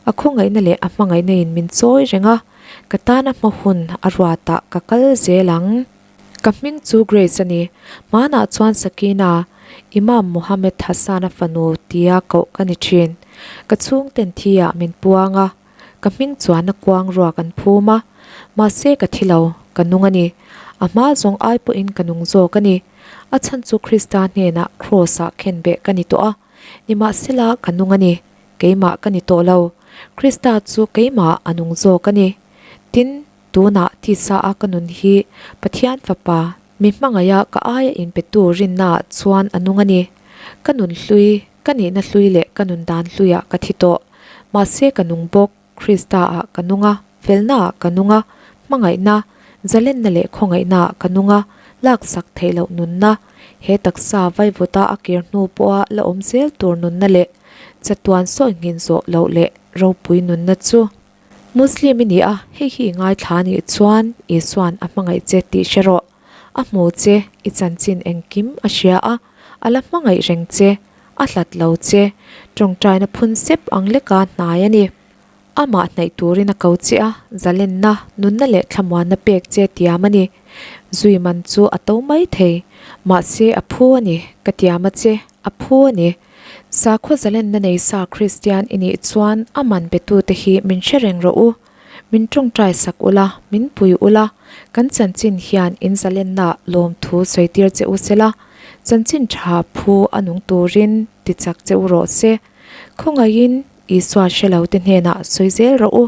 A khawngaihna leh a hmangaihna in min chawi reng a, ka tana hma hun a ruatah ka kal zel ang. Ka hming chu Grace a ni. Hmanah chuan Sakina, Imam Mohammed Hassan-a fanu tia koh ka ni thin. Ka chhungten thi ah min puang a. Ka hming chuan a kuang ruak an phum a, mahse ka thi lo, ka nung a ni. A hma zawng ai pawhin ka nung zawk a ni. A chhan chu Krista hnenah Kraws-ah khenbeh ka ni tawh a, nimahsela ka nung a ni. Keimah ka ni tawh lo, Krista chu keimah a nung zawk a ni. Tin, tunah tisa a ka nun hi Pathian Fapa, mi hmangaiha ka aia inpetu rinnaah chuan a nung a ni. Ka nun hlui, ka nihna hlui leh ka nun dan hluiah ka thi tawh. Mahse ka nung bawk. Krista-ah ka nung a, felnaah ka nung a, hmangaihna, zalenna leh khawngaihnaah ka nung a, laksak theih loh nunna, he taksa vaivuta a kir hnu pawha la awm zel tur nunna leh chatuan sawi nghin zawh loh leh ropui nunna chu. Muslim i ni a, hei hi i ngaithla a nih chuan Isua'n a hmangaih che tih hre rawh. A hmu che, i chanchin engkim a hria a, a la hmangaih reng che. A hlat lo che, tawngtaina phun sep ang leka hnai a ni. Amah hnaih turin a ko che a, zalenna, nunna leh thlamuanna pek che tiam a ni. Zui man chu a to mai thei, mahse a phu a ni, ka tiam a che, a phu a ni. Sakhua zalenna nei sa Kristian i nih chuan a man betute hi min hre reng rawh u. Min tawngtai sak ula, min pui ula, kan chanchin hian in zalenna lawmthu sawi tir che u sela, chanchin tha phu a nung turin ti chak che u rawh se. Khawngaihin Isua hre lo te hnenah sawi zel rawh u,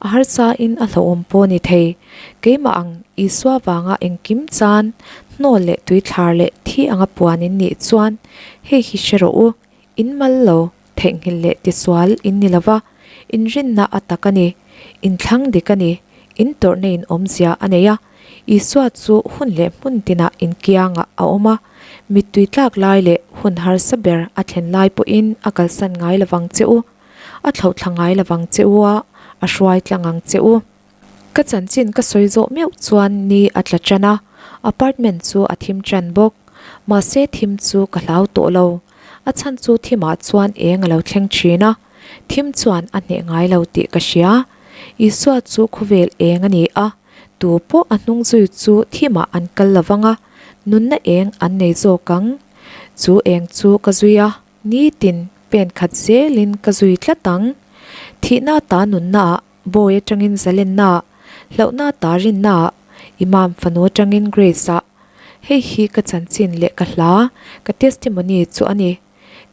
a harsa in a hlauhawm pawh ni thei. Keimah ang Isua vanga engkim chan, hnawl leh tuithlar leh thi anga puan in nih chuan hei hi hre rawh u, in mal lo. Theihnghilh leh tisual in ni lova, inrinna a tak a ni, inthlang dik a ni, in tawrhna in awmzia a nei a. Isua chu hun leh hmun tinah inkiangah a awm a, mittui tlak lai leh hun harsa ber a thlen lai pawhin a kalsan ngai lovang che u, a thlauhthla ngai lovang che u a, a hruai tlang ang che u. Ka chanchin ka sawi zawh meuh chuan ni a tla tan a, apartment chu a thim tan bawk. Mahse thim chu ka hlau tawh lo. A chhan chu thimah chuan eng a lo thleng thin a, thim chuan a hneh ngai lo tih ka hria. Isua chu khawvel eng a ni a, tu pawh a hnung zui chu thimah an kal lo vang a, nunna eng an nei zawk ang. Chu eng chu ka zui a, nitin pen khat zelin ka zui tlat ang. Thihna ta nunnaah Bawi atangin Zalenna, Hlauhna ta rinna, Imam fanu atangin Grace-ah. Hei hi ka chanchin leh ka hla, ka testimony chu a ni.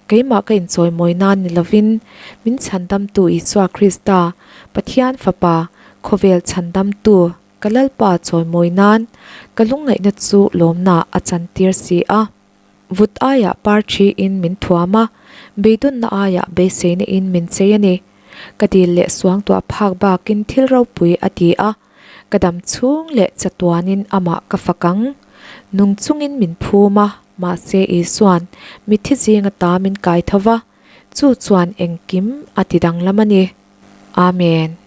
Keimah ka inchawimawi nan ni lovin, min chhandamtu Isua Krista, Pathian Fapa, khawvel chhandamtu, ka Lalpa chawimawi nan, ka lungngaihna chu lawmna a chantir si a. Vut aiah par thiin min thuam a, beidawnna aiah beiseina in min chei a ni. Ka dil leh suangtuah phak bakin thil ropui a ti a, ka dam chhung leh chatuanin amah ka fak ang. Nung chungin min phum a, mahse Isua'n mitthi zinga ta min kai tho va, chu chuan engkim a ti danglam a ni. Amen.